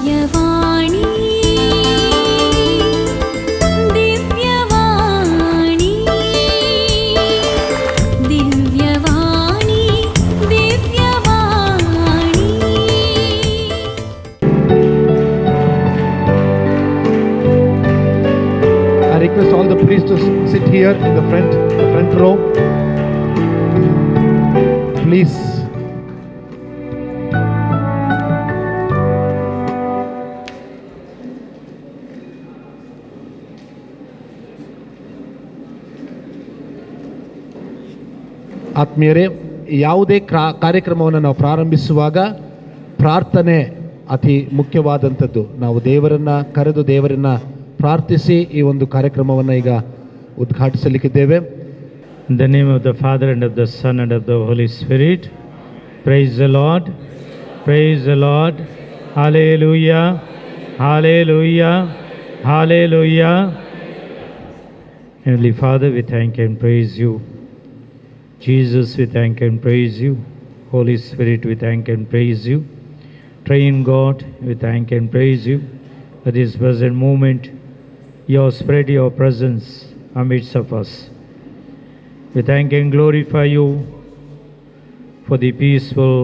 ದಿವ್ಯವಾಣಿ ದಿವ್ಯವಾಣಿ ದಿವ್ಯವಾಣಿ ದಿವ್ಯವಾಣಿ. I request all the priests to sit here in the front row. Please. ಆತ್ಮೀಯರೇ, ಯಾವುದೇ ಕಾರ್ಯಕ್ರಮವನ್ನು ನಾವು ಪ್ರಾರಂಭಿಸುವಾಗ ಪ್ರಾರ್ಥನೆ ಅತಿ ಮುಖ್ಯವಾದಂಥದ್ದು. ನಾವು ದೇವರನ್ನು ಕರೆದು, ದೇವರನ್ನು ಪ್ರಾರ್ಥಿಸಿ ಈ ಒಂದು ಕಾರ್ಯಕ್ರಮವನ್ನು ಈಗ ಉದ್ಘಾಟಿಸಲಿಕ್ಕಿದ್ದೇವೆ. In the name of the Father and of the Son and of the Holy Spirit. Praise the Lord. Praise the Lord. Hallelujah. Hallelujah. Hallelujah. Heavenly Father, we thank and praise you. Jesus, we thank and praise you. Holy Spirit, we thank and praise you. Triune God, we thank and praise you. At this present moment, you have spread your presence amidst of us. We thank and glorify you for the peaceful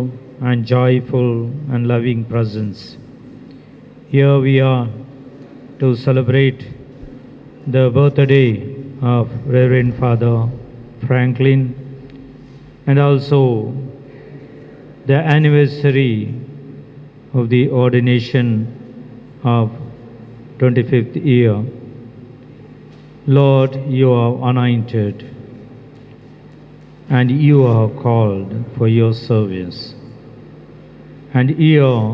and joyful and loving presence. Here we are to celebrate the birthday of Reverend Father Franklin and also the anniversary of the ordination of 25th year. Lord, you are anointed and you are called for your service. And here,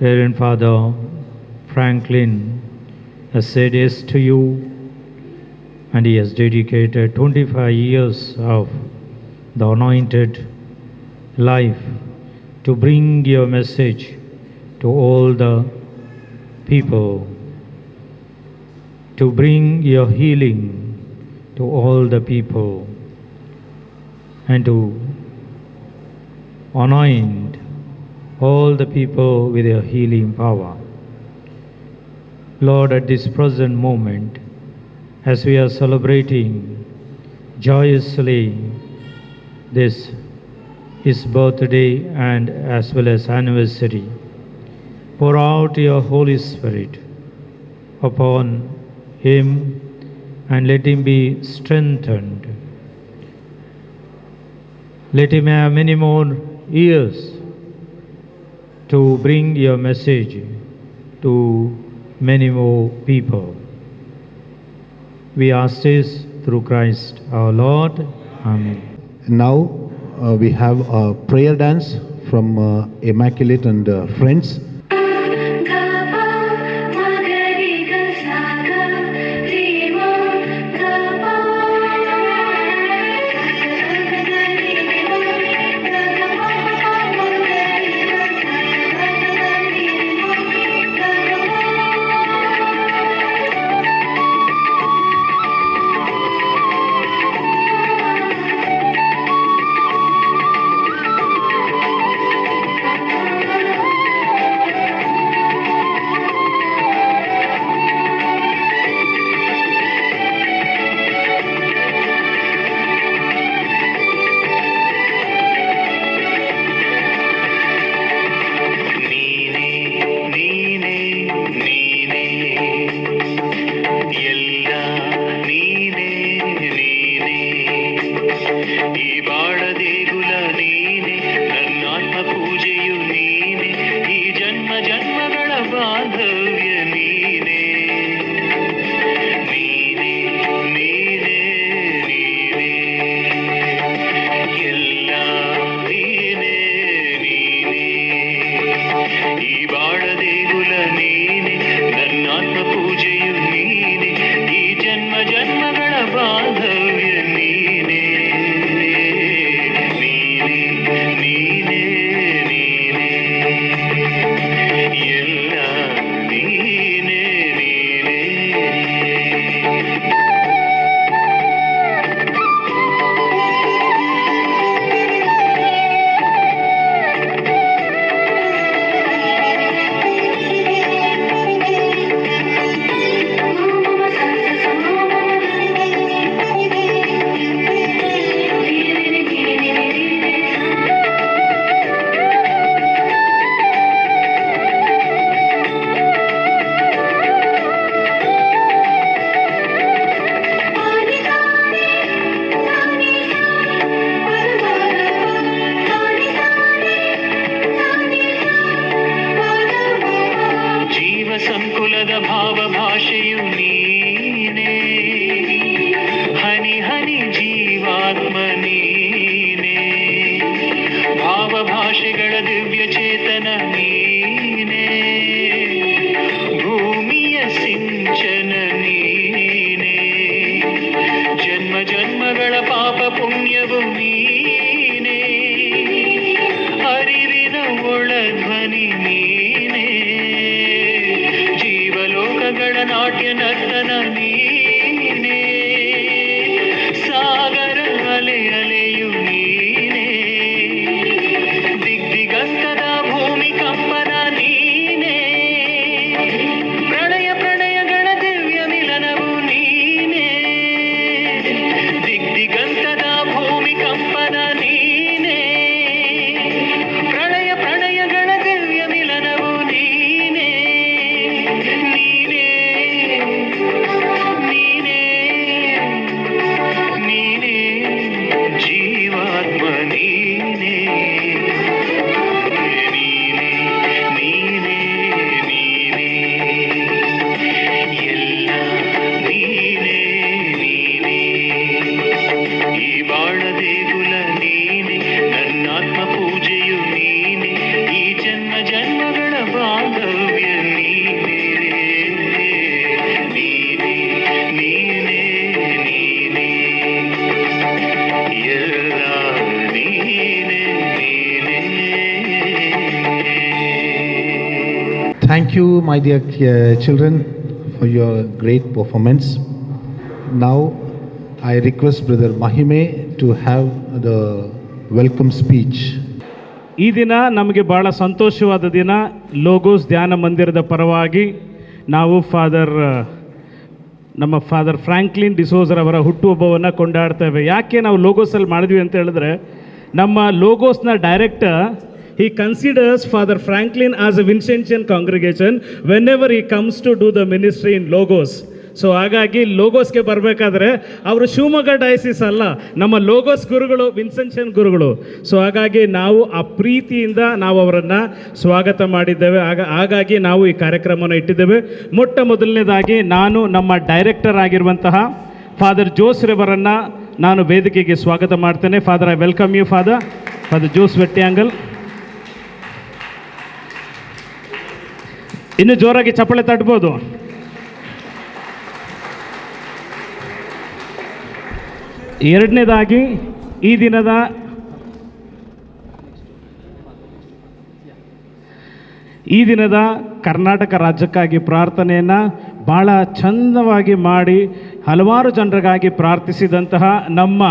Reverend Father Franklin has said yes to you, and he has dedicated 25 years of the anointed life to bring your message to all the people, to bring your healing to all the people, and to anoint all the people with your healing power. Lord, at this present moment, as we are celebrating joyously this his birthday and as well as anniversary, pour out your Holy Spirit upon him and let him be strengthened. Let him have many more years to bring your message to many more people. We ask this through Christ our Lord. Amen. Now we have a prayer dance from Immaculate and Friends. ಗ ಪ ಮ ಗ ರಿ ಗ ಸಾ ಗ ರಿ ಮ ಗ ಪ ಸ ಸ ಗ ಗ ರಿ ಮ ಗ ಗ ಪ ಪ ಮ ಗ ರಿ ಗ ಸ ಸ ಗ ಗ ರಿ ಮ ಗ ಗ ನೀನೇ, ನೀನೇ, ನೀನೇ, ಎಲ್ಲ ನೀನೇ, ನೀನೇ. ಈ ಬಾಳ ದೇಗುಲ ನೀನೆ, ನನ್ನಾತ್ಮ ಪೂಜೆಯು ನೀನೆ, ಈ ಜನ್ಮ ಜನ್ಮಗಳ ಬಾಂಧವ್ಯ ನೀನೆ. ನೀನೇ, ನೀನೇ, ನೀನೇ, ಎಲ್ಲ ನೀನೇ, ನೀನೇ. ಈ ಬಾಳ ದೇಗುಲ ನೀನೆ, ನನ್ನಾತ್ಮ ಪೂಜೆಯು ನೀನೆ, ಈ ಜನ್ಮ ಜನ್ಮಗಳ ಬಾಂಧವ್ಯ ನೀನೆ. ನೀನೆ, ನೀನೆ, ನೀನೆ, ಎಲ್ಲ ನೀನೆ, ನೀನೆ. ನಾಟ್ಯ ನರ್ತನ ನೀನೇ, ಸಾಗರ ಅಲೆ ಅಲೆಯು ನೀನೇ, ದಿಗ್ದಿಗಂತದ ಭೂಮಿ ಕಂಪನ ನೀನೇ, ಪ್ರಣಯ ಪ್ರಣಯಗಳ ದಿವ್ಯ ಮಿಲನವು ನೀನೇ, ದಿಗ್ದಿಗಂತದ ಭೂಮಿ ಕಂಪನ ನೀನೇ, ಪ್ರಣಯ ಪ್ರಣಯಗಳ ದಿವ್ಯ ಮಿಲನವು ನೀನೇ, ನೀನೇ ನೀನೇ ನೀನೇ ಜೀವಾತ್ಮ ನೀನೇ, ನೀನೇ ನೀನೇ ನೀನೇ ಎಲ್ಲ ನೀನೇ ನೀನೇ, ಈ ಬಾಳ ದೇಗುಲ ನೀನೆ, ನನ್ನಾತ್ಮ ಪೂಜೆಯು ನೀನೆ, ಈ ಜನ್ಮ ಜನ್ಮಗಳ ಬಾಂಧವ್ಯ ನೀನೇ, ನೀನೇ ನೀನೇ ನೀನೇ ಎಲ್ಲ ನೀನೇ ನೀನೇ. Thank you, my dear children, for your great performance. Now, I request Brother Mahime to have the welcome speech. ಈ ದಿನ ನಮಗೆ ಭಾಳ ಸಂತೋಷವಾದ ದಿನ. ಲೋಗೋಸ್ ಧ್ಯಾನ ಮಂದಿರದ ಪರವಾಗಿ ನಾವು ನಮ್ಮ ಫಾದರ್ ಫ್ರಾಂಕ್ಲಿನ್ ಡಿಸೋಜರ್ ಅವರ ಹುಟ್ಟುಹಬ್ಬವನ್ನು ಕೊಂಡಾಡ್ತೇವೆ. ಯಾಕೆ ನಾವು ಲೋಗೋಸಲ್ಲಿ ಮಾಡಿದ್ವಿ ಅಂತ ಹೇಳಿದ್ರೆ, ನಮ್ಮ ಲೋಗೋಸ್ನ director, he considers Father Franklin as a Vincentian congregation whenever he comes to do the ministry in Logos. So ಹಾಗಾಗಿ ಲೋಗೋಸ್ಗೆ ಬರಬೇಕಾದ್ರೆ ಅವರು ಶಿವಮೊಗ್ಗ ಡಯಸಿಸ್ ಅಲ್ಲ, ನಮ್ಮ ಲೋಗೋಸ್ ಗುರುಗಳು ವಿನ್ಸೆನ್ಷಿಯನ್ ಗುರುಗಳು. ಸೊ ಹಾಗಾಗಿ ನಾವು ಆ ಪ್ರೀತಿಯಿಂದ ನಾವು ಅವರನ್ನು ಸ್ವಾಗತ ಮಾಡಿದ್ದೇವೆ. ಹಾಗಾಗಿ ನಾವು ಈ ಕಾರ್ಯಕ್ರಮವನ್ನು ಇಟ್ಟಿದ್ದೇವೆ. ಮೊಟ್ಟ ಮೊದಲನೇದಾಗಿ ನಾನು ನಮ್ಮ ಡೈರೆಕ್ಟರ್ ಆಗಿರುವಂತಹ ಫಾದರ್ ಜೋಸ್ ರವರನ್ನು ನಾನು ವೇದಿಕೆಗೆ ಸ್ವಾಗತ ಮಾಡ್ತೇನೆ. Father, I welcome you, Father, Father Jose Vettyangal. ಇನ್ನು ಜೋರಾಗಿ ಚಪ್ಪಳೆ ತಟ್ಬೋದು. ಎರಡನೇದಾಗಿ ಈ ದಿನದ ಕರ್ನಾಟಕ ರಾಜ್ಯಕ್ಕಾಗಿ ಪ್ರಾರ್ಥನೆಯನ್ನು ಭಾಳ ಚಂದವಾಗಿ ಮಾಡಿ ಹಲವಾರು ಜನರಿಗಾಗಿ ಪ್ರಾರ್ಥಿಸಿದಂತಹ ನಮ್ಮ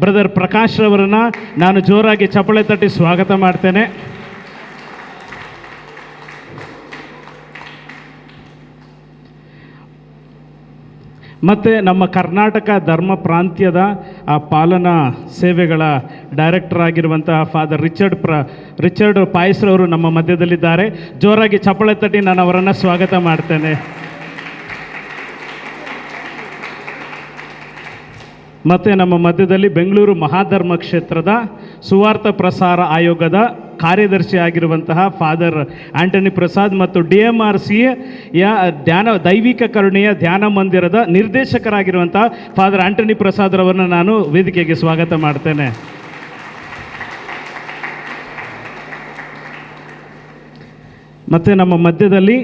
ಬ್ರದರ್ ಪ್ರಕಾಶ್ ರವರನ್ನು ನಾನು ಜೋರಾಗಿ ಚಪ್ಪಳೆ ತಟ್ಟಿ ಸ್ವಾಗತ ಮಾಡ್ತೇನೆ. ಮತ್ತು ನಮ್ಮ ಕರ್ನಾಟಕ ಧರ್ಮ ಪ್ರಾಂತ್ಯದ ಆ ಪಾಲನಾ ಸೇವೆಗಳ ಡೈರೆಕ್ಟರ್ ಆಗಿರುವಂತಹ ಫಾದರ್ ರಿಚರ್ಡ್ ಪಾಯಸ್ರವರು ನಮ್ಮ ಮಧ್ಯದಲ್ಲಿದ್ದಾರೆ. ಜೋರಾಗಿ ಚಪ್ಪಳೆ ತಟ್ಟಿ ನಾನು ಅವರನ್ನು ಸ್ವಾಗತ ಮಾಡ್ತೇನೆ. ಮತ್ತು ನಮ್ಮ ಮಧ್ಯದಲ್ಲಿ ಬೆಂಗಳೂರು ಮಹಾಧರ್ಮ ಕ್ಷೇತ್ರದ ಸುವಾರ್ಥ ಪ್ರಸಾರ ಆಯೋಗದ ಕಾರ್ಯದರ್ಶಿ ಆಗಿರುವಂತಹ ಫಾದರ್ ಆಂಟನಿ ಪ್ರಸಾದ್ ಮತ್ತು ಡಿಎಂಆರ್ಸಿ ಯ ಧ್ಯಾನ ದೈವಿಕ ಕರುಣೆಯ ಧ್ಯಾನ ಮಂದಿರದ ನಿರ್ದೇಶಕರಾಗಿರುವಂತಹ ಫಾದರ್ ಆಂಟನಿ ಪ್ರಸಾದ್ ರವರನ್ನು ನಾನು ವೇದಿಕೆಗೆ ಸ್ವಾಗತ ಮಾಡ್ತೇನೆ. ಮತ್ತು ನಮ್ಮ ಮಧ್ಯದಲ್ಲಿ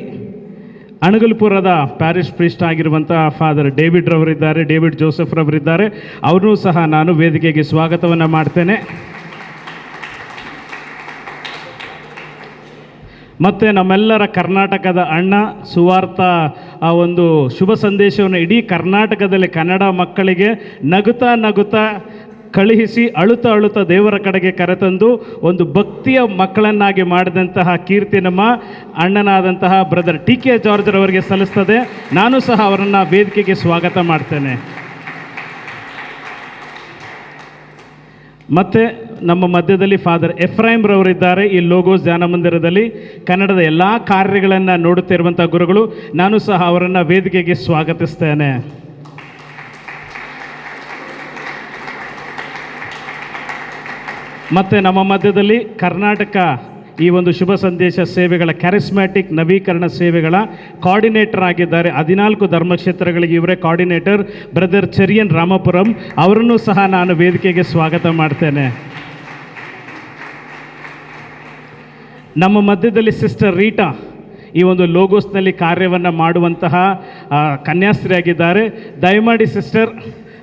ಅಣಗಲ್ಪುರದ ಪ್ಯಾರಿಶ್ ಪ್ರೀಸ್ಟ್ ಆಗಿರುವಂತಹ ಫಾದರ್ ಡೇವಿಡ್ ರವರಿದ್ದಾರೆ, ಡೇವಿಡ್ ಜೋಸೆಫ್ ರವರಿದ್ದಾರೆ. ಅವರನ್ನೂ ಸಹ ನಾನು ವೇದಿಕೆಗೆ ಸ್ವಾಗತವನ್ನು ಮಾಡ್ತೇನೆ. ಮತ್ತು ನಮ್ಮೆಲ್ಲರ ಕರ್ನಾಟಕದ ಅಣ್ಣ, ಸುವಾರ್ಥ ಆ ಒಂದು ಶುಭ ಸಂದೇಶವನ್ನು ಇಡೀ ಕರ್ನಾಟಕದಲ್ಲಿ ಕನ್ನಡ ಮಕ್ಕಳಿಗೆ ನಗುತ್ತಾ ನಗುತ್ತಾ ಕಳುಹಿಸಿ ಅಳುತ್ತಾ ಅಳುತ್ತಾ ದೇವರ ಕಡೆಗೆ ಕರೆತಂದು ಒಂದು ಭಕ್ತಿಯ ಮಕ್ಕಳನ್ನಾಗಿ ಮಾಡಿದಂತಹ ಕೀರ್ತಿ ನಮ್ಮ ಅಣ್ಣನಾದಂತಹ ಬ್ರದರ್ ಟಿ ಕೆ ಜಾರ್ಜ್ರವರಿಗೆ ಸಲ್ಲಿಸ್ತದೆ. ನಾನು ಸಹ ಅವರನ್ನು ವೇದಿಕೆಗೆ ಸ್ವಾಗತ ಮಾಡ್ತೇನೆ. ಮತ್ತು ನಮ್ಮ ಮಧ್ಯದಲ್ಲಿ ಫಾದರ್ ಎಫ್ರೈಮ್ ರವರಿದ್ದಾರೆ. ಈ ಲೋಗೋಸ್ ಧ್ಯಾನ ಮಂದಿರದಲ್ಲಿ ಕನ್ನಡದ ಎಲ್ಲ ಕಾರ್ಯಗಳನ್ನು ನೋಡುತ್ತಿರುವಂಥ ಗುರುಗಳು. ನಾನು ಸಹ ಅವರನ್ನು ವೇದಿಕೆಗೆ ಸ್ವಾಗತಿಸ್ತೇನೆ. ಮತ್ತು ನಮ್ಮ ಮಧ್ಯದಲ್ಲಿ ಕರ್ನಾಟಕ ಈ ಒಂದು ಶುಭ ಸಂದೇಶ ಸೇವೆಗಳ ಕ್ಯಾರಿಸ್ಮ್ಯಾಟಿಕ್ ನವೀಕರಣ ಸೇವೆಗಳ ಕೋಆರ್ಡಿನೇಟರ್ ಆಗಿದ್ದಾರೆ. 14 ಧರ್ಮಕ್ಷೇತ್ರಗಳಿಗೆ ಇವರೇ ಕೋಆರ್ಡಿನೇಟರ್, ಬ್ರದರ್ ಚೆರಿಯನ್ ರಾಮಪುರಂ ಅವರನ್ನು ಸಹ ನಾನು ವೇದಿಕೆಗೆ ಸ್ವಾಗತ ಮಾಡ್ತೇನೆ. ನಮ್ಮ ಮಧ್ಯದಲ್ಲಿ ಸಿಸ್ಟರ್ ರೀಟಾ ಈ ಒಂದು ಲೋಗೋಸ್ನಲ್ಲಿ ಕಾರ್ಯವನ್ನು ಮಾಡುವಂತಹ ಕನ್ಯಾಸ್ತ್ರೀಯಾಗಿದ್ದಾರೆ. ದಯಮಾಡಿ ಸಿಸ್ಟರ್,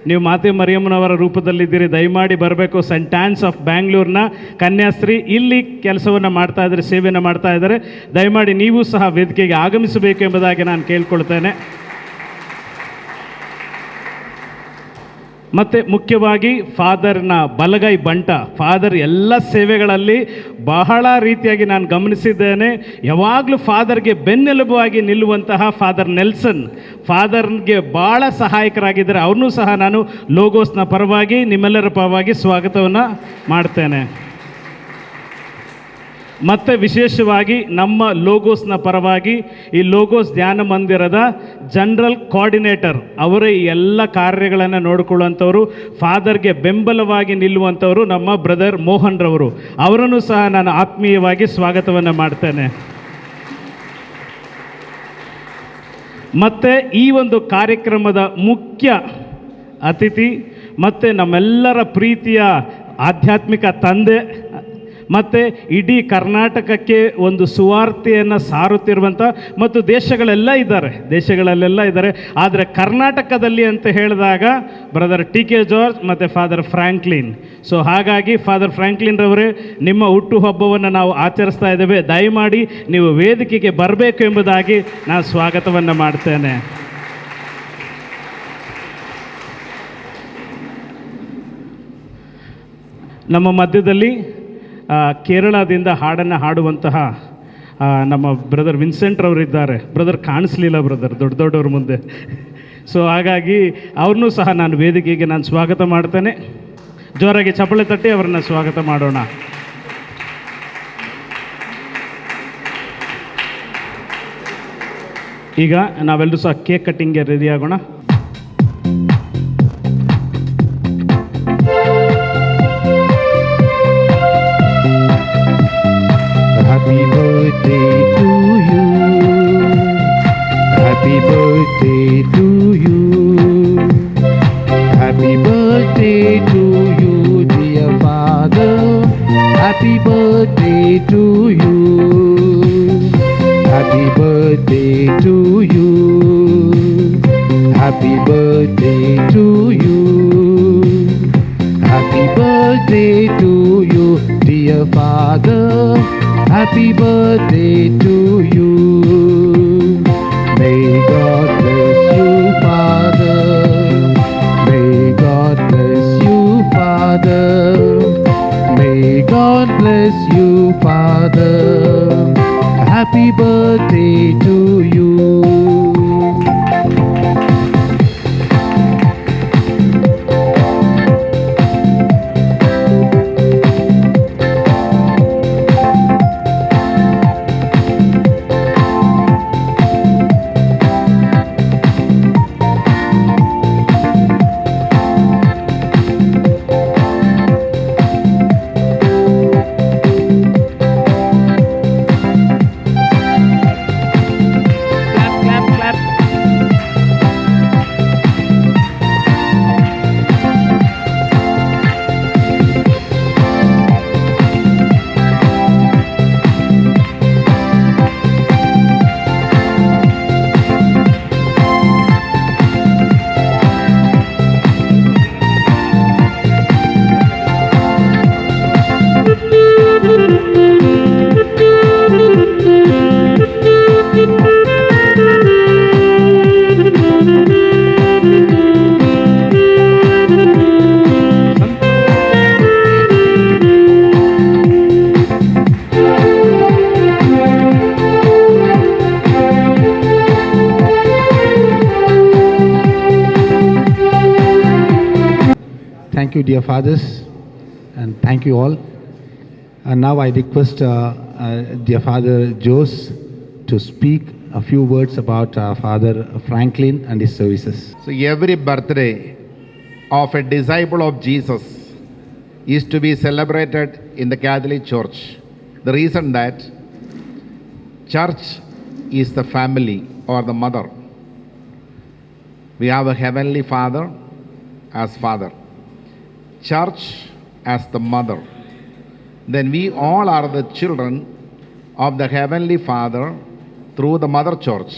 ನೀವು ಮಾತೆ ಮರಿಯಮ್ಮನವರ ರೂಪದಲ್ಲಿದ್ದೀರಿ, ದಯಮಾಡಿ ಬರಬೇಕು. ಸೆಂಟ್ ಆನ್ಸ್ ಆಫ್ ಬ್ಯಾಂಗ್ಳೂರ್ನ ಕನ್ಯಾಸ್ತ್ರೀ ಇಲ್ಲಿ ಕೆಲಸವನ್ನು ಮಾಡ್ತಾ ಇದ್ದಾರೆ, ಸೇವೆಯನ್ನು ಮಾಡ್ತಾ ಇದ್ದಾರೆ. ದಯಮಾಡಿ ನೀವು ಸಹ ವೇದಿಕೆಗೆ ಆಗಮಿಸಬೇಕು ಎಂಬುದಾಗಿ ನಾನು ಕೇಳ್ಕೊಳ್ತೇನೆ. ಮತ್ತು ಮುಖ್ಯವಾಗಿ ಫಾದರ್ನ ಬಲಗೈ ಬಂಟ, ಫಾದರ್ ಎಲ್ಲ ಸೇವೆಗಳಲ್ಲಿ ಬಹಳ ರೀತಿಯಾಗಿ ನಾನು ಗಮನಿಸಿದ್ದೇನೆ. ಯಾವಾಗಲೂ ಫಾದರ್ಗೆ ಬೆನ್ನೆಲುಬಾಗಿ ನಿಲ್ಲುವಂತಹ ಫಾದರ್ ನೆಲ್ಸನ್ ಫಾದರ್ಗೆ ಭಾಳ ಸಹಾಯಕರಾಗಿದ್ದಾರೆ. ಅವ್ರನ್ನೂ ಸಹ ನಾನು ಲೋಗೋಸ್ನ ಪರವಾಗಿ, ನಿಮ್ಮೆಲ್ಲರ ಪರವಾಗಿ ಸ್ವಾಗತವನ್ನು ಮಾಡ್ತೇನೆ. ಮತ್ತು ವಿಶೇಷವಾಗಿ ನಮ್ಮ ಲೋಗೋಸ್ನ ಪರವಾಗಿ ಈ ಲೋಗೋಸ್ ಧ್ಯಾನ ಮಂದಿರದ ಜನರಲ್ ಕೋಆರ್ಡಿನೇಟರ್, ಅವರೇ ಈ ಎಲ್ಲ ಕಾರ್ಯಗಳನ್ನು ನೋಡಿಕೊಳ್ಳುವಂಥವರು, ಫಾದರ್ಗೆ ಬೆಂಬಲವಾಗಿ ನಿಲ್ಲುವಂಥವರು ನಮ್ಮ ಬ್ರದರ್ ಮೋಹನ್ ರವರು. ಅವರನ್ನು ಸಹ ನಾನು ಆತ್ಮೀಯವಾಗಿ ಸ್ವಾಗತವನ್ನು ಮಾಡ್ತೇನೆ. ಮತ್ತು ಈ ಒಂದು ಕಾರ್ಯಕ್ರಮದ ಮುಖ್ಯ ಅತಿಥಿ ಮತ್ತು ನಮ್ಮೆಲ್ಲರ ಪ್ರೀತಿಯ ಆಧ್ಯಾತ್ಮಿಕ ತಂದೆ ಮತ್ತು ಇಡೀ ಕರ್ನಾಟಕಕ್ಕೆ ಒಂದು ಸುವಾರ್ತೆಯನ್ನು ಸಾರುತ್ತಿರುವಂಥ ಮತ್ತು ದೇಶಗಳೆಲ್ಲ ಇದ್ದಾರೆ, ದೇಶಗಳಲ್ಲೆಲ್ಲ ಇದ್ದಾರೆ, ಆದರೆ ಕರ್ನಾಟಕದಲ್ಲಿ ಅಂತ ಹೇಳಿದಾಗ ಬ್ರದರ್ ಟಿ ಕೆ ಜಾರ್ಜ್ ಮತ್ತು ಫಾದರ್ ಫ್ರಾಂಕ್ಲಿನ್. ಸೊ ಹಾಗಾಗಿ ಫಾದರ್ ಫ್ರಾಂಕ್ಲಿನ್ ರವರೇ, ನಿಮ್ಮ ಹುಟ್ಟುಹಬ್ಬವನ್ನು ನಾವು ಆಚರಿಸ್ತಾ ಇದ್ದೇವೆ. ದಯಮಾಡಿ ನೀವು ವೇದಿಕೆಗೆ ಬರಬೇಕು ಎಂಬುದಾಗಿ ನಾನು ಸ್ವಾಗತವನ್ನು ಮಾಡ್ತೇನೆ. ನಮ್ಮ ಮಧ್ಯದಲ್ಲಿ ಕೇರಳದಿಂದ ಹಾಡನ್ನು ಹಾಡುವಂತಹ ನಮ್ಮ ಬ್ರದರ್ ವಿನ್ಸೆಂಟ್ ರವರಿದ್ದಾರೆ. ಬ್ರದರ್ ಕಾಣಿಸ್ಲಿಲ್ಲ ಬ್ರದರ್ ದೊಡ್ಡ ದೊಡ್ಡವ್ರ ಮುಂದೆ. ಸೊ ಹಾಗಾಗಿ ಅವ್ರನ್ನೂ ಸಹ ನಾನು ವೇದಿಕೆಗೆ ನಾನು ಸ್ವಾಗತ ಮಾಡ್ತೇನೆ. ಜೋರಾಗಿ ಚಪ್ಪಳೆ ತಟ್ಟಿ ಅವರನ್ನು ಸ್ವಾಗತ ಮಾಡೋಣ. ಈಗ ನಾವೆಲ್ಲರೂ ಸಹ ಕೇಕ್ ಕಟ್ಟಿಂಗ್ಗೆ ರೆಡಿ ಆಗೋಣ. Happy birthday to you. Happy birthday to you. Happy birthday to you, dear father. Happy birthday to you. Happy birthday to you. Happy birthday to you. Happy birthday to you, dear father. Happy birthday to you. May God bless you, Father. May God bless you, Father. May God bless you, Father. Happy birthday to you. Clap, clap, clap. Thank you, dear fathers, and thank you all. And now I request dear Father Jose to speak a few words about Father Franklin and his services. So every birthday of a disciple of Jesus is to be celebrated in the Catholic Church. The reason that church is the family or the mother. We have a heavenly Father as Father, church as the mother. Then we all are the children of the heavenly Father through the mother church.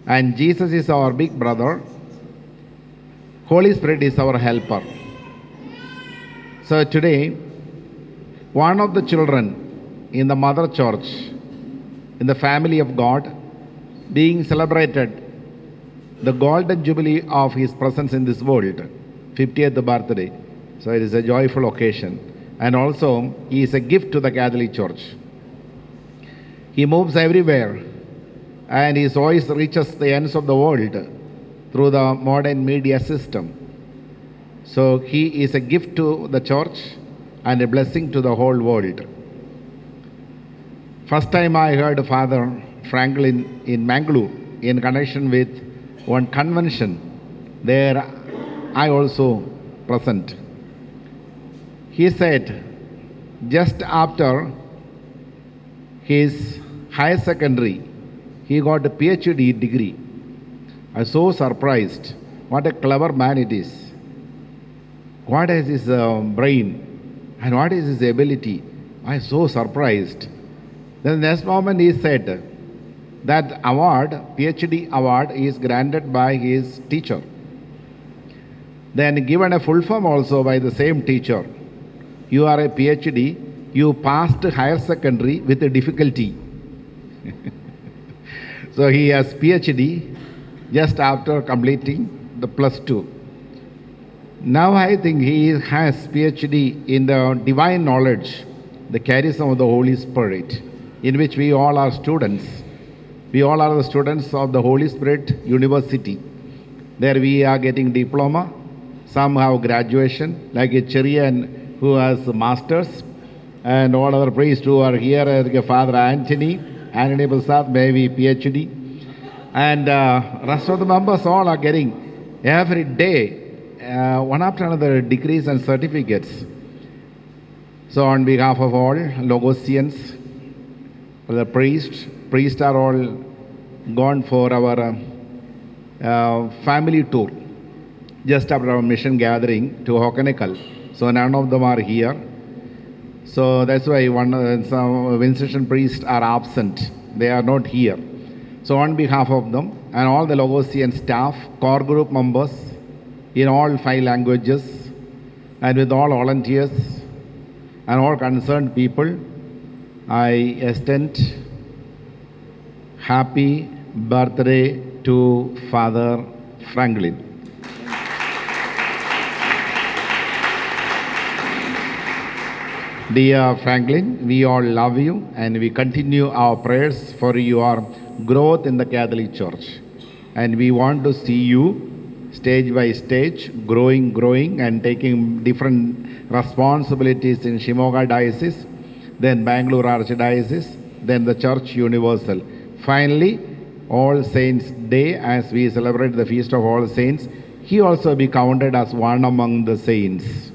And Jesus is our big brother. Holy Spirit is our helper. So today, one of the children in the mother church, in the family of God, being celebrated the golden jubilee of his presence in this world. 50th birthday. So it is a joyful occasion. And also, he is a gift to the Catholic Church. He moves everywhere, and his voice reaches the ends of the world through the modern media system. So he is a gift to the church and a blessing to the whole world. First time I heard Father Franklin in Mangalore in connection with one convention. There I also present. He said, just after his higher secondary, he got a PhD degree. I was so surprised. What a clever man it is. What is his brain and what is his ability? I was so surprised. Then the next moment he said that award, PhD award, is granted by his teacher. Then given a full form also by the same teacher. You are a PhD, you passed higher secondary with a difficulty. So he has PhD just after completing the +2. Now I think he has PhD in the divine knowledge, the charism of the Holy Spirit, in which we all are students. We all are the students of the Holy Spirit University. There we are getting diploma, some have graduation, like a Cherian who has masters, and all other priests who are here, like Father Anthony Prasad, maybe PhD. And rest of the members all are getting every day, one after another, degrees and certificates. So on behalf of all Logosians, the priests are all gone for our family tour, just after our mission gathering to Hogenakkal. So none of them are here. So that's why some Vincentian priests are absent. They are not here. So on behalf of them and all the Logosian staff, core group members in all 5 languages, and with all volunteers and all concerned people, I extend happy birthday to Father Franklin. Dear Franklin, we all love you and we continue our prayers for your growth in the Catholic Church. And we want to see you stage by stage, growing and taking different responsibilities in Shimoga Diocese, then Bangalore Archdiocese, then the Church Universal. Finally, All Saints Day, as we celebrate the Feast of All Saints, he also be counted as one among the saints.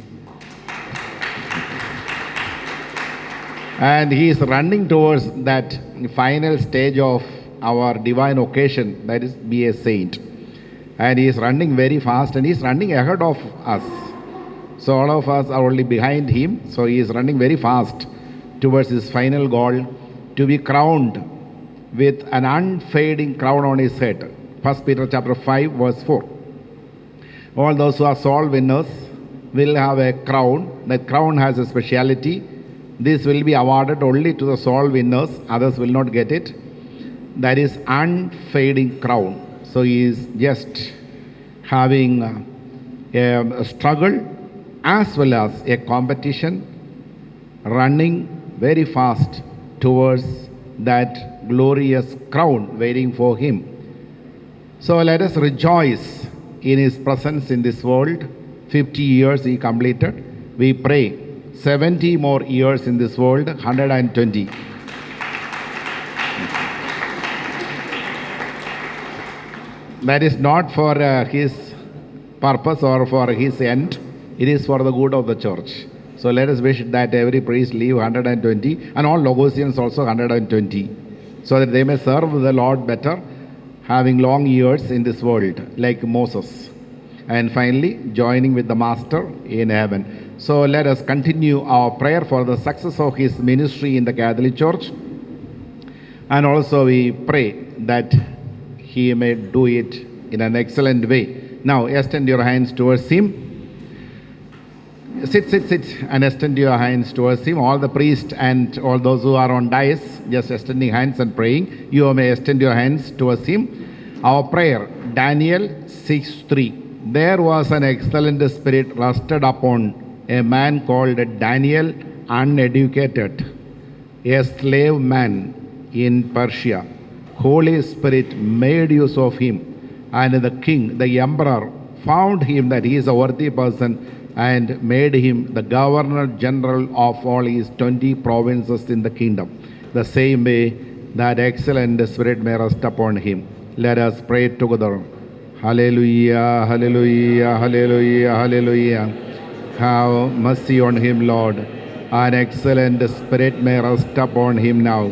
And he is running towards that final stage of our divine occasion, that is, be a saint. And he is running very fast and he is running ahead of us. So all of us are only behind him. So he is running very fast towards his final goal, to be crowned with an unfading crown on his head. 1 Peter chapter 5 verse 4. All those who are soul winners will have a crown. That crown has a speciality. This will be awarded only to the soul winners. Others will not get it. That is unfading crown. So he is just having a struggle as well as a competition, running very fast towards that glorious crown waiting for him. So let us rejoice in his presence in this world. 50 years he completed. We pray 70 more years in this world, 120. That is not for his purpose or for his end. It is for the good of the church. So let us wish that every priest live 120 and all Logosians also 120, so that they may serve the Lord better, having long years in this world, like Moses. And finally, joining with the Master in heaven. So let us continue our prayer for the success of his ministry in the Catholic Church. And also we pray that he may do it in an excellent way. Now, extend your hands towards him. Sit, sit, sit, and extend your hands towards him. All the priests and all those who are on dais, just extending hands and praying. You may extend your hands towards him. Our prayer, Daniel 6:3. There was an excellent spirit rested upon a man called Daniel, uneducated, a slave man in Persia. Holy Spirit made use of him, and the king, the emperor, found him that he is a worthy person and made him the governor general of all his 20 provinces in the kingdom. The same way that excellent spirit may rest upon him. Let us pray together. Hallelujah, hallelujah, hallelujah, hallelujah. Have mercy on him, Lord. An excellent spirit may rest upon him now.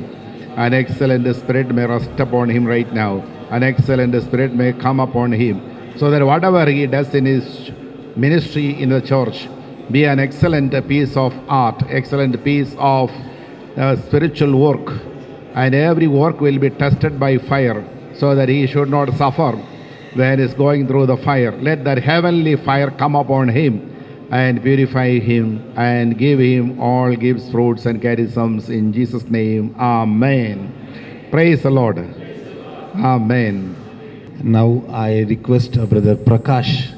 An excellent spirit may rest upon him right now. An excellent spirit may come upon him, so that whatever he does in his ministry in the church be an excellent piece of art, excellent piece of spiritual work. And every work will be tested by fire, so that he should not suffer when he is going through the fire. Let that heavenly fire come upon him and purify him and give him all gifts, fruits and charisms in Jesus' name. Amen. Praise the Lord. Amen. Now I request Brother Prakash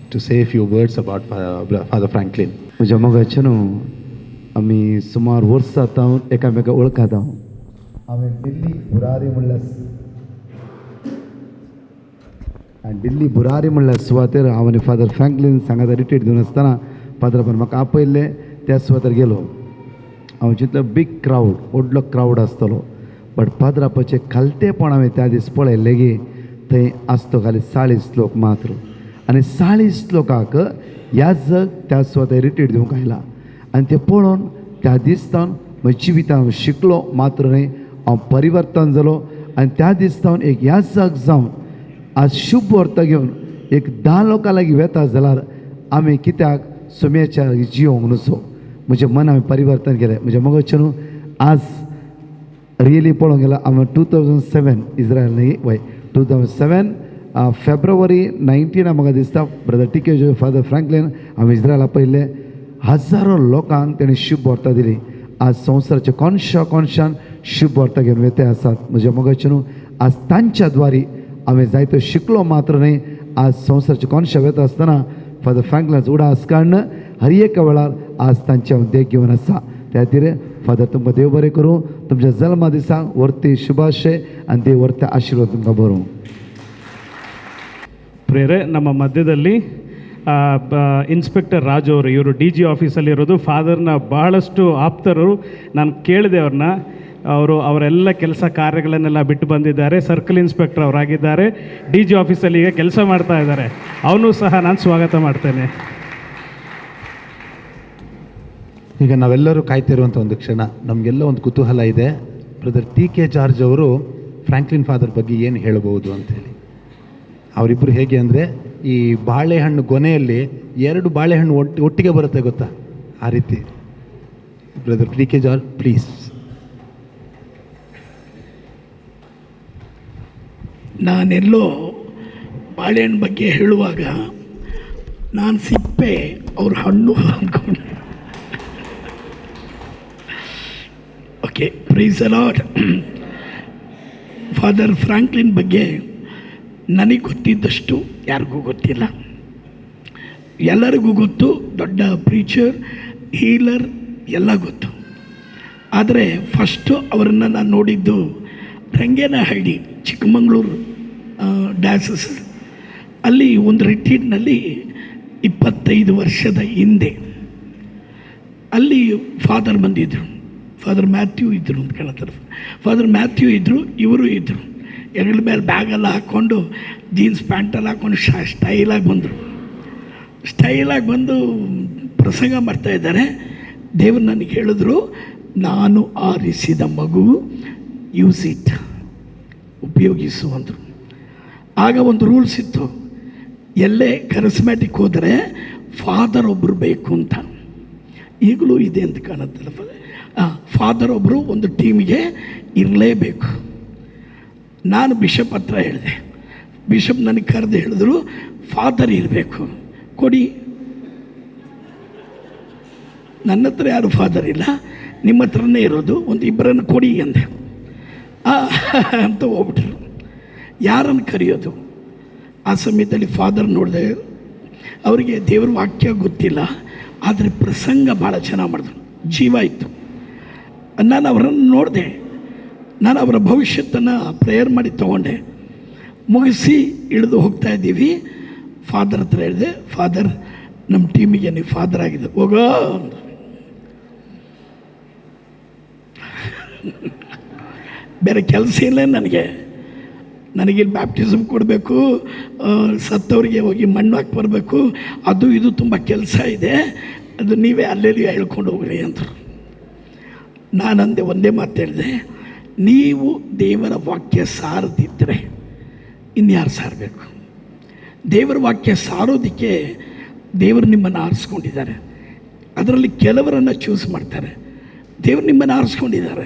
to say a few words about Father Franklin. म्हज्या मोगाचें न्हू, आमी सुमार वर्सां जावन एकामेका वळखात. हांवें दिल्ली बुरारी म्हणल्यार आनी दिल्ली बुरारी म्हणल्यार सुवातेर हांव आनी फादर फ्रँकलीन सांगाता रिट्रीट दिवन आसतना फादरान म्हाका आपयल्लें. त्या सुवातेर गेलो हांव. चिंतलो बीग क्रावड, व्हडलो क्रावड आसतलो, बट पाद्रापाचें खालतेपण हांवें त्या दीस पळयलें की थंय आसतो खाली 40 लोक मात्र, आनी 40 लोकांक ह्या जग त्या सुवातेर रिट्रीट दिवंक आयला. आनी तें पळोवन त्या दिसतान म्हज्या जिवितान हांव शिकलो मात्र न्हय, हांव परिवर्तन जालो. आनी त्या दिसतान एक ह्या जग जावन आज शुभ वार्ता घेवन एक 10 लोकां लागीं वेता जाल्यार आमी कित्याक सुम्याच्या जियोंक नुसो. म्हज्या मनान हांवें परिवर्तन केलें. म्हज्या मोगाचें न्हू, आज रियली पळोवंक गेल्यार हांवें 2007 इस्रायल न्ही वय 2007 फेब्रुवारी 19 म्हाका दिसता brother T K Joseph father Franklin हांवें इस्रायला पळयल्लें. हजारो लोकांक तेणें शुभ वार्ता दिली. आज संवसाराच्या कोनशा कोनशान शुभ वार्ता घेवन वेते आसात. म्हज्या मोगाचें न्हू, आज तांच्या द्वारी हांवें जायतो शिकलो मात्र न्हय, आज संवसाराच्या कोनशा वेता आसतना फादर फ्रँकलिनाचो उडास काडून हर एका वेळार आज तांचे हांव देख घेवन आसा. त्या खातीर फादर तुमकां देव बरें करूं, तुमच्या जल्मा दिसा वर्ती शुभाशय आनी देव वर्ते आशिर्वाद तुमकां बरोवं. ಪ್ರೇರೆ, ನಮ್ಮ ಮಧ್ಯದಲ್ಲಿ ಇನ್ಸ್ಪೆಕ್ಟರ್ ರಾಜು ಅವರು, ಇವರು ಡಿ ಜಿ ಆಫೀಸಲ್ಲಿ ಇರೋದು, ಫಾದರ್ನ ಬಹಳಷ್ಟು ಆಪ್ತರು. ನಾನು ಕೇಳಿದೆ ಅವ್ರನ್ನ, ಅವರು ಅವರೆಲ್ಲ ಕೆಲಸ ಕಾರ್ಯಗಳನ್ನೆಲ್ಲ ಬಿಟ್ಟು ಬಂದಿದ್ದಾರೆ, ಸರ್ಕಲ್ ಇನ್ಸ್ಪೆಕ್ಟರ್ ಅವರಾಗಿದ್ದಾರೆ, ಡಿ ಜಿ ಆಫೀಸಲ್ಲಿ ಈಗ ಕೆಲಸ ಮಾಡ್ತಾ ಇದ್ದಾರೆ. ಅವನು ಸಹ ನಾನು ಸ್ವಾಗತ ಮಾಡ್ತೇನೆ. ಈಗ ನಾವೆಲ್ಲರೂ ಕಾಯ್ತಿರುವಂಥ ಒಂದು ಕ್ಷಣ, ನಮಗೆಲ್ಲ ಒಂದು ಕುತೂಹಲ ಇದೆ, ಬ್ರದರ್ ಟಿ ಕೆ ಜಾರ್ಜ್ ಅವರು ಫ್ರಾಂಕ್ಲಿನ್ ಫಾದರ್ ಬಗ್ಗೆ ಏನು ಹೇಳಬಹುದು ಅಂಥೇಳಿ. ಅವರಿಬ್ಬರು ಹೇಗೆ ಅಂದರೆ, ಈ ಬಾಳೆಹಣ್ಣು ಗೊನೆಯಲ್ಲಿ 2 ಬಾಳೆಹಣ್ಣು ಒಟ್ಟಿಗೆ ಬರುತ್ತೆ ಗೊತ್ತಾ, ಆ ರೀತಿ. Brother T K George please. ನಾನೆಲ್ಲೋ ಬಾಳೆಹಣ್ಣು ಬಗ್ಗೆ ಹೇಳುವಾಗ ನಾನು ಸಿಪ್ಪೆ, ಅವ್ರ ಹಣ್ಣು ಅಂದ್ಕೊಂಡೆ. Okay, praise the Lord. Father Franklin ಬಗ್ಗೆ ನನಗೆ ಗೊತ್ತಿದ್ದಷ್ಟು ಯಾರಿಗೂ ಗೊತ್ತಿಲ್ಲ. ಎಲ್ಲರಿಗೂ ಗೊತ್ತು, ದೊಡ್ಡ ಪ್ರೀಚರ್, ಹೀಲರ್ ಎಲ್ಲ ಗೊತ್ತು. ಆದರೆ ಫಸ್ಟು ಅವರನ್ನು ನಾನು ನೋಡಿದ್ದು ರಂಗೇನಹಳ್ಳಿ, ಚಿಕ್ಕಮಗಳೂರು ಡ್ಯಾಸಸ್ ಅಲ್ಲಿ ಒಂದು ರಿಟ್ರೀಟ್ನಲ್ಲಿ 25 ವರ್ಷದ ಹಿಂದೆ. ಅಲ್ಲಿ ಫಾದರ್ ಬಂದಿದ್ದರು, ಫಾದರ್ ಮ್ಯಾಥ್ಯೂ ಇದ್ದರು ಅಂತ ಕೇಳ್ತಾರೆ. ಫಾದರ್ ಮ್ಯಾಥ್ಯೂ ಇದ್ದರು, ಇವರು ಇದ್ದರು. ಹೆಗಲ ಮೇಲೆ ಬ್ಯಾಗೆಲ್ಲ ಹಾಕ್ಕೊಂಡು, ಜೀನ್ಸ್ ಪ್ಯಾಂಟೆಲ್ಲ ಹಾಕ್ಕೊಂಡು ಸ್ಟೈಲಾಗಿ ಬಂದರು. ಸ್ಟೈಲಾಗಿ ಬಂದು ಪ್ರಸಂಗ ಮಾಡ್ತಾಯಿದ್ದಾರೆ. ದೇವರು ನನಗೆ ಹೇಳಿದ್ರು, ನಾನು ಆರಿಸಿದ ಮಗು, ಯೂಸ್ it, ಉಪಯೋಗಿಸು ಅಂದರು. ಆಗ ಒಂದು ರೂಲ್ಸ್ ಇತ್ತು, ಎಲ್ಲೇ ಕರಿಸ್ಮ್ಯಾಟಿಕ್ ಹೋದರೆ ಫಾದರ್ ಒಬ್ಬರು ಬೇಕು ಅಂತ. ಈಗಲೂ ಇದೆ ಅಂತ ಕಾಣುತ್ತಲ್ಲ, ಫಾದರ್ ಒಬ್ಬರು ಒಂದು ಟೀಮಿಗೆ ಇರಲೇಬೇಕು. ನಾನು ಬಿಷಪ್ ಹತ್ರ ಹೇಳಿದೆ, ಬಿಷಪ್ ನನಗೆ ಕರೆದು ಹೇಳಿದ್ರು, ಫಾದರ್ ಇರಬೇಕು ಕೊಡಿ. ನನ್ನ ಹತ್ರ ಯಾರು ಫಾದರ್ ಇಲ್ಲ, ನಿಮ್ಮ ಹತ್ರನೇ ಇರೋದು, ಒಂದು ಇಬ್ಬರನ್ನು ಕೊಡಿ ಅಂದೆ. ಅಂತ ಹೋಗ್ಬಿಟ್ರು. ಯಾರನ್ನು ಕರೆಯೋದು? ಆ ಸಮಯದಲ್ಲಿ ಫಾದರ್ ನೋಡಿದೆ, ಅವರಿಗೆ ದೇವ್ರ ವಾಕ್ಯ ಗೊತ್ತಿಲ್ಲ, ಆದರೆ ಪ್ರಸಂಗ ಭಾಳ ಚೆನ್ನಾಗಿ ಮಾಡಿದ್ರು, ಜೀವ ಇತ್ತು. ನಾನು ಅವರನ್ನು ನೋಡಿದೆ, ನಾನು ಅವರ ಭವಿಷ್ಯತ್ತನ್ನು ಪ್ರೇಯರ್ ಮಾಡಿ ತೊಗೊಂಡೆ. ಮುಗಿಸಿ ಇಳಿದು ಹೋಗ್ತಾ ಇದ್ದೀವಿ. ಫಾದರ್ ಹತ್ರ ಹೇಳಿದೆ, ಫಾದರ್ ನಮ್ಮ ಟೀಮಿಗೆ ನೀವು ಫಾದರ್ ಆಗಿದೆ ಹೋಗೋ. ಬೇರೆ ಕೆಲಸ ಇಲ್ಲ ನನಗೆ, ನನಗಿಲ್ಲಿ ಬ್ಯಾಪ್ಟಿಸಮ್ ಕೊಡಬೇಕು, ಸತ್ತವರಿಗೆ ಹೋಗಿ ಮಣ್ಣು ಹಾಕಿ ಬರಬೇಕು, ಅದು ಇದು ತುಂಬ ಕೆಲಸ ಇದೆ, ಅದು ನೀವೇ ಅಲ್ಲೆಲ್ಲಿ ಹೇಳ್ಕೊಂಡು ಹೋಗ್ರಿ ಅಂದರು. ನಾನಂದೆ ಒಂದೇ ಮಾತು ಹೇಳಿದೆ, ನೀವು ದೇವರ ವಾಕ್ಯ ಸಾರದಿದ್ದರೆ ಇನ್ಯಾರು ಸಾರಬೇಕು? ದೇವರ ವಾಕ್ಯ ಸಾರೋದಕ್ಕೆ ದೇವರು ನಿಮ್ಮನ್ನು ಆರಿಸ್ಕೊಂಡಿದ್ದಾರೆ. ಅದರಲ್ಲಿ ಕೆಲವರನ್ನು ಚೂಸ್ ಮಾಡ್ತಾರೆ, ದೇವರು ನಿಮ್ಮನ್ನು ಆರಿಸ್ಕೊಂಡಿದ್ದಾರೆ.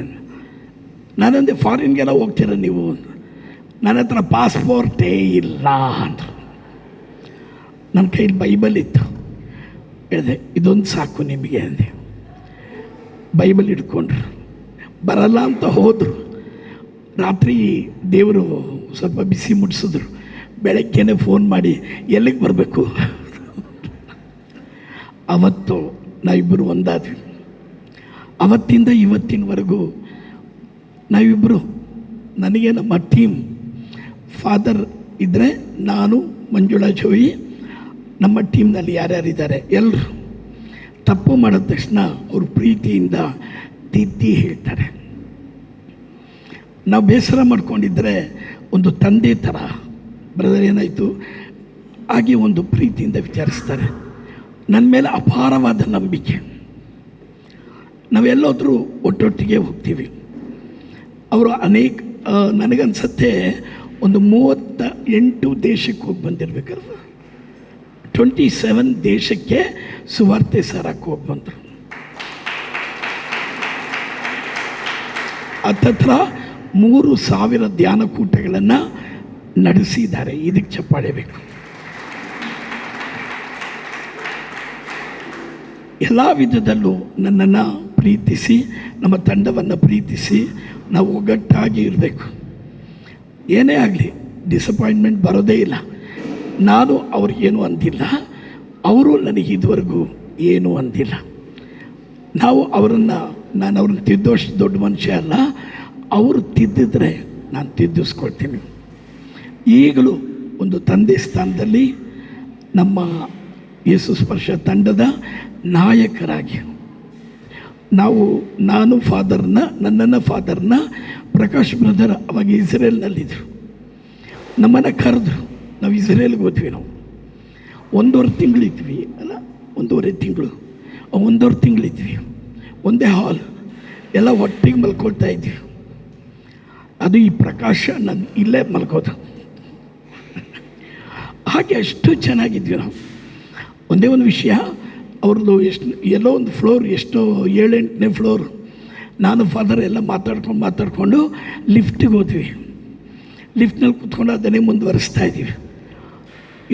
ನಾನಂದೆ ಫಾರಿನ್ಗೆಲ್ಲ ಹೋಗ್ತೀರ ನೀವು? ನನ್ನ ಹತ್ರ ಪಾಸ್ಪೋರ್ಟೇ ಇಲ್ಲ ಅಂದರು. ನನ್ನ ಕೈಲಿ ಬೈಬಲ್ ಇತ್ತು. ಹೇಳಿದೆ, ಇದೊಂದು ಸಾಕು ನಿಮಗೆ ಅಂದೆ. ಬೈಬಲ್ ಹಿಡ್ಕೊಂಡ್ರು, ಬರಲ್ಲ ಅಂತ ಹೋದರು. ರಾತ್ರಿ ದೇವರು ಸ್ವಲ್ಪ ಬಿಸಿ ಮುಟ್ಟಿಸಿದ್ರು. ಬೆಳಗ್ಗೆನೇ ಫೋನ್ ಮಾಡಿ ಎಲ್ಲಿಗೆ ಬರಬೇಕು? ಅವತ್ತು ನಾವಿಬ್ಬರು ಒಂದಾದ್ವಿ. ಅವತ್ತಿಂದ ಇವತ್ತಿನವರೆಗೂ ನಾವಿಬ್ಬರು, ನನಗೆ ನಮ್ಮ ಟೀಮ್ ಫಾದರ್ ಇದ್ದರೆ ನಾನು, ಮಂಜುಳಾ ಜೋಯಿ, ನಮ್ಮ ಟೀಮ್ನಲ್ಲಿ ಯಾರ್ಯಾರಿದ್ದಾರೆ ಎಲ್ಲರೂ ತಪ್ಪು ಮಾಡಿದ ತಕ್ಷಣ ಅವರು ಪ್ರೀತಿಯಿಂದ ತಿದ್ದಿ ಹೇಳ್ತಾರೆ. ನಾವು ಬೇಸರ ಮಾಡ್ಕೊಂಡಿದ್ದರೆ ಒಂದು ತಂದೆ ಥರ, ಬ್ರದರ್ ಏನಾಯಿತು ಹಾಗೆ ಒಂದು ಪ್ರೀತಿಯಿಂದ ವಿಚಾರಿಸ್ತಾರೆ. ನನ್ನ ಮೇಲೆ ಅಪಾರವಾದ ನಂಬಿಕೆ. ನಾವೆಲ್ಲೋದ್ರೂ ಒಟ್ಟೊಟ್ಟಿಗೆ ಹೋಗ್ತೀವಿ. ಅವರು ಅನೇಕ, ನನಗನ್ಸುತ್ತೆ ಒಂದು 38 ದೇಶಕ್ಕೆ ಹೋಗಿ ಬಂದಿರಬೇಕಲ್ವ, 27 ದೇಶಕ್ಕೆ ಸುವಾರ್ತೆ ಸಾರಕ್ಕೆ ಹೋಗಿ ಬಂದರು. ಹತ್ತತ್ರ 3,000 ಧ್ಯಾನಕೂಟಗಳನ್ನು ನಡೆಸಿದ್ದಾರೆ. ಇದಕ್ಕೆ ಚಪ್ಪಾಳೆ ಬೇಕು. ಎಲ್ಲ ವಿಧದಲ್ಲೂ ನನ್ನನ್ನು ಪ್ರೀತಿಸಿ, ನಮ್ಮ ತಂಡವನ್ನು ಪ್ರೀತಿಸಿ, ನಾವು ಒಗ್ಗಟ್ಟಾಗಿ ಇರಬೇಕು. ಏನೇ ಆಗಲಿ ಡಿಸಪಾಯಿಂಟ್ಮೆಂಟ್ ಬರೋದೇ ಇಲ್ಲ. ನಾನು ಅವ್ರಿಗೇನು ಅಂದಿಲ್ಲ, ಅವರು ನನಗೆ ಇದುವರೆಗೂ ಏನೂ ಅಂದಿಲ್ಲ. ನಾವು ಅವರನ್ನು, ನಾನು ಅವ್ರನ್ನ ತಿದ್ದೋಷ್ಟು ದೊಡ್ಡ ಮನುಷ್ಯ ಅಲ್ಲ, ಅವರು ತಿದ್ದಿದ್ರೆ ನಾನು ತಿದ್ದಿಸ್ಕೊಳ್ತೀನಿ. ಈಗಲೂ ಒಂದು ತಂದೆ ಸ್ಥಾನದಲ್ಲಿ ನಮ್ಮ ಯೇಸು ಸ್ಪರ್ಶ ತಂಡದ ನಾಯಕರಾಗಿ ನಾವು, ನಾನು ಫಾದರ್ನ, ನನ್ನನ್ನು ಫಾದರ್ನ, ಪ್ರಕಾಶ್ ಬ್ರದರ್ ಅವಾಗ ಇಸ್ರೇಲ್ನಲ್ಲಿದ್ದರು, ನಮ್ಮನ್ನು ಕರೆದ್ರು. ನಾವು ಇಸ್ರೇಲ್ಗೆ ಹೋದ್ವಿ. ನಾವು 1.5 ತಿಂಗಳಿದ್ವಿ ಅಲ್ಲ, 1.5 ತಿಂಗಳು, 1.5 ತಿಂಗಳಿದ್ವಿ. ಒಂದೇ ಹಾಲ್, ಎಲ್ಲ ಒಟ್ಟಿಗೆ ಮಲ್ಕೊಳ್ತಾ ಇದ್ವಿ. ಅದು ಈ ಪ್ರಕಾಶ ನಾನು ಇಲ್ಲೇ ಮಲ್ಕೋದು, ಹಾಗೆ ಅಷ್ಟು ಚೆನ್ನಾಗಿದ್ವಿ ನಾವು. ಒಂದೇ ಒಂದು ವಿಷಯ, ಅವ್ರದ್ದು ಎಷ್ಟು ಎಲ್ಲೋ ಒಂದು ಫ್ಲೋರ್, ಎಷ್ಟೋ 7-8ನೇ ಫ್ಲೋರ್, ನಾನು ಫಾದರ್ ಎಲ್ಲ ಮಾತಾಡ್ಕೊಂಡು ಲಿಫ್ಟಿಗೆ ಹೋದ್ವಿ. ಲಿಫ್ಟ್ನಲ್ಲಿ ಕೂತ್ಕೊಂಡು ಅದನ್ನೇ ಮುಂದುವರಿಸ್ತಾ ಇದ್ದೀವಿ.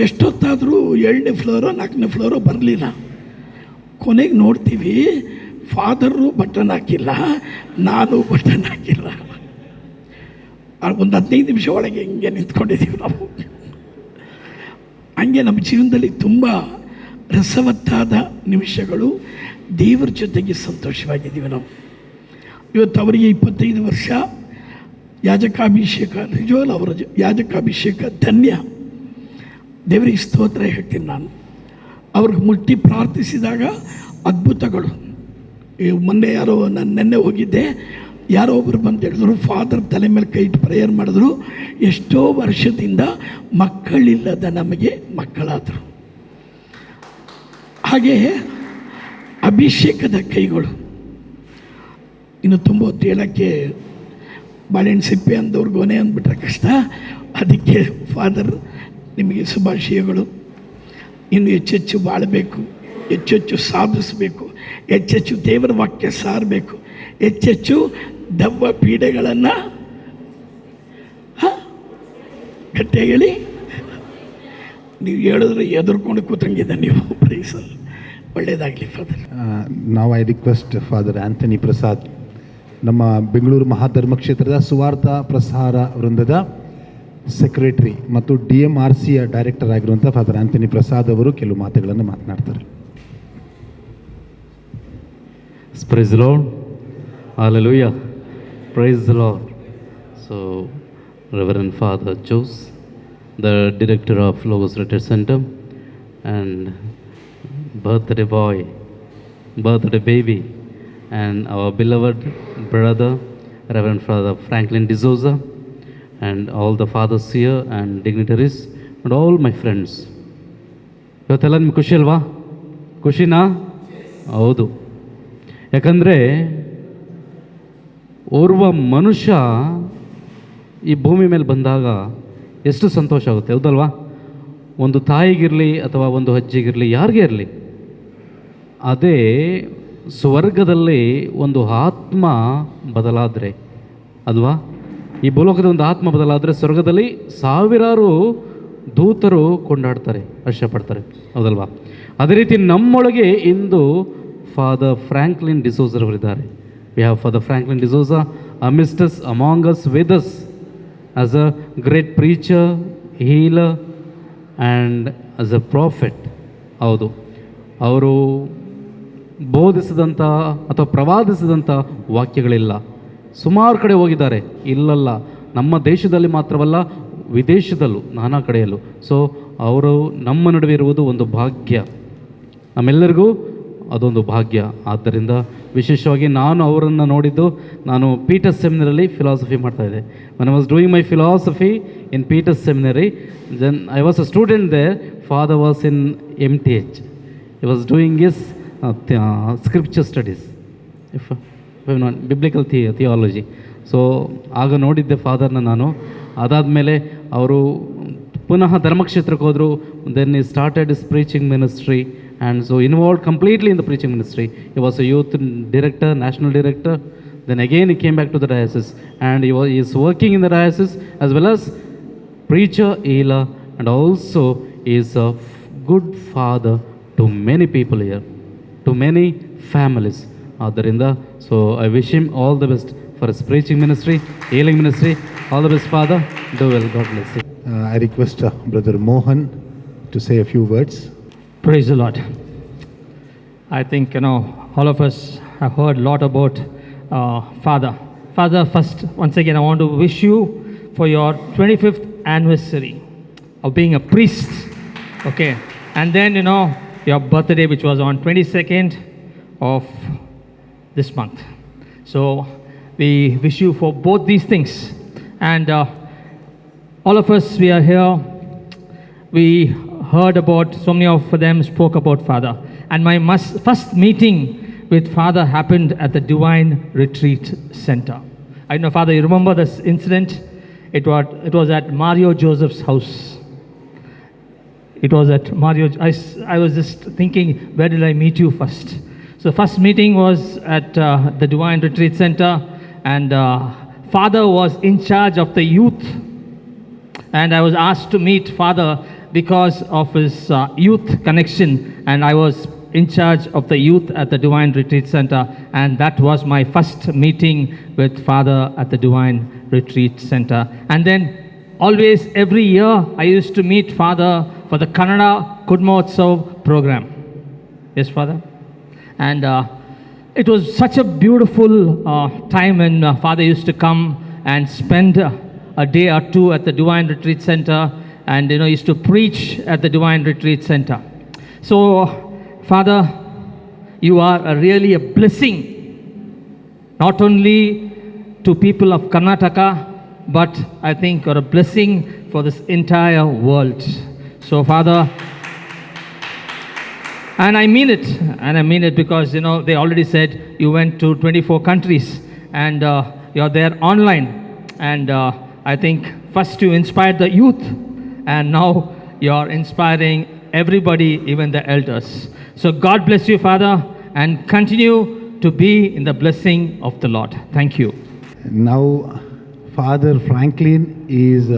ಎಷ್ಟೊತ್ತಾದರೂ 7ನೇ ಫ್ಲೋರೋ 4ನೇ ಫ್ಲೋರೋ ಬರಲಿಲ್ಲ. ಕೊನೆಗೆ ನೋಡ್ತೀವಿ, ಫಾದರು ಬಟನ್ ಹಾಕಿಲ್ಲ, ನಾನು ಬಟನ್ ಹಾಕಿಲ್ಲ. ಒಂದು 15 ನಿಮಿಷ ಒಳಗೆ ಹಿಂಗೆ ನಿಂತ್ಕೊಂಡಿದ್ದೀವಿ ನಾವು. ಹಂಗೆ ನಮ್ಮ ಜೀವನದಲ್ಲಿ ತುಂಬ ರಸವತ್ತಾದ ನಿಮಿಷಗಳು, ದೇವರ ಜೊತೆಗೆ ಸಂತೋಷವಾಗಿದ್ದೀವಿ ನಾವು. ಇವತ್ತು ಅವರಿಗೆ 25 ವರ್ಷ ಯಾಜಕಾಭಿಷೇಕ, ನಿಜವಲ್ಲ ಅವರ ಯಾಜಕಾಭಿಷೇಕ ಧನ್ಯ. ದೇವರಿಗೆ ಸ್ತೋತ್ರ ಹೇಳ್ತೀನಿ ನಾನು. ಅವ್ರಿಗೆ ಮುಟ್ಟಿ ಪ್ರಾರ್ಥಿಸಿದಾಗ ಅದ್ಭುತಗಳು. ಮೊನ್ನೆ ಯಾರೋ, ನಾನು ನೆನ್ನೆ ಹೋಗಿದ್ದೆ, ಯಾರೋ ಒಬ್ಬರು ಬಂದು ಹೇಳಿದ್ರು, ಫಾದರ್ ತಲೆ ಮೇಲೆ ಕೈ ಇಟ್ಟು ಪ್ರೇಯರ್ ಮಾಡಿದ್ರು, ಎಷ್ಟೋ ವರ್ಷದಿಂದ ಮಕ್ಕಳಿಲ್ಲದ ನಮಗೆ ಮಕ್ಕಳಾದರು. ಹಾಗೆ ಅಭಿಷೇಕದ ಕೈಗಳು. ಇನ್ನು ತುಂಬ ಹೊತ್ತು ಹೇಳೋಕ್ಕೆ ಬಾಳೆಹಣ್ಣು ಸಿಪ್ಪೆ ಅಂದವ್ರಿಗೆ ಗೊನೆ ಅಂದ್ಬಿಟ್ರೆ ಕಷ್ಟ. ಅದಕ್ಕೆ ಫಾದರ್ ನಿಮಗೆ ಶುಭಾಶಯಗಳು. ಇನ್ನು ಹೆಚ್ಚೆಚ್ಚು ಬಾಳಬೇಕು, ಹೆಚ್ಚೆಚ್ಚು ಸಾಧಿಸಬೇಕು, ಹೆಚ್ಚೆಚ್ಚು ದೇವರ ವಾಕ್ಯ ಸಾರಬೇಕು, ಹೆಚ್ಚೆಚ್ಚು ದೆವ್ವ ಪೀಡೆಗಳನ್ನು ಗಟ್ಟಿಯಾಗಿ ಹೇಳಿ. ನೀವು ಹೇಳಿದ್ರೆ ಎದುರ್ಕೊಂಡು ಕೂತಂಗಿದೆ ನೀವು. ಪ್ರೈಸಲ್ ಒಳ್ಳೆಯದಾಗಲಿ ಫಾದರ್. ನಾವು I request father Anthony Prasad, ನಮ್ಮ ಬೆಂಗಳೂರು ಮಹಾಧರ್ಮಕ್ಷೇತ್ರದ ಸುವಾರ್ಥ ಪ್ರಸಾರ ವೃಂದದ ಸೆಕ್ರೆಟರಿ ಮತ್ತು ಡಿ ಎಮ್ ಆರ್ ಸಿಯ ಡೈರೆಕ್ಟರ್ ಆಗಿರುವಂಥ ಫಾದರ್ ಆಂಥನಿ ಪ್ರಸಾದ್ ಅವರು ಕೆಲವು ಮಾತುಗಳನ್ನು ಮಾತನಾಡ್ತಾರೆ. Praise the Lord. Hallelujah. Praise the Lord. So, Reverend Father Jose, the director of Logos Retreat Center, and birthday boy, birthday baby, and our beloved brother, Reverend Father Franklin D'Souza, and all the fathers here and dignitaries, and all my friends. ಇವತ್ತೆಲ್ಲ ನಿಮ್ಗೆ ಖುಷಿ ಅಲ್ವಾ? ಖುಷಿನಾ? ಹೌದು. ಯಾಕಂದರೆ ಓರ್ವ ಮನುಷ್ಯ ಈ ಭೂಮಿ ಮೇಲೆ ಬಂದಾಗ ಎಷ್ಟು ಸಂತೋಷ ಆಗುತ್ತೆ, ಹೌದಲ್ವಾ? ಒಂದು ತಾಯಿಗಿರಲಿ ಅಥವಾ ಒಂದು ಅಜ್ಜಿಗಿರಲಿ, ಯಾರಿಗೇ ಇರಲಿ, ಅದೇ ಸ್ವರ್ಗದಲ್ಲಿ ಒಂದು ಆತ್ಮ ಬದಲಾದರೆ, ಅಲ್ವಾ? ಈ ಭೂಲೋಕದ ಒಂದು ಆತ್ಮ ಬದಲಾದರೆ ಸ್ವರ್ಗದಲ್ಲಿ ಸಾವಿರಾರು ದೂತರು ಕೊಂಡಾಡ್ತಾರೆ, ಹರ್ಷಪಡ್ತಾರೆ, ಹೌದಲ್ವಾ? ಅದೇ ರೀತಿ ನಮ್ಮೊಳಗೆ ಇಂದು ಫಾದರ್ ಫ್ರಾಂಕ್ಲಿನ್ ಡಿಸೋಜರವರಿದ್ದಾರೆ. We have Father Franklin D'Souza amidst us, among us, with us, as a great preacher, healer and as a prophet. ಹೌದು, ಅವರು ಬೋಧಿಸಿದಂಥ ಅಥವಾ ಪ್ರವಾದಿಸಿದಂಥ ವಾಕ್ಯಗಳಿಲ್ಲ. ಸುಮಾರು ಕಡೆ ಹೋಗಿದ್ದಾರೆ, ಇಲ್ಲಲ್ಲ, ನಮ್ಮ ದೇಶದಲ್ಲಿ ಮಾತ್ರವಲ್ಲ, ವಿದೇಶದಲ್ಲೂ ನಾನಾ ಕಡೆಯಲ್ಲೂ. ಸೊ ಅವರು ನಮ್ಮ ನಡುವೆ ಇರುವುದು ಒಂದು ಭಾಗ್ಯ, ನಮ್ಮೆಲ್ಲರಿಗೂ ಅದೊಂದು ಭಾಗ್ಯ. ಆದ್ದರಿಂದ ವಿಶೇಷವಾಗಿ ನಾನು ಅವರನ್ನು ನೋಡಿದ್ದು, ನಾನು ಪೀಟರ್ಸ್ ಸೆಮಿನರಲ್ಲಿ ಫಿಲಾಸಫಿ ಮಾಡ್ತಾಯಿದ್ದೆ. When I was doing my philosophy in Peter's Seminary, then I was a student there. Father was in MTH. He was doing his scripture studies, if not biblical theology. So ಆಗ ನೋಡಿದ್ದೆ ಫಾದರ್ನ ನಾನು. ಅದಾದಮೇಲೆ ಅವರು ಪುನಃ ಧರ್ಮಕ್ಷೇತ್ರಕ್ಕೆ ಹೋದರು. Then he started his preaching ministry and so involved completely in the preaching ministry. He was a youth director, national director. Then again he came back to the diocese and he is working in the diocese as well as preacher, healer, and also is a good father to many people here, to many families. ಆದ್ದರಿಂದ, so I wish him all the best for his preaching ministry, healing ministry. All the best, Father. Do well. God bless you. I request Brother Mohan to say a few words. Praise the Lord. I think all of us have heard a lot about Father. Father, first, once again, I want to wish you for your 25th anniversary of being a priest. Okay, and then your birthday, which was on 22nd of this month. So we wish you for both these things. And all of us, we are here, we heard about, so many of them spoke about Father. And my first meeting with Father happened at the Divine Retreat Center. I know, Father, you remember this incident? It was at Mario Joseph's house. It was at Mario. I was just thinking, where did I meet you first? So, first meeting was at the Divine Retreat Center, and Father was in charge of the youth, and I was asked to meet Father because of his youth connection, and I was in charge of the youth at the Divine Retreat Center, and that was my first meeting with Father at the Divine Retreat Center. And then always every year I used to meet Father for the Kannada Kudmotsav program. Yes, Father? And it was such a beautiful time when Father used to come and spend a day or two at the Divine Retreat Center and used to preach at the Divine Retreat Center. So, Father, you are really a blessing not only to people of Karnataka, but I think you're a blessing for this entire world. So, Father, and I mean it, and I mean it because they already said you went to 24 countries and you're there online. And I think first you inspired the youth, and now you're inspiring everybody, even the elders. So God bless you, Father, and continue to be in the blessing of the Lord. Thank you. Now, Father Franklin is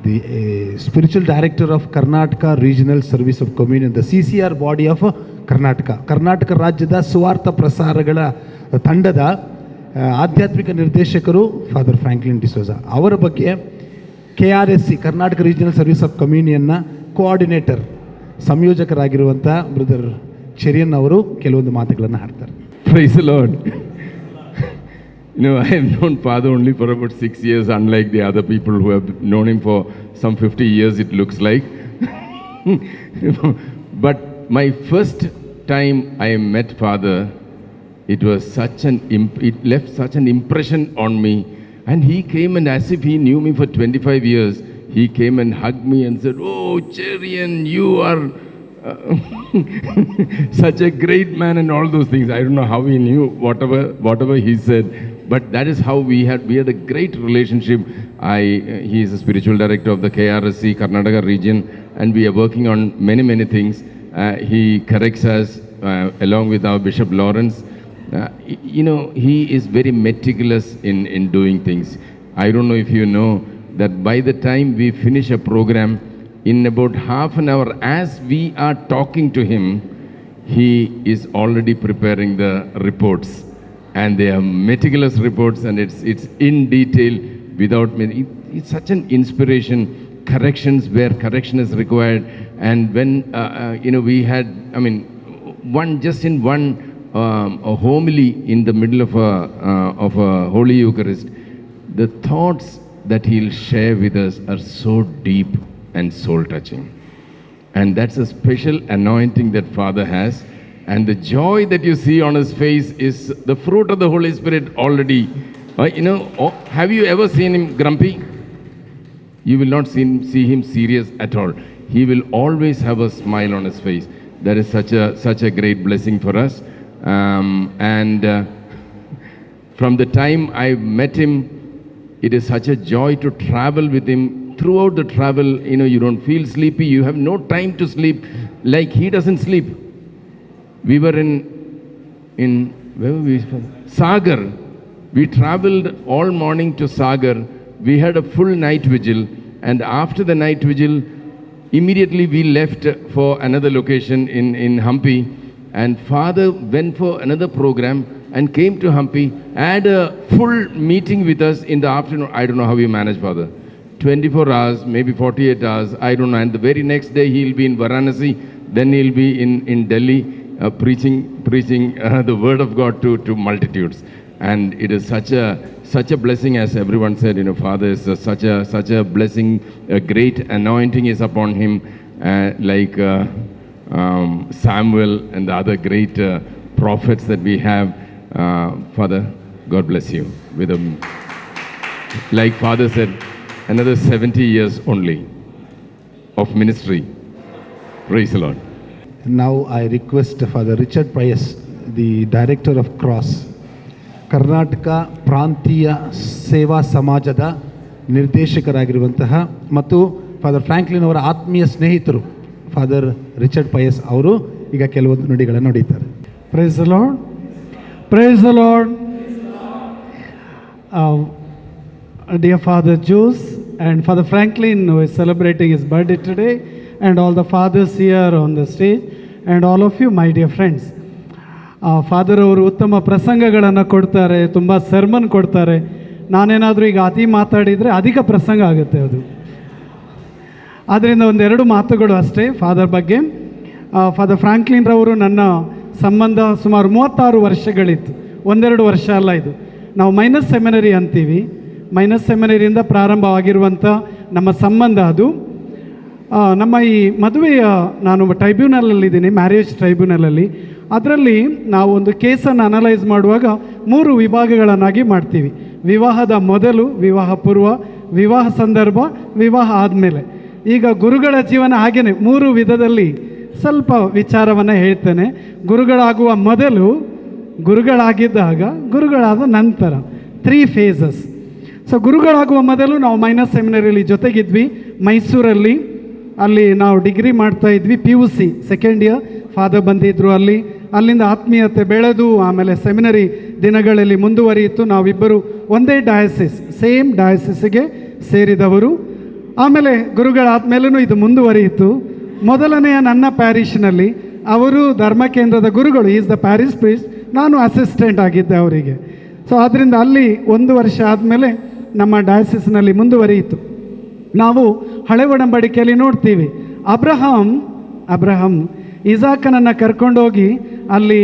the spiritual director of Karnataka Regional Service of Communion, the CCR body of Karnataka. Karnataka ರಾಜ್ಯದ ಸುವಾರ್ಥ ಪ್ರಸಾರಗಳ ತಂಡದ ಆ, ಆಧ್ಯಾತ್ಮಿಕ ನಿರ್ದೇಶಕರು father Franklin D'Souza ಅವರ ಬಗ್ಗೆ KRSC, Karnataka regional service of ಕಮ್ಯೂನಿಯನ್ನ coordinator, ಸಂಯೋಜಕರಾಗಿರುವಂಥ brother Cherian ಅವರು ಕೆಲವೊಂದು ಮಾತುಗಳನ್ನು ಆಡ್ತಾರೆ. Praise the Lord. I have known Father only for about 6 years, unlike the other people who have known him for some 50 years, it looks like. But my first time I met Father, it left such an impression on me. And he came and, as if he knew me for 25 years, he came and hugged me and said, "Oh, Cherian, you are such a great man," and all those things. I don't know how he knew whatever he said, but that is how we had a great relationship. I he is a spiritual director of the KRSC Karnataka region, and we are working on many, many things. He corrects us along with our Bishop Lawrence. He is very meticulous in doing things. I don't know if you know that by the time we finish a program, in about half an hour, as we are talking to him, he is already preparing the reports. And they are meticulous reports, and it's in detail without many. It's such an inspiration, corrections where correction is required. And when, we had, I mean, one just in one a homily in the middle of a Holy Eucharist, the thoughts that he'll share with us are so deep and soul touching. And that's a special anointing that Father has. And the joy that you see on his face is the fruit of the Holy Spirit already. Oh, have you ever seen him grumpy? You will not see him serious at all. He will always have a smile on his face. That is such a great blessing for us. And from the time I met him, it is such a joy to travel with him. Throughout the travel, you don't feel sleepy. You have no time to sleep. Like he doesn't sleep. We were in where were we? Sagar. We traveled all morning to Sagar. We had a full night vigil, and after the night vigil, immediately we left for another location in Hampi. And Father went for another program and came to Hampi, had a full meeting with us in the afternoon. I don't know how he managed, Father. 24 hours, maybe 48 hours, I don't know. And the very next day he'll be in Varanasi, then he'll be in Delhi preaching the word of God to multitudes. And it is such a blessing, as everyone said, Father is such a blessing, a great anointing is upon him, like Samuel and the other great prophets that we have. Father, God bless you. Like Father said, another 70 years only of ministry. Praise the Lord. Now I request Father Richard Pius, the director of Cross, Karnataka ಪ್ರಾಂತೀಯ ಸೇವಾ ಸಮಾಜದ ನಿರ್ದೇಶಕರಾಗಿರುವಂತಹ ಮತ್ತು father Franklin ಅವರ ಆತ್ಮೀಯ ಸ್ನೇಹಿತರು father Richard Pius ಅವರು ಈಗ ಕೆಲವೊಂದು ನುಡಿಗಳನ್ನು ನುಡಿತಾರೆ. Praise the Lord. Praise the Lord. Dear Father Jose and Father Franklin, who is celebrating his birthday today, and all the fathers here on the stage, and all of you, my dear friends. Father ಅವರು ಉತ್ತಮ ಪ್ರಸಂಗಗಳನ್ನು ಕೊಡ್ತಾರೆ, ತುಂಬ ಸೆರ್ಮನ್ ಕೊಡ್ತಾರೆ. ನಾನೇನಾದರೂ ಈಗ ಅತಿ ಮಾತಾಡಿದರೆ ಅಧಿಕ ಪ್ರಸಂಗ ಆಗುತ್ತೆ ಅದು. ಆದ್ದರಿಂದ ಒಂದೆರಡು ಮಾತುಗಳು ಅಷ್ಟೇ ಫಾದರ್ ಬಗ್ಗೆ. ಫಾದರ್ ಫ್ರಾಂಕ್ಲಿನ್ ರವರು ನನ್ನ ಸಂಬಂಧ ಸುಮಾರು 36 ವರ್ಷಗಳಿತ್ತು, ಒಂದೆರಡು ವರ್ಷ ಅಲ್ಲ ಇದು. ನಾವು ಮೈನರ್ ಸೆಮಿನರಿ ಅಂತೀವಿ. ಮೈನರ್ ಸೆಮಿನರಿಯಿಂದ ಪ್ರಾರಂಭವಾಗಿರುವಂಥ ನಮ್ಮ ಸಂಬಂಧ ಅದು. ನಮ್ಮ ಈ ಮದುವೆಯ, ನಾನು ಟ್ರೈಬ್ಯುನಲಲ್ಲಿದ್ದೀನಿ, ಮ್ಯಾರೇಜ್ ಟ್ರೈಬ್ಯುನಲಲ್ಲಿ. ಅದರಲ್ಲಿ ನಾವು ಒಂದು ಕೇಸನ್ನು ಅನಲೈಸ್ ಮಾಡುವಾಗ ಮೂರು ವಿಭಾಗಗಳನ್ನಾಗಿ ಮಾಡ್ತೀವಿ: ವಿವಾಹದ ಮೊದಲು, ವಿವಾಹ ಪೂರ್ವ, ವಿವಾಹ ಸಂದರ್ಭ, ವಿವಾಹ ಆದಮೇಲೆ. ಈಗ ಗುರುಗಳ ಜೀವನ ಹಾಗೇನೆ ಮೂರು ವಿಧದಲ್ಲಿ ಸ್ವಲ್ಪ ವಿಚಾರವನ್ನು ಹೇಳ್ತೇನೆ. ಗುರುಗಳಾಗುವ ಮೊದಲು, ಗುರುಗಳಾಗಿದ್ದಾಗ, ಗುರುಗಳಾದ ನಂತರ, ತ್ರೀ ಫೇಸಸ್. ಸೊ ಗುರುಗಳಾಗುವ ಮೊದಲು ನಾವು ಮೈನರ್ ಸೆಮಿನರಿಯಲ್ಲಿ ಜೊತೆಗಿದ್ವಿ ಮೈಸೂರಲ್ಲಿ. ಅಲ್ಲಿ ನಾವು ಡಿಗ್ರಿ ಮಾಡ್ತಾ ಇದ್ವಿ, PUC second year. Father ಬಂದಿದ್ದರು ಅಲ್ಲಿ. ಅಲ್ಲಿಂದ ಆತ್ಮೀಯತೆ ಬೆಳೆದು ಆಮೇಲೆ ಸೆಮಿನರಿ ದಿನಗಳಲ್ಲಿ ಮುಂದುವರಿಯಿತು. ನಾವಿಬ್ಬರು ಒಂದೇ ಡಯಾಸಿಸ್, ಸೇಮ್ ಡಯಾಸಿಸ್ಗೆ ಸೇರಿದವರು. ಆಮೇಲೆ ಗುರುಗಳಾದಮೇಲೂ ಇದು ಮುಂದುವರಿಯಿತು. ಮೊದಲನೆಯ ನನ್ನ ಪ್ಯಾರಿಷ್ನಲ್ಲಿ ಅವರು ಧರ್ಮ ಕೇಂದ್ರದ ಗುರುಗಳು, he's the parish priest, ನಾನು ಅಸಿಸ್ಟೆಂಟ್ ಆಗಿದ್ದೆ ಅವರಿಗೆ. ಸೊ ಆದ್ದರಿಂದ ಅಲ್ಲಿ ಒಂದು ವರ್ಷ ಆದಮೇಲೆ ನಮ್ಮ ಡಯಾಸಿಸ್ನಲ್ಲಿ ಮುಂದುವರಿಯಿತು. ನಾವು ಹಳೆ ಒಡಂಬಡಿಕೆಯಲ್ಲಿ ನೋಡ್ತೀವಿ. ಅಬ್ರಹಾಂ ಇಸಾಕನನ್ನು ಕರ್ಕೊಂಡೋಗಿ ಅಲ್ಲಿ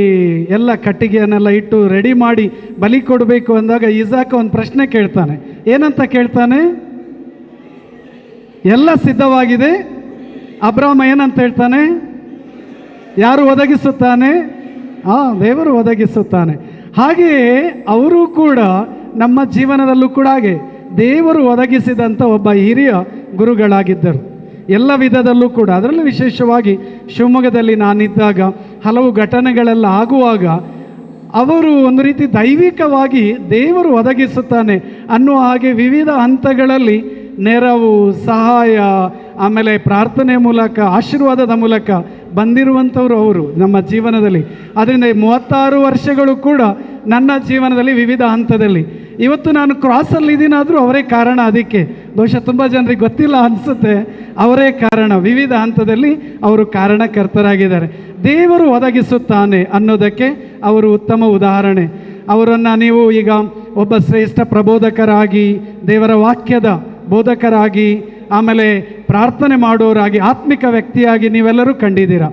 ಎಲ್ಲ ಕಟ್ಟಿಗೆಯನ್ನೆಲ್ಲ ಇಟ್ಟು ರೆಡಿ ಮಾಡಿ ಬಲಿ ಕೊಡಬೇಕು ಅಂದಾಗ ಇಸಾಕ ಒಂದು ಪ್ರಶ್ನೆ ಕೇಳ್ತಾನೆ. ಏನಂತ ಕೇಳ್ತಾನೆ? ಎಲ್ಲ ಸಿದ್ಧವಾಗಿದೆ. ಅಬ್ರಹಾಮ ಏನಂತ ಹೇಳ್ತಾನೆ? ಯಾರು ಒದಗಿಸುತ್ತಾನೆ? ದೇವರು ಒದಗಿಸುತ್ತಾನೆ. ಹಾಗೆಯೇ ಅವರು ಕೂಡ ನಮ್ಮ ಜೀವನದಲ್ಲೂ ಕೂಡ ಹಾಗೆ ದೇವರು ಒದಗಿಸಿದಂಥ ಒಬ್ಬ ಹಿರಿಯ ಗುರುಗಳಾಗಿದ್ದರು ಎಲ್ಲ ವಿಧದಲ್ಲೂ ಕೂಡ. ಅದರಲ್ಲೂ ವಿಶೇಷವಾಗಿ ಶಿವಮೊಗ್ಗದಲ್ಲಿ ನಾನಿದ್ದಾಗ ಹಲವು ಘಟನೆಗಳೆಲ್ಲ ಆಗುವಾಗ ಅವರು ಒಂದು ರೀತಿ ದೈವಿಕವಾಗಿ ದೇವರು ಒದಗಿಸುತ್ತಾನೆ ಅನ್ನುವ ಹಾಗೆ ವಿವಿಧ ಹಂತಗಳಲ್ಲಿ ನೆರವು, ಸಹಾಯ, ಆಮೇಲೆ ಪ್ರಾರ್ಥನೆ ಮೂಲಕ, ಆಶೀರ್ವಾದದ ಮೂಲಕ ಬಂದಿರುವಂಥವರು ಅವರು ನಮ್ಮ ಜೀವನದಲ್ಲಿ. ಅದರಿಂದ 36 ವರ್ಷಗಳು ಕೂಡ ನನ್ನ ಜೀವನದಲ್ಲಿ ವಿವಿಧ ಹಂತದಲ್ಲಿ ಇವತ್ತು ನಾನು ಕ್ರಾಸಲ್ಲಿ ಇದ್ದೀನಾದರೂ ಅವರೇ ಕಾರಣ. ಅದಕ್ಕೆ ಬಹುಶಃ ತುಂಬ ಜನರಿಗೆ ಗೊತ್ತಿಲ್ಲ ಅನಿಸುತ್ತೆ, ಅವರೇ ಕಾರಣ. ವಿವಿಧ ಹಂತದಲ್ಲಿ ಅವರು ಕಾರಣಕರ್ತರಾಗಿದ್ದಾರೆ. ದೇವರು ಒದಗಿಸುತ್ತಾನೆ ಅನ್ನೋದಕ್ಕೆ ಅವರು ಉತ್ತಮ ಉದಾಹರಣೆ. ಅವರನ್ನು ನೀವು ಈಗ ಒಬ್ಬ ಶ್ರೇಷ್ಠ ಪ್ರಬೋಧಕರಾಗಿ, ದೇವರ ವಾಕ್ಯದ ಬೋಧಕರಾಗಿ, ಆಮೇಲೆ ಪ್ರಾರ್ಥನೆ ಮಾಡೋರಾಗಿ, ಆತ್ಮಿಕ ವ್ಯಕ್ತಿಯಾಗಿ ನೀವೆಲ್ಲರೂ ಕಂಡಿದ್ದೀರ.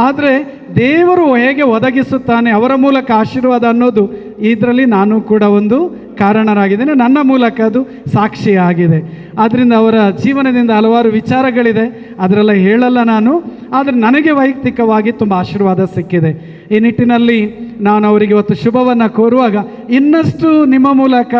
ಆದರೆ ದೇವರು ಹೇಗೆ ಒದಗಿಸುತ್ತಾನೆ, ಅವರ ಮೂಲಕ ಆಶೀರ್ವಾದ ಅನ್ನೋದು ಇದರಲ್ಲಿ ನಾನು ಕೂಡ ಒಂದು ಕಾರಣರಾಗಿದ್ದೇನೆ. ನನ್ನ ಮೂಲಕ ಅದು ಸಾಕ್ಷಿಯಾಗಿದೆ. ಆದ್ದರಿಂದ ಅವರ ಜೀವನದಿಂದ ಹಲವಾರು ವಿಚಾರಗಳಿದೆ, ಅದರೆಲ್ಲ ಹೇಳಲ್ಲ ನಾನು. ಆದರೆ ನನಗೆ ವೈಯಕ್ತಿಕವಾಗಿ ತುಂಬ ಆಶೀರ್ವಾದ ಸಿಕ್ಕಿದೆ. ಈ ನಿಟ್ಟಿನಲ್ಲಿ ನಾನು ಅವರಿಗೆ ಇವತ್ತು ಶುಭವನ್ನು ಕೋರುವಾಗ ಇನ್ನಷ್ಟು ನಿಮ್ಮ ಮೂಲಕ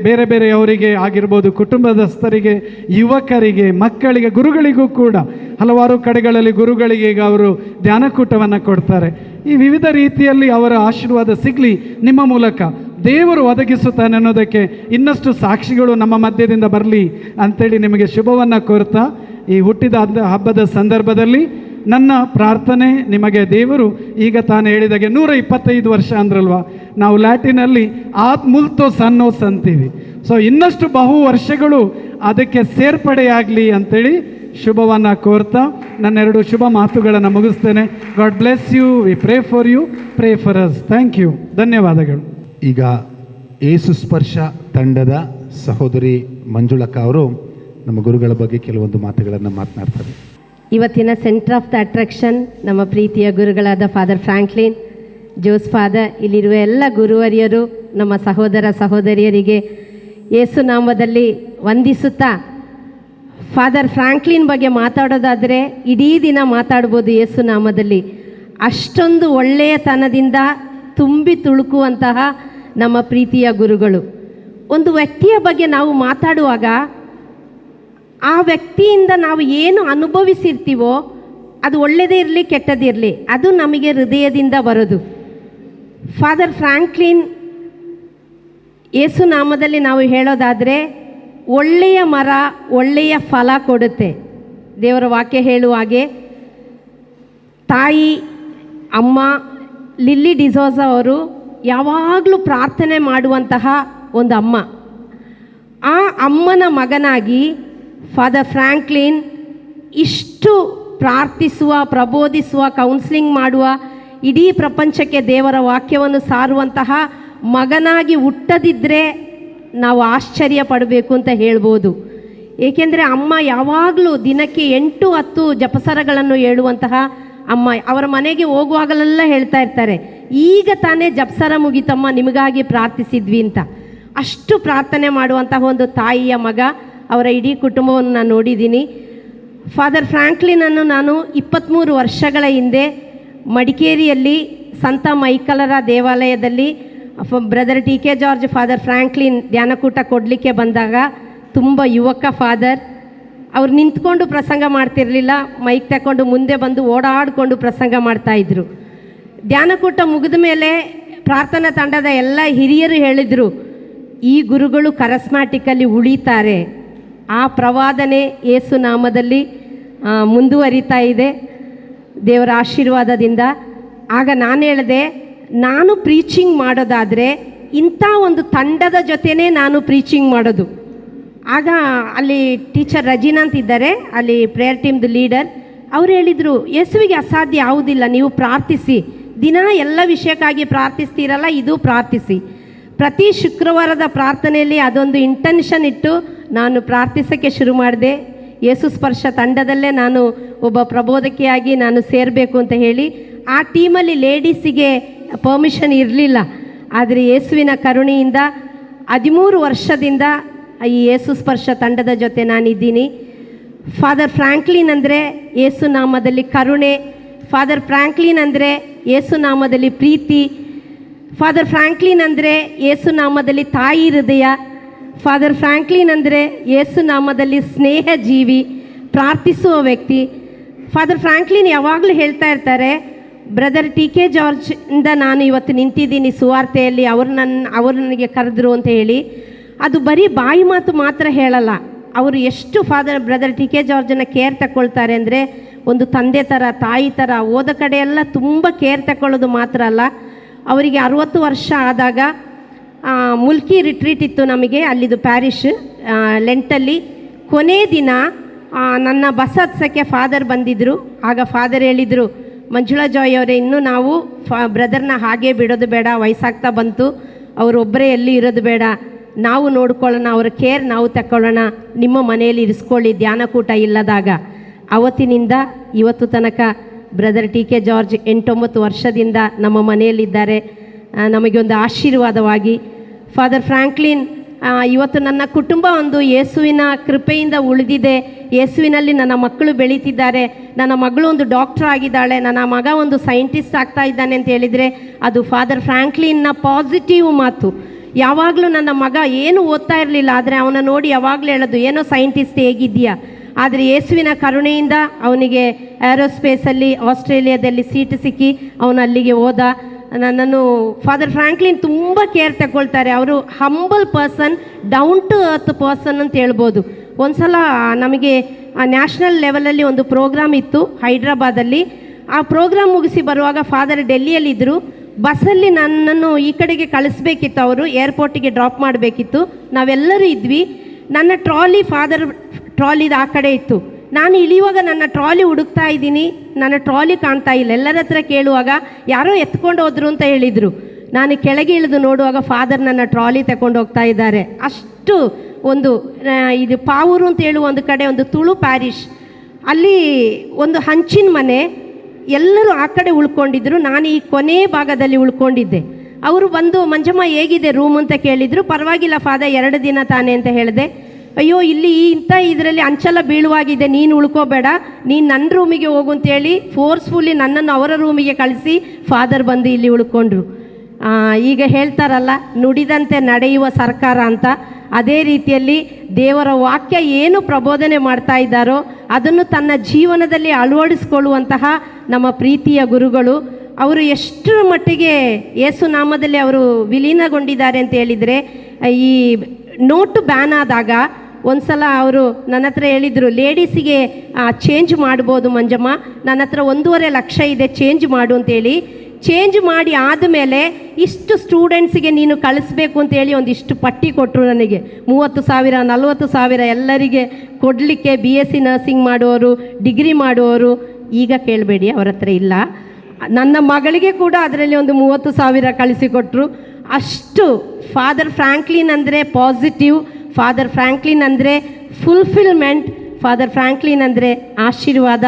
ಬೇರೆ ಬೇರೆಯವರಿಗೆ ಆಗಿರ್ಬೋದು, ಕುಟುಂಬದಸ್ಥರಿಗೆ, ಯುವಕರಿಗೆ, ಮಕ್ಕಳಿಗೆ, ಗುರುಗಳಿಗೂ ಕೂಡ ಹಲವಾರು ಕಡೆಗಳಲ್ಲಿ ಗುರುಗಳಿಗೆ ಈಗ ಅವರು ಧ್ಯಾನಕೂಟವನ್ನು ಕೊಡ್ತಾರೆ. ಈ ವಿವಿಧ ರೀತಿಯಲ್ಲಿ ಅವರ ಆಶೀರ್ವಾದ ಸಿಗಲಿ ನಿಮ್ಮ ಮೂಲಕ. ದೇವರು ಒದಗಿಸುತ್ತಾನೆ ಅನ್ನೋದಕ್ಕೆ ಇನ್ನಷ್ಟು ಸಾಕ್ಷಿಗಳು ನಮ್ಮ ಮಧ್ಯದಿಂದ ಬರಲಿ ಅಂಥೇಳಿ ನಿಮಗೆ ಶುಭವನ್ನು ಕೋರ್ತಾ ಈ ಹುಟ್ಟಿದ ಹಬ್ಬದ ಸಂದರ್ಭದಲ್ಲಿ ನನ್ನ ಪ್ರಾರ್ಥನೆ ನಿಮಗೆ. ದೇವರು ಈಗ ತಾನು ಹೇಳಿದಾಗೆ 125 ವರ್ಷ ಅಂದ್ರಲ್ವ, ನಾವು ಲ್ಯಾಟಿನಲ್ಲಿ ಆತ್ ಮುಲ್ತೋ ಸನ್ನೋಸ್ ಅಂತೀವಿ. ಸೊ ಇನ್ನಷ್ಟು ಬಹು ವರ್ಷಗಳು ಅದಕ್ಕೆ ಸೇರ್ಪಡೆಯಾಗಲಿ ಅಂಥೇಳಿ ಶುಭವನ್ನು ಕೋರ್ತಾ ನನ್ನೆರಡು ಶುಭ ಮಾತುಗಳನ್ನು ಮುಗಿಸ್ತೇನೆ. God bless you. We pray for you, pray for us. Thank you. ಧನ್ಯವಾದಗಳು. ಈಗ ಏಸು ಸ್ಪರ್ಶ ತಂಡದ ಸಹೋದರಿ ಮಂಜುಳಕ್ಕ ಅವರು ನಮ್ಮ ಗುರುಗಳ ಬಗ್ಗೆ ಕೆಲವೊಂದು ಮಾತುಗಳನ್ನು ಮಾತನಾಡ್ತಾರೆ. ಇವತ್ತಿನ ಸೆಂಟರ್ ಆಫ್ the attraction ನಮ್ಮ ಪ್ರೀತಿಯ ಗುರುಗಳಾದ ಫಾದರ್ ಫ್ರಾಂಕ್ಲಿನ್ ಜೋಸ್ ಫಾದರ್, ಇಲ್ಲಿರುವ ಎಲ್ಲ ಗುರುವರಿಯರು, ನಮ್ಮ ಸಹೋದರ ಸಹೋದರಿಯರಿಗೆ ಯೇಸುನಾಮದಲ್ಲಿ ವಂದಿಸುತ್ತಾ, ಫಾದರ್ ಫ್ರಾಂಕ್ಲಿನ್ ಬಗ್ಗೆ ಮಾತಾಡೋದಾದರೆ ಇಡೀ ದಿನ ಮಾತಾಡ್ಬೋದು ಯೇಸುನಾಮದಲ್ಲಿ. ಅಷ್ಟೊಂದು ಒಳ್ಳೆಯತನದಿಂದ ತುಂಬಿ ತುಳುಕುವಂತಹ ನಮ್ಮ ಪ್ರೀತಿಯ ಗುರುಗಳು. ಒಂದು ವ್ಯಕ್ತಿಯ ಬಗ್ಗೆ ನಾವು ಮಾತಾಡುವಾಗ ಆ ವ್ಯಕ್ತಿಯಿಂದ ನಾವು ಏನು ಅನುಭವಿಸಿರ್ತೀವೋ ಅದು ಒಳ್ಳೆಯದೇ ಇರಲಿ ಕೆಟ್ಟದಿರಲಿ, ಅದು ನಮಗೆ ಹೃದಯದಿಂದ ಬರೋದು. ಫಾದರ್ ಫ್ರಾಂಕ್ಲಿನ್ ಯೇಸುನಾಮದಲ್ಲಿ ನಾವು ಹೇಳೋದಾದರೆ ಒಳ್ಳೆಯ ಮರ ಒಳ್ಳೆಯ ಫಲ ಕೊಡುತ್ತೆ. ದೇವರ ವಾಕ್ಯ ಹೇಳುವ ಹಾಗೆ ತಾಯಿ ಅಮ್ಮ ಲಿಲ್ಲಿ ಡಿಸೋಜ ಅವರು ಯಾವಾಗಲೂ ಪ್ರಾರ್ಥನೆ ಮಾಡುವಂತಹ ಒಂದು ಅಮ್ಮ. ಆ ಅಮ್ಮನ ಮಗನಾಗಿ ಫಾದರ್ ಫ್ರಾಂಕ್ಲಿನ್ ಇಷ್ಟು ಪ್ರಾರ್ಥಿಸುವ, ಪ್ರಬೋಧಿಸುವ, ಕೌನ್ಸಿಲಿಂಗ್ ಮಾಡುವ, ಇಡೀ ಪ್ರಪಂಚಕ್ಕೆ ದೇವರ ವಾಕ್ಯವನ್ನು ಸಾರುವಂತಹ ಮಗನಾಗಿ ಹುಟ್ಟದಿದ್ದರೆ ನಾವು ಆಶ್ಚರ್ಯ ಪಡಬೇಕು ಅಂತ ಹೇಳ್ಬೋದು. ಏಕೆಂದರೆ ಅಮ್ಮ ಯಾವಾಗಲೂ ದಿನಕ್ಕೆ 8-10 ಜಪಸರಗಳನ್ನು ಹೇಳುವಂತಹ ಅಮ್ಮ. ಅವರ ಮನೆಗೆ ಹೋಗುವಾಗಲೆಲ್ಲ ಹೇಳ್ತಾ ಇರ್ತಾರೆ, ಈಗ ತಾನೇ ಜಪಸರ ಮುಗಿತಮ್ಮ, ನಿಮಗಾಗಿ ಪ್ರಾರ್ಥಿಸಿದ್ವಿ ಅಂತ. ಅಷ್ಟು ಪ್ರಾರ್ಥನೆ ಮಾಡುವಂತಹ ಒಂದು ತಾಯಿಯ ಮಗ. ಅವರ ಇಡೀ ಕುಟುಂಬವನ್ನು ನಾನು ನೋಡಿದ್ದೀನಿ. ಫಾದರ್ ಫ್ರಾಂಕ್ಲಿನನ್ನು ನಾನು 23 ವರ್ಷಗಳ ಹಿಂದೆ ಮಡಿಕೇರಿಯಲ್ಲಿ ಸಂತ ಮೈಕಲರ ದೇವಾಲಯದಲ್ಲಿ brother T K George father Franklin ಧ್ಯಾನಕೂಟ ಕೊಡಲಿಕ್ಕೆ ಬಂದಾಗ ತುಂಬ ಯುವಕ ಫಾದರ್. ಅವ್ರು ನಿಂತ್ಕೊಂಡು ಪ್ರಸಂಗ ಮಾಡ್ತಿರಲಿಲ್ಲ, ಮೈಕ್ ತಗೊಂಡು ಮುಂದೆ ಬಂದು ಓಡಾಡಿಕೊಂಡು ಪ್ರಸಂಗ ಮಾಡ್ತಾಯಿದ್ರು. ಧ್ಯಾನಕೂಟ ಮುಗಿದ ಮೇಲೆ ಪ್ರಾರ್ಥನಾ ತಂಡದ ಎಲ್ಲ ಹಿರಿಯರು ಹೇಳಿದರು, ಈ ಗುರುಗಳು ಕರಸ್ಮ್ಯಾಟಿಕಲ್ಲಿ ಉಳಿತಾರೆ. ಆ ಪ್ರವಾದನೆ ಯೇಸು ನಾಮದಲ್ಲಿ ಮುಂದುವರಿತಾ ಇದೆ ದೇವರ ಆಶೀರ್ವಾದದಿಂದ. ಆಗ ನಾನು ಹೇಳಿದೆ, ನಾನು ಪ್ರೀಚಿಂಗ್ ಮಾಡೋದಾದರೆ ಇಂಥ ಒಂದು ತಂಡದ ಜೊತೆನೇ ನಾನು ಪ್ರೀಚಿಂಗ್ ಮಾಡೋದು. ಆಗ ಅಲ್ಲಿ ಟೀಚರ್ ರಜೀನಾ ಅಂತ ಇದ್ದಾರೆ, ಅಲ್ಲಿ ಪ್ರೇಯರ್ ಟೀಮ್ದು ಲೀಡರ್. ಅವ್ರು ಹೇಳಿದರು, ಯೇಸುವಿಗೆ ಅಸಾಧ್ಯ ಯಾವುದಿಲ್ಲ, ನೀವು ಪ್ರಾರ್ಥಿಸಿ, ದಿನ ಎಲ್ಲ ವಿಷಯಕ್ಕಾಗಿ ಪ್ರಾರ್ಥಿಸ್ತೀರಲ್ಲ, ಇದು ಪ್ರಾರ್ಥಿಸಿ. ಪ್ರತಿ ಶುಕ್ರವಾರದ ಪ್ರಾರ್ಥನೆಯಲ್ಲಿ ಅದೊಂದು ಇಂಟೆನ್ಷನ್ ಇಟ್ಟು ನಾನು ಪ್ರಾರ್ಥಿಸೋಕ್ಕೆ ಶುರು ಮಾಡಿದೆ. ಯೇಸು ಸ್ಪರ್ಶ ತಂಡದಲ್ಲೇ ನಾನು ಒಬ್ಬ ಪ್ರಬೋಧಕಿಯಾಗಿ ನಾನು ಸೇರಬೇಕು ಅಂತ ಹೇಳಿ. ಆ ಟೀಮಲ್ಲಿ ಲೇಡೀಸಿಗೆ ಪರ್ಮಿಷನ್ ಇರಲಿಲ್ಲ. ಆದರೆ ಯೇಸುವಿನ ಕರುಣೆಯಿಂದ 13 ವರ್ಷದಿಂದ ಈ ಯೇಸು ಸ್ಪರ್ಶ ತಂಡದ ಜೊತೆ ನಾನಿದ್ದೀನಿ. ಫಾದರ್ ಫ್ರಾಂಕ್ಲಿನ್ ಅಂದರೆ ಯೇಸು ನಾಮದಲ್ಲಿ ಕರುಣೆ, ಫಾದರ್ ಫ್ರಾಂಕ್ಲಿನ್ ಅಂದರೆ ಯೇಸು ನಾಮದಲ್ಲಿ ಪ್ರೀತಿ, ಫಾದರ್ ಫ್ರಾಂಕ್ಲಿನ್ ಅಂದರೆ ಯೇಸು ನಾಮದಲ್ಲಿ ತಾಯಿ ಹೃದಯ, ಫಾದರ್ ಫ್ರಾಂಕ್ಲಿನ್ ಅಂದರೆ ಯೇಸು ನಾಮದಲ್ಲಿ ಸ್ನೇಹ ಜೀವಿ, ಪ್ರಾರ್ಥಿಸುವ ವ್ಯಕ್ತಿ. ಫಾದರ್ ಫ್ರಾಂಕ್ಲಿನ್ ಯಾವಾಗಲೂ ಹೇಳ್ತಾ ಇರ್ತಾರೆ, ಬ್ರದರ್ ಟಿ ಕೆ ಜಾರ್ಜ್ ಇಂದ ನಾನು ಇವತ್ತು ನಿಂತಿದ್ದೀನಿ ಸುವಾರ್ತೆಯಲ್ಲಿ, ಅವರು ನನಗೆ ಕರೆದ್ರು ಅಂತ ಹೇಳಿ. ಅದು ಬರೀ ಬಾಯಿ ಮಾತು ಮಾತ್ರ ಹೇಳಲ್ಲ. ಅವರು ಎಷ್ಟು ಫಾದರ್ ಬ್ರದರ್ ಟಿ ಕೆ ಜಾರ್ಜನ್ನ ಕೇರ್ ತಗೊಳ್ತಾರೆ ಅಂದರೆ ಒಂದು ತಂದೆ ಥರ, ತಾಯಿ ಥರ, ಹೋದ ಕಡೆಯೆಲ್ಲ ತುಂಬ ಕೇರ್ ತಗೊಳ್ಳೋದು ಮಾತ್ರ ಅಲ್ಲ. ಅವರಿಗೆ 60 ವರ್ಷ ಆದಾಗ ಮುಲ್ಕಿ ರಿಟ್ರೀಟ್ ಇತ್ತು ನಮಗೆ, ಅಲ್ಲಿದು ಪ್ಯಾರಿಶ್ ಲೆಂಟಲ್ಲಿ. ಕೊನೇ ದಿನ ನನ್ನ ಬಸ್ ಹತ್ಸೋಕ್ಕೆ ಫಾದರ್ ಬಂದಿದ್ದರು. ಆಗ ಫಾದರ್ ಹೇಳಿದರು, ಮಂಜುಳಾ ಜಾಯ್ ಅವರೇ, ಇನ್ನೂ ನಾವು ಬ್ರದರ್ನ ಹಾಗೇ ಬಿಡೋದು ಬೇಡ, ವಯಸ್ಸಾಗ್ತಾ ಬಂತು, ಅವರೊಬ್ಬರೇ ಎಲ್ಲಿ ಇರೋದು ಬೇಡ, ನಾವು ನೋಡ್ಕೊಳ್ಳೋಣ, ಅವರ ಕೇರ್ ನಾವು ತಗೊಳ್ಳೋಣ, ನಿಮ್ಮ ಮನೆಯಲ್ಲಿ ಇರಿಸ್ಕೊಳ್ಳಿ ಧ್ಯಾನಕೂಟ ಇಲ್ಲದಾಗ. ಅವತ್ತಿನಿಂದ ಇವತ್ತು ತನಕ ಬ್ರದರ್ ಟಿ ಕೆ ಜಾರ್ಜ್ 8-9 ವರ್ಷದಿಂದ ನಮ್ಮ ಮನೆಯಲ್ಲಿದ್ದಾರೆ, ನಮಗೆ ಒಂದು ಆಶೀರ್ವಾದವಾಗಿ. ಫಾದರ್ ಫ್ರಾಂಕ್ಲಿನ್ ಇವತ್ತು ನನ್ನ ಕುಟುಂಬ ಒಂದು ಯೇಸುವಿನ ಕೃಪೆಯಿಂದ ಉಳಿದಿದೆ, ಯೇಸುವಿನಲ್ಲಿ ನನ್ನ ಮಕ್ಕಳು ಬೆಳೀತಿದ್ದಾರೆ, ನನ್ನ ಮಗಳು ಒಂದು ಡಾಕ್ಟರ್ ಆಗಿದ್ದಾಳೆ, ನನ್ನ ಮಗ ಒಂದು ಸೈಂಟಿಸ್ಟ್ ಆಗ್ತಾ ಇದ್ದಾನೆ ಅಂತ ಹೇಳಿದರೆ ಅದು ಫಾದರ್ ಫ್ರಾಂಕ್ಲಿನ್ನ ಪಾಸಿಟಿವ್ ಮಾತು. ಯಾವಾಗಲೂ ನನ್ನ ಮಗ ಏನು ಓದ್ತಾ ಇರಲಿಲ್ಲ, ಆದರೆ ಅವನ ನೋಡಿ ಯಾವಾಗಲೂ ಹೇಳೋದು, ಏನೋ ಸೈಂಟಿಸ್ಟ್ ಹೇಗಿದೆಯಾ. ಆದರೆ ಯೇಸುವಿನ ಕರುಣೆಯಿಂದ ಅವನಿಗೆ ಏರೋಸ್ಪೇಸಲ್ಲಿ ಆಸ್ಟ್ರೇಲಿಯಾದಲ್ಲಿ ಸೀಟು ಸಿಕ್ಕಿ ಅವನು ಅಲ್ಲಿಗೆ ಹೋದ. ನನ್ನನ್ನು ಫಾದರ್ ಫ್ರಾಂಕ್ಲಿನ್ ತುಂಬ ಕೇರ್ ತಗೊಳ್ತಾರೆ. ಅವರು humble person, down to earth person ಅಂತ ಹೇಳ್ಬೋದು. ಒಂದು ಸಲ ನಮಗೆ ನ್ಯಾಷನಲ್ ಲೆವೆಲಲ್ಲಿ ಒಂದು ಪ್ರೋಗ್ರಾಮ್ ಇತ್ತು ಹೈದ್ರಾಬಾದಲ್ಲಿ. ಆ ಪ್ರೋಗ್ರಾಮ್ ಮುಗಿಸಿ ಬರುವಾಗ ಫಾದರ್ ಡೆಲ್ಲಿಯಲ್ಲಿದ್ದರು. ಬಸ್ಸಲ್ಲಿ ನನ್ನನ್ನು ಈ ಕಡೆಗೆ ಕಳಿಸ್ಬೇಕಿತ್ತು, ಅವರು ಏರ್ಪೋರ್ಟಿಗೆ ಡ್ರಾಪ್ ಮಾಡಬೇಕಿತ್ತು. ನಾವೆಲ್ಲರೂ ಇದ್ವಿ. ನನ್ನ ಟ್ರಾಲಿ ಫಾದರ್ ಟ್ರಾಲಿದು ಆ ಕಡೆ ಇತ್ತು. ನಾನು ಇಳಿಯುವಾಗ ನನ್ನ ಟ್ರಾಲಿ ಹುಡುಕ್ತಾ ಇದ್ದೀನಿ, ನನ್ನ ಟ್ರಾಲಿ ಕಾಣ್ತಾ ಇಲ್ಲ. ಎಲ್ಲರ ಹತ್ರ ಕೇಳುವಾಗ ಯಾರೋ ಎತ್ಕೊಂಡು ಹೋದ್ರು ಅಂತ ಹೇಳಿದರು. ನಾನು ಕೆಳಗೆ ಇಳಿದು ನೋಡುವಾಗ ಫಾದರ್ ನನ್ನ ಟ್ರಾಲಿ ತಗೊಂಡು ಹೋಗ್ತಾ ಇದ್ದಾರೆ. ಅಷ್ಟು ಒಂದು ಇದು ಪಾವೂರು ಅಂತ ಹೇಳುವ ಒಂದು ಕಡೆ ಒಂದು ತುಳು ಪ್ಯಾರಿಶ್, ಅಲ್ಲಿ ಒಂದು ಹಂಚಿನ ಮನೆ, ಎಲ್ಲರೂ ಆ ಕಡೆ ಉಳ್ಕೊಂಡಿದ್ರು, ನಾನು ಈ ಕೊನೆ ಭಾಗದಲ್ಲಿ ಉಳ್ಕೊಂಡಿದ್ದೆ. ಅವರು ಬಂದು ಮಂಜಮ್ಮ ಹೇಗಿದೆ ರೂಮ್ ಅಂತ ಕೇಳಿದರು. ಪರವಾಗಿಲ್ಲ ಫಾದರ್, 2 ದಿನ ತಾನೆ ಅಂತ ಹೇಳಿದೆ. ಅಯ್ಯೋ ಇಲ್ಲಿ ಇಂಥ ಇದರಲ್ಲಿ ಅಂಚೆಲ್ಲ ಬೀಳುವಾಗಿದೆ, ನೀನು ಉಳ್ಕೋಬೇಡ, ನೀನು ನನ್ನ ರೂಮಿಗೆ ಹೋಗು ಅಂತೇಳಿ ಫೋರ್ಸ್ಫುಲ್ಲಿ ನನ್ನನ್ನು ಅವರ ರೂಮಿಗೆ ಕಳಿಸಿ ಫಾದರ್ ಬಂದು ಇಲ್ಲಿ ಉಳ್ಕೊಂಡ್ರು. ಈಗ ಹೇಳ್ತಾರಲ್ಲ, ನುಡಿದಂತೆ ನಡೆಯುವ ಸರ್ಕಾರ ಅಂತ, ಅದೇ ರೀತಿಯಲ್ಲಿ ದೇವರ ವಾಕ್ಯ ಏನು ಪ್ರಬೋಧನೆ ಮಾಡ್ತಾ ಇದ್ದಾರೋ ಅದನ್ನು ತನ್ನ ಜೀವನದಲ್ಲಿ ಅಳವಡಿಸ್ಕೊಳ್ಳುವಂತಹ ನಮ್ಮ ಪ್ರೀತಿಯ ಗುರುಗಳು. ಅವರು ಎಷ್ಟರ ಮಟ್ಟಿಗೆ ಯೇಸು ನಾಮದಲ್ಲಿ ಅವರು ವಿಲೀನಗೊಂಡಿದ್ದಾರೆ ಅಂತ ಹೇಳಿದರೆ, ಈ ನೋಟು ಬ್ಯಾನ್ ಆದಾಗ ಒಂದು ಸಲ ಅವರು ನನ್ನ ಹತ್ರ ಹೇಳಿದರು, ಲೇಡೀಸಿಗೆ ಚೇಂಜ್ ಮಾಡ್ಬೋದು ಮಂಜಮ್ಮ, ನನ್ನ ಹತ್ರ 1.5 ಲಕ್ಷ ಇದೆ, ಚೇಂಜ್ ಮಾಡು ಅಂತೇಳಿ. ಚೇಂಜ್ ಮಾಡಿ ಆದಮೇಲೆ ಇಷ್ಟು ಸ್ಟೂಡೆಂಟ್ಸಿಗೆ ನೀನು ಕಳಿಸ್ಬೇಕು ಅಂತೇಳಿ ಒಂದಿಷ್ಟು ಪಟ್ಟಿ ಕೊಟ್ಟರು ನನಗೆ. 30,000 40,000 ಎಲ್ಲರಿಗೆ ಕೊಡಲಿಕ್ಕೆ, BSc nursing ಮಾಡುವವರು, ಡಿಗ್ರಿ ಮಾಡುವವರು. ಈಗ ಕೇಳಬೇಡಿ, ಅವರ ಹತ್ರ ಇಲ್ಲ. ನನ್ನ ಮಗಳಿಗೆ ಕೂಡ ಅದರಲ್ಲಿ ಒಂದು 30,000 ಕಳಿಸಿಕೊಟ್ರು. ಅಷ್ಟು ಫಾದರ್ ಫ್ರಾಂಕ್ಲಿನ್ ಅಂದರೆ ಪಾಸಿಟಿವ್, ಫಾದರ್ ಫ್ರಾಂಕ್ಲಿನ್ ಅಂದರೆ ಫುಲ್ಫಿಲ್ಮೆಂಟ್, ಫಾದರ್ ಫ್ರಾಂಕ್ಲಿನ್ ಅಂದರೆ ಆಶೀರ್ವಾದ.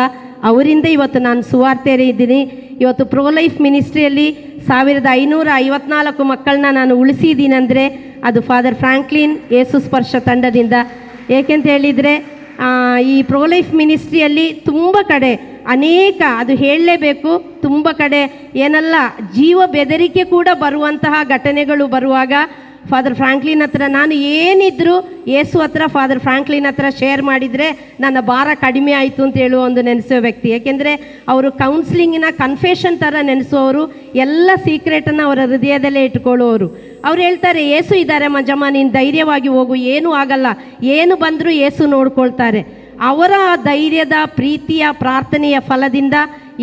ಅವರಿಂದ ಇವತ್ತು ನಾನು ಸುವಾರ್ತೆಯರೇ ಇದ್ದೀನಿ. ಇವತ್ತು ಪ್ರೋ ಲೈಫ್ ಮಿನಿಸ್ಟ್ರಿಯಲ್ಲಿ 1554 ಮಕ್ಕಳನ್ನ ನಾನು ಉಳಿಸಿದ್ದೀನಂದರೆ ಅದು ಫಾದರ್ ಫ್ರಾಂಕ್ಲಿನ್ ಯೇಸು ಸ್ಪರ್ಶ ತಂಡದಿಂದ. ಏಕೆಂತ ಹೇಳಿದರೆ ಈ ಪ್ರೋ ಲೈಫ್ ಮಿನಿಸ್ಟ್ರಿಯಲ್ಲಿ ತುಂಬ ಕಡೆ ಅನೇಕ, ಅದು ಹೇಳಲೇಬೇಕು, ತುಂಬ ಕಡೆ ಏನಲ್ಲ ಜೀವ ಬೆದರಿಕೆ ಕೂಡ ಬರುವಂತಹ ಘಟನೆಗಳು ಬರುವಾಗ ಫಾದರ್ ಫ್ರಾಂಕ್ಲಿನ್ ಹತ್ರ ನಾನು ಏನಿದ್ರೂ ಯೇಸು ಹತ್ರ ಫಾದರ್ ಫ್ರಾಂಕ್ಲಿನ್ ಹತ್ರ ಶೇರ್ ಮಾಡಿದರೆ ನನ್ನ ಭಾರ ಕಡಿಮೆ ಆಯಿತು ಅಂತ ಹೇಳುವ ಒಂದು ನೆನೆಸೋ ವ್ಯಕ್ತಿ. ಏಕೆಂದರೆ ಅವರು ಕೌನ್ಸ್ಲಿಂಗಿನ ಕನ್ಫೆಷನ್ ಥರ ನೆನೆಸುವವರು, ಎಲ್ಲ ಸೀಕ್ರೆಟನ್ನು ಅವರ ಹೃದಯದಲ್ಲೇ ಇಟ್ಕೊಳ್ಳುವವರು. ಅವ್ರು ಹೇಳ್ತಾರೆ, ಯೇಸು ಇದ್ದಾರೆ ಮಂಜಮ್ಮ, ನೀನು ಧೈರ್ಯವಾಗಿ ಹೋಗು, ಏನೂ ಆಗಲ್ಲ, ಏನು ಬಂದರೂ ಯೇಸು ನೋಡ್ಕೊಳ್ತಾರೆ. ಅವರ ಧೈರ್ಯದ ಪ್ರೀತಿಯ ಪ್ರಾರ್ಥನೆಯ ಫಲದಿಂದ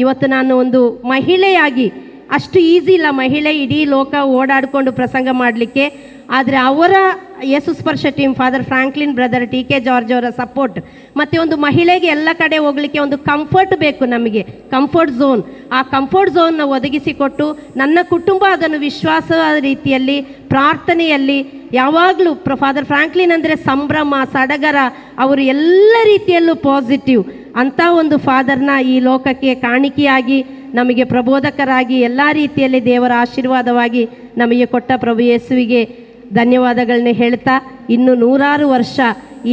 ಇವತ್ತು ನಾನು ಒಂದು ಮಹಿಳೆಯಾಗಿ ಅಷ್ಟು ಈಸಿ ಇಲ್ಲ ಮಹಿಳೆ ಇಡೀ ಲೋಕ ಓಡಾಡಿಕೊಂಡು ಪ್ರಸಂಗ ಮಾಡಲಿಕ್ಕೆ. ಆದರೆ ಅವರ ಯೇಸು ಸ್ಪರ್ಶ team, father Franklin, brother T K George ಅವರ ಸಪೋರ್ಟ್ ಮತ್ತು ಒಂದು ಮಹಿಳೆಗೆ ಎಲ್ಲ ಕಡೆ ಹೋಗಲಿಕ್ಕೆ ಒಂದು ಕಂಫರ್ಟ್ ಬೇಕು ನಮಗೆ, ಕಂಫರ್ಟ್ ಝೋನ್. ಆ ಕಂಫರ್ಟ್ ಝೋನ್ನ ಒದಗಿಸಿಕೊಟ್ಟು ನನ್ನ ಕುಟುಂಬ ಅದನ್ನು ವಿಶ್ವಾಸ ರೀತಿಯಲ್ಲಿ, ಪ್ರಾರ್ಥನೆಯಲ್ಲಿ ಯಾವಾಗಲೂ ಫಾದರ್ ಫ್ರಾಂಕ್ಲಿನ್ ಅಂದರೆ ಸಂಭ್ರಮ, ಸಡಗರ, ಅವರು ಎಲ್ಲ ರೀತಿಯಲ್ಲೂ ಪಾಸಿಟಿವ್. ಅಂಥ ಒಂದು ಫಾದರ್ನ ಈ ಲೋಕಕ್ಕೆ ಕಾಣಿಕೆಯಾಗಿ, ನಮಗೆ ಪ್ರಬೋಧಕರಾಗಿ, ಎಲ್ಲ ರೀತಿಯಲ್ಲಿ ದೇವರ ಆಶೀರ್ವಾದವಾಗಿ ನಮಗೆ ಕೊಟ್ಟ ಪ್ರಭು ಯೇಸುವಿಗೆ ಧನ್ಯವಾದಗಳನ್ನ ಹೇಳ್ತಾ, ಇನ್ನು ನೂರಾರು ವರ್ಷ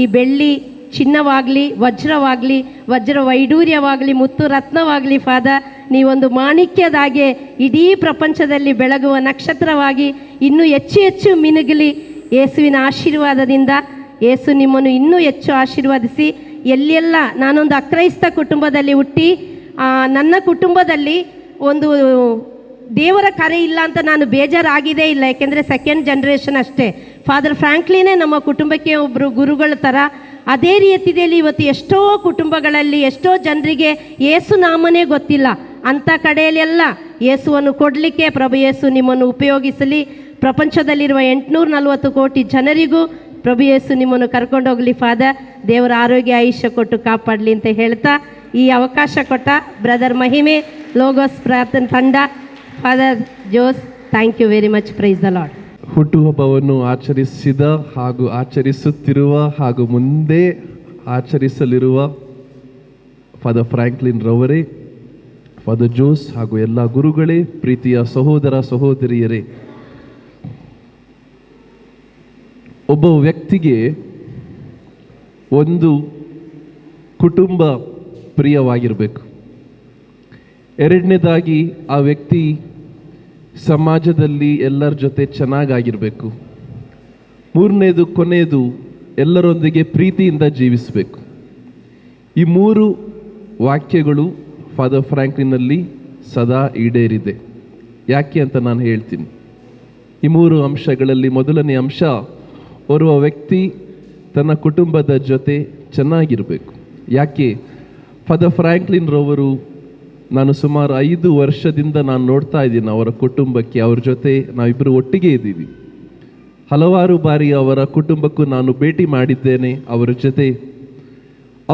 ಈ ಬೆಳ್ಳಿ ಚಿನ್ನವಾಗಲಿ, ವಜ್ರವಾಗಲಿ, ವಜ್ರ ವೈಡೂರ್ಯವಾಗಲಿ, ಮುತ್ತು ರತ್ನವಾಗಲಿ, ಫಾದರ್, ನೀವೊಂದು ಮಾಣಿಕ್ಯದಾಗೆ ಇಡೀ ಪ್ರಪಂಚದಲ್ಲಿ ಬೆಳಗುವ ನಕ್ಷತ್ರವಾಗಿ ಇನ್ನೂ ಹೆಚ್ಚು ಹೆಚ್ಚು ಮಿನುಗಲಿ. ಯೇಸುವಿನ ಆಶೀರ್ವಾದದಿಂದ ಯೇಸು ನಿಮ್ಮನ್ನು ಇನ್ನೂ ಹೆಚ್ಚು ಆಶೀರ್ವಾದಿಸಿ. ಎಲ್ಲೆಲ್ಲ ನಾನೊಂದು ಅಕ್ರೈಸ್ತ ಕುಟುಂಬದಲ್ಲಿ ಹುಟ್ಟಿ, ನನ್ನ ಕುಟುಂಬದಲ್ಲಿ ಒಂದು ದೇವರ ಕರೆ ಇಲ್ಲ ಅಂತ ನಾನು ಬೇಜಾರಾಗಿದೆ ಇಲ್ಲ. ಯಾಕೆಂದರೆ ಸೆಕೆಂಡ್ ಜನ್ರೇಷನ್ ಅಷ್ಟೇ. ಫಾದರ್ ಫ್ರಾಂಕ್ಲಿನೇ ನಮ್ಮ ಕುಟುಂಬಕ್ಕೆ ಒಬ್ಬರು ಗುರುಗಳ ಥರ. ಅದೇ ರೀತಿಯಲ್ಲಿ ಇವತ್ತು ಎಷ್ಟೋ ಕುಟುಂಬಗಳಲ್ಲಿ ಎಷ್ಟೋ ಜನರಿಗೆ ಏಸು ನಾಮನೇ ಗೊತ್ತಿಲ್ಲ. ಅಂಥ ಕಡೆಯಲ್ಲೆಲ್ಲ ಯೇಸುವನ್ನು ಕೊಡಲಿಕ್ಕೆ ಪ್ರಭು ಯೇಸು ನಿಮ್ಮನ್ನು ಉಪಯೋಗಿಸಲಿ. ಪ್ರಪಂಚದಲ್ಲಿರುವ 840 ಕೋಟಿ ಜನರಿಗೂ ಪ್ರಭು ಯೇಸು ನಿಮ್ಮನ್ನು ಕರ್ಕೊಂಡೋಗಲಿ ಫಾದರ್. ದೇವರ ಆರೋಗ್ಯ, ಆಯುಷ್ಯ ಕೊಟ್ಟು ಕಾಪಾಡಲಿ ಅಂತ ಹೇಳ್ತಾ, ಈ ಅವಕಾಶ ಕೊಟ್ಟ ಬ್ರದರ್ ಮಹಿಮೆ, ಲೋಗೋಸ್ ಪ್ರಾರ್ಥನೆ ತಂಡ, father Jose, thank you very much. Praise the Lord. ಹುಟ್ಟುಹಬ್ಬವನ್ನು ಆಚರಿಸಿದ ಹಾಗೂ ಆಚರಿಸುತ್ತಿರುವ ಹಾಗೂ ಮುಂದೆ ಆಚರಿಸಲಿರುವ ಫಾದರ್ ಫ್ರಾಂಕ್ಲಿನ್ ರವರೇ, ಫಾದರ್ ಜೋಸ್ ಹಾಗೂ ಎಲ್ಲ ಗುರುಗಳೇ, ಪ್ರೀತಿಯ ಸಹೋದರ ಸಹೋದರಿಯರೇ, ಒಬ್ಬ ವ್ಯಕ್ತಿಗೆ ಒಂದು ಕುಟುಂಬ ಪ್ರಿಯವಾಗಿರಬೇಕು. ಎರಡನೇದಾಗಿ ಆ ವ್ಯಕ್ತಿ ಸಮಾಜದಲ್ಲಿ ಎಲ್ಲರ ಜೊತೆ ಚೆನ್ನಾಗಾಗಿರಬೇಕು. ಮೂರನೇದು, ಕೊನೆಯದು, ಎಲ್ಲರೊಂದಿಗೆ ಪ್ರೀತಿಯಿಂದ ಜೀವಿಸಬೇಕು. ಈ ಮೂರು ವಾಕ್ಯಗಳು ಫಾದರ್ ಫ್ರಾಂಕ್ಲಿನಲ್ಲಿ ಸದಾ ಈಡೇರಿದೆ. ಯಾಕೆ ಅಂತ ನಾನು ಹೇಳ್ತೀನಿ. ಈ ಮೂರು ಅಂಶಗಳಲ್ಲಿ ಮೊದಲನೇ ಅಂಶ, ಓರ್ವ ವ್ಯಕ್ತಿ ತನ್ನ ಕುಟುಂಬದ ಜೊತೆ ಚೆನ್ನಾಗಿರಬೇಕು. ಯಾಕೆ ಫಾದರ್ ಫ್ರಾಂಕ್ಲಿನ್ ರವರು, ನಾನು ಸುಮಾರು 5 ವರ್ಷದಿಂದ ನಾನು ನೋಡ್ತಾ ಇದ್ದೀನಿ ಅವರ ಕುಟುಂಬಕ್ಕೆ, ಅವ್ರ ಜೊತೆ ನಾವಿಬ್ಬರು ಒಟ್ಟಿಗೆ ಇದ್ದೀವಿ. ಹಲವಾರು ಬಾರಿ ಅವರ ಕುಟುಂಬಕ್ಕೂ ನಾನು ಭೇಟಿ ಮಾಡಿದ್ದೇನೆ ಅವರ ಜೊತೆ.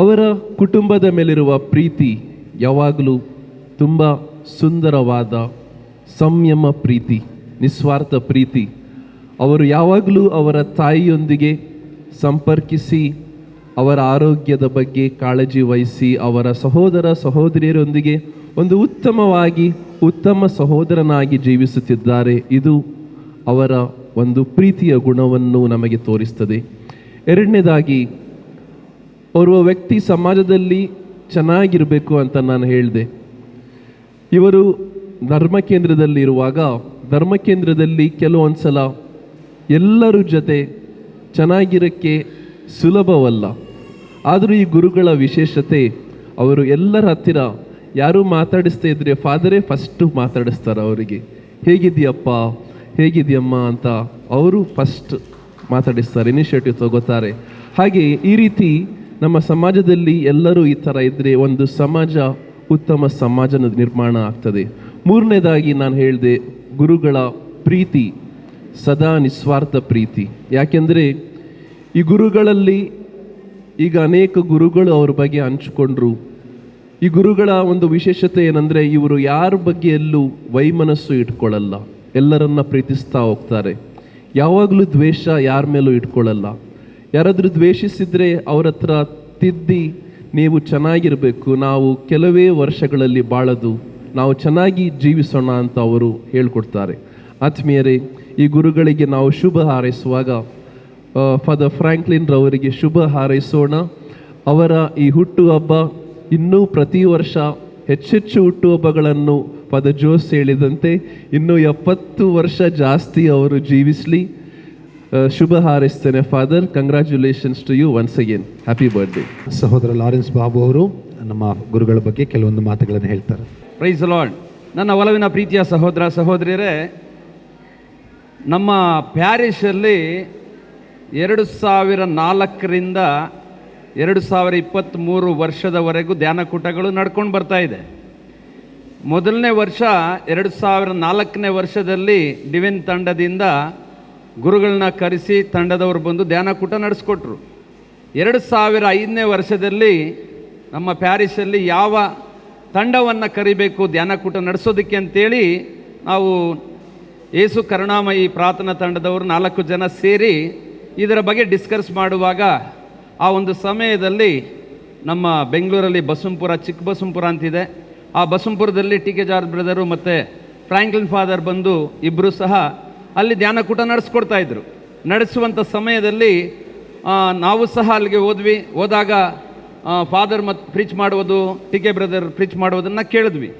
ಅವರ ಕುಟುಂಬದ ಮೇಲಿರುವ ಪ್ರೀತಿ ಯಾವಾಗಲೂ ತುಂಬ ಸುಂದರವಾದ ಸಂಯಮ ಪ್ರೀತಿ, ನಿಸ್ವಾರ್ಥ ಪ್ರೀತಿ. ಅವರು ಯಾವಾಗಲೂ ಅವರ ತಾಯಿಯೊಂದಿಗೆ ಸಂಪರ್ಕಿಸಿ, ಅವರ ಆರೋಗ್ಯದ ಬಗ್ಗೆ ಕಾಳಜಿ ವಹಿಸಿ, ಅವರ ಸಹೋದರ ಸಹೋದರಿಯರೊಂದಿಗೆ ಒಂದು ಉತ್ತಮವಾಗಿ, ಉತ್ತಮ ಸಹೋದರನಾಗಿ ಜೀವಿಸುತ್ತಿದ್ದಾರೆ. ಇದು ಅವರ ಒಂದು ಪ್ರೀತಿಯ ಗುಣವನ್ನು ನಮಗೆ ತೋರಿಸ್ತದೆ. ಎರಡನೇದಾಗಿ, ಓರ್ವ ವ್ಯಕ್ತಿ ಸಮಾಜದಲ್ಲಿ ಚೆನ್ನಾಗಿರಬೇಕು ಅಂತ ನಾನು ಹೇಳಿದೆ. ಇವರು ಧರ್ಮ ಕೇಂದ್ರದಲ್ಲಿ ಇರುವಾಗ, ಧರ್ಮ ಕೇಂದ್ರದಲ್ಲಿ ಕೆಲವೊಂದು ಸಲ ಎಲ್ಲರ ಜೊತೆ ಚೆನ್ನಾಗಿರೋಕ್ಕೆ ಸುಲಭವಲ್ಲ. ಆದರೂ ಈ ಗುರುಗಳ ವಿಶೇಷತೆ, ಅವರು ಎಲ್ಲರ ಹತ್ತಿರ ಯಾರೂ ಮಾತಾಡಿಸ್ತಾ ಇದ್ರೆ ಫಾದರೇ ಫಸ್ಟು ಮಾತಾಡಿಸ್ತಾರೆ ಅವರಿಗೆ. "ಹೇಗಿದೆಯಪ್ಪ, ಹೇಗಿದೆಯಮ್ಮ?" ಅಂತ ಅವರು ಫಸ್ಟ್ ಮಾತಾಡಿಸ್ತಾರೆ, ಇನಿಷಿಯೇಟಿವ್ ತಗೋತಾರೆ. ಹಾಗೆ ಈ ರೀತಿ ನಮ್ಮ ಸಮಾಜದಲ್ಲಿ ಎಲ್ಲರೂ ಈ ಥರ ಇದ್ದರೆ ಒಂದು ಸಮಾಜ, ಉತ್ತಮ ಸಮಾಜ ನಿರ್ಮಾಣ ಆಗ್ತದೆ. ಮೂರನೇದಾಗಿ ನಾನು ಹೇಳಿದೆ, ಗುರುಗಳ ಪ್ರೀತಿ ಸದಾ ನಿಸ್ವಾರ್ಥ ಪ್ರೀತಿ. ಯಾಕೆಂದರೆ ಈ ಗುರುಗಳಲ್ಲಿ ಈಗ ಅನೇಕ ಗುರುಗಳು ಅವ್ರ ಬಗ್ಗೆ ಹಂಚಿಕೊಂಡ್ರು. ಈ ಗುರುಗಳ ಒಂದು ವಿಶೇಷತೆ ಏನಂದರೆ, ಇವರು ಯಾರ ಬಗ್ಗೆ ಎಲ್ಲೂ ವೈಮನಸ್ಸು ಇಟ್ಕೊಳ್ಳಲ್ಲ, ಎಲ್ಲರನ್ನ ಪ್ರೀತಿಸ್ತಾ ಹೋಗ್ತಾರೆ. ಯಾವಾಗಲೂ ದ್ವೇಷ ಯಾರ ಮೇಲೂ ಇಟ್ಕೊಳ್ಳಲ್ಲ. ಯಾರಾದರೂ ದ್ವೇಷಿಸಿದರೆ ಅವ್ರ ಹತ್ರ ತಿದ್ದಿ, ನೀವು ಚೆನ್ನಾಗಿರಬೇಕು, ನಾವು ಕೆಲವೇ ವರ್ಷಗಳಲ್ಲಿ ಬಾಳೋದು, ನಾವು ಚೆನ್ನಾಗಿ ಜೀವಿಸೋಣ ಅಂತ ಅವರು ಹೇಳ್ಕೊಡ್ತಾರೆ. ಆತ್ಮೀಯರೇ, ಈ ಗುರುಗಳಿಗೆ ನಾವು ಶುಭ ಹಾರೈಸುವಾಗ ಫಾದರ್ ಫ್ರಾಂಕ್ಲಿನ್ ರವರಿಗೆ ಶುಭ ಹಾರೈಸೋಣ. ಅವರ ಈ ಹುಟ್ಟುಹಬ್ಬ ಇನ್ನೂ ಪ್ರತಿ ವರ್ಷ ಹೆಚ್ಚೆಚ್ಚು ಹುಟ್ಟುಹಬ್ಬಗಳನ್ನು, ಫಾದರ್ ಜೋಸ್ ಹೇಳಿದಂತೆ, ಇನ್ನೂ 70 ವರ್ಷ ಜಾಸ್ತಿ ಅವರು ಜೀವಿಸಲಿ. ಶುಭ ಹಾರೈಸ್ತೇನೆ father. Congratulations to you once again. Happy birthday. ಸಹೋದರ ಲಾರೆನ್ಸ್ ಬಾಬು ಅವರು ನಮ್ಮ ಗುರುಗಳ ಬಗ್ಗೆ ಕೆಲವೊಂದು ಮಾತುಗಳನ್ನು ಹೇಳ್ತಾರೆ. Praise Lord. ನನ್ನ ಒಲವಿನ ಪ್ರೀತಿಯ ಸಹೋದರ ಸಹೋದರಿಯರೇ, ನಮ್ಮ ಪ್ಯಾರಿಷಲ್ಲಿ 2004ರಿಂದ 2023 ವರ್ಷದವರೆಗೂ ಧ್ಯಾನಕೂಟಗಳು ನಡ್ಕೊಂಡು ಬರ್ತಾ ಇದೆ. ಮೊದಲನೇ ವರ್ಷ 2004ನೇ ವರ್ಷದಲ್ಲಿ ಡಿವಿನ್ ತಂಡದಿಂದ ಗುರುಗಳನ್ನ ಕರೆಸಿ ತಂಡದವರು ಬಂದು ಧ್ಯಾನಕೂಟ ನಡೆಸ್ಕೊಟ್ರು. 2005ನೇ ವರ್ಷದಲ್ಲಿ ನಮ್ಮ ಪ್ಯಾರಿಸಲ್ಲಿ ಯಾವ ತಂಡವನ್ನು ಕರಿಬೇಕು ಧ್ಯಾನಕೂಟ ನಡೆಸೋದಕ್ಕೆ ಅಂತೇಳಿ ನಾವು ಏಸು ಕರುಣಾಮಯಿ ಪ್ರಾರ್ಥನಾ ತಂಡದವರು 4 ಜನ ಸೇರಿ ಇದರ ಬಗ್ಗೆ ಡಿಸ್ಕಸ್ ಮಾಡುವಾಗ ಆ ಒಂದು ಸಮಯದಲ್ಲಿ ನಮ್ಮ ಬೆಂಗಳೂರಲ್ಲಿ ಬಸವಂಪುರ, ಚಿಕ್ಕ ಬಸವಂಪುರ ಅಂತಿದೆ. ಆ ಬಸವಂಪುರದಲ್ಲಿ ಟಿ ಕೆ ಜಾರ್ಜ್ ಬ್ರದರು ಮತ್ತು ಫ್ರಾಂಕ್ಲಿನ್ ಫಾದರ್ ಬಂದು ಇಬ್ಬರು ಸಹ ಅಲ್ಲಿ ಧ್ಯಾನಕೂಟ ನಡೆಸ್ಕೊಡ್ತಾಯಿದ್ರು. ನಡೆಸುವಂಥ ಸಮಯದಲ್ಲಿ ನಾವು ಸಹ ಅಲ್ಲಿಗೆ ಹೋದ್ವಿ. ಹೋದಾಗ ಫಾದರ್ ಮತ್ತು ಪ್ರೀಚ್ ಮಾಡುವುದು, ಟಿ ಕೆ ಬ್ರದರ್ ಪ್ರೀಚ್ ಮಾಡುವುದನ್ನು ಕೇಳಿದ್ವಿ.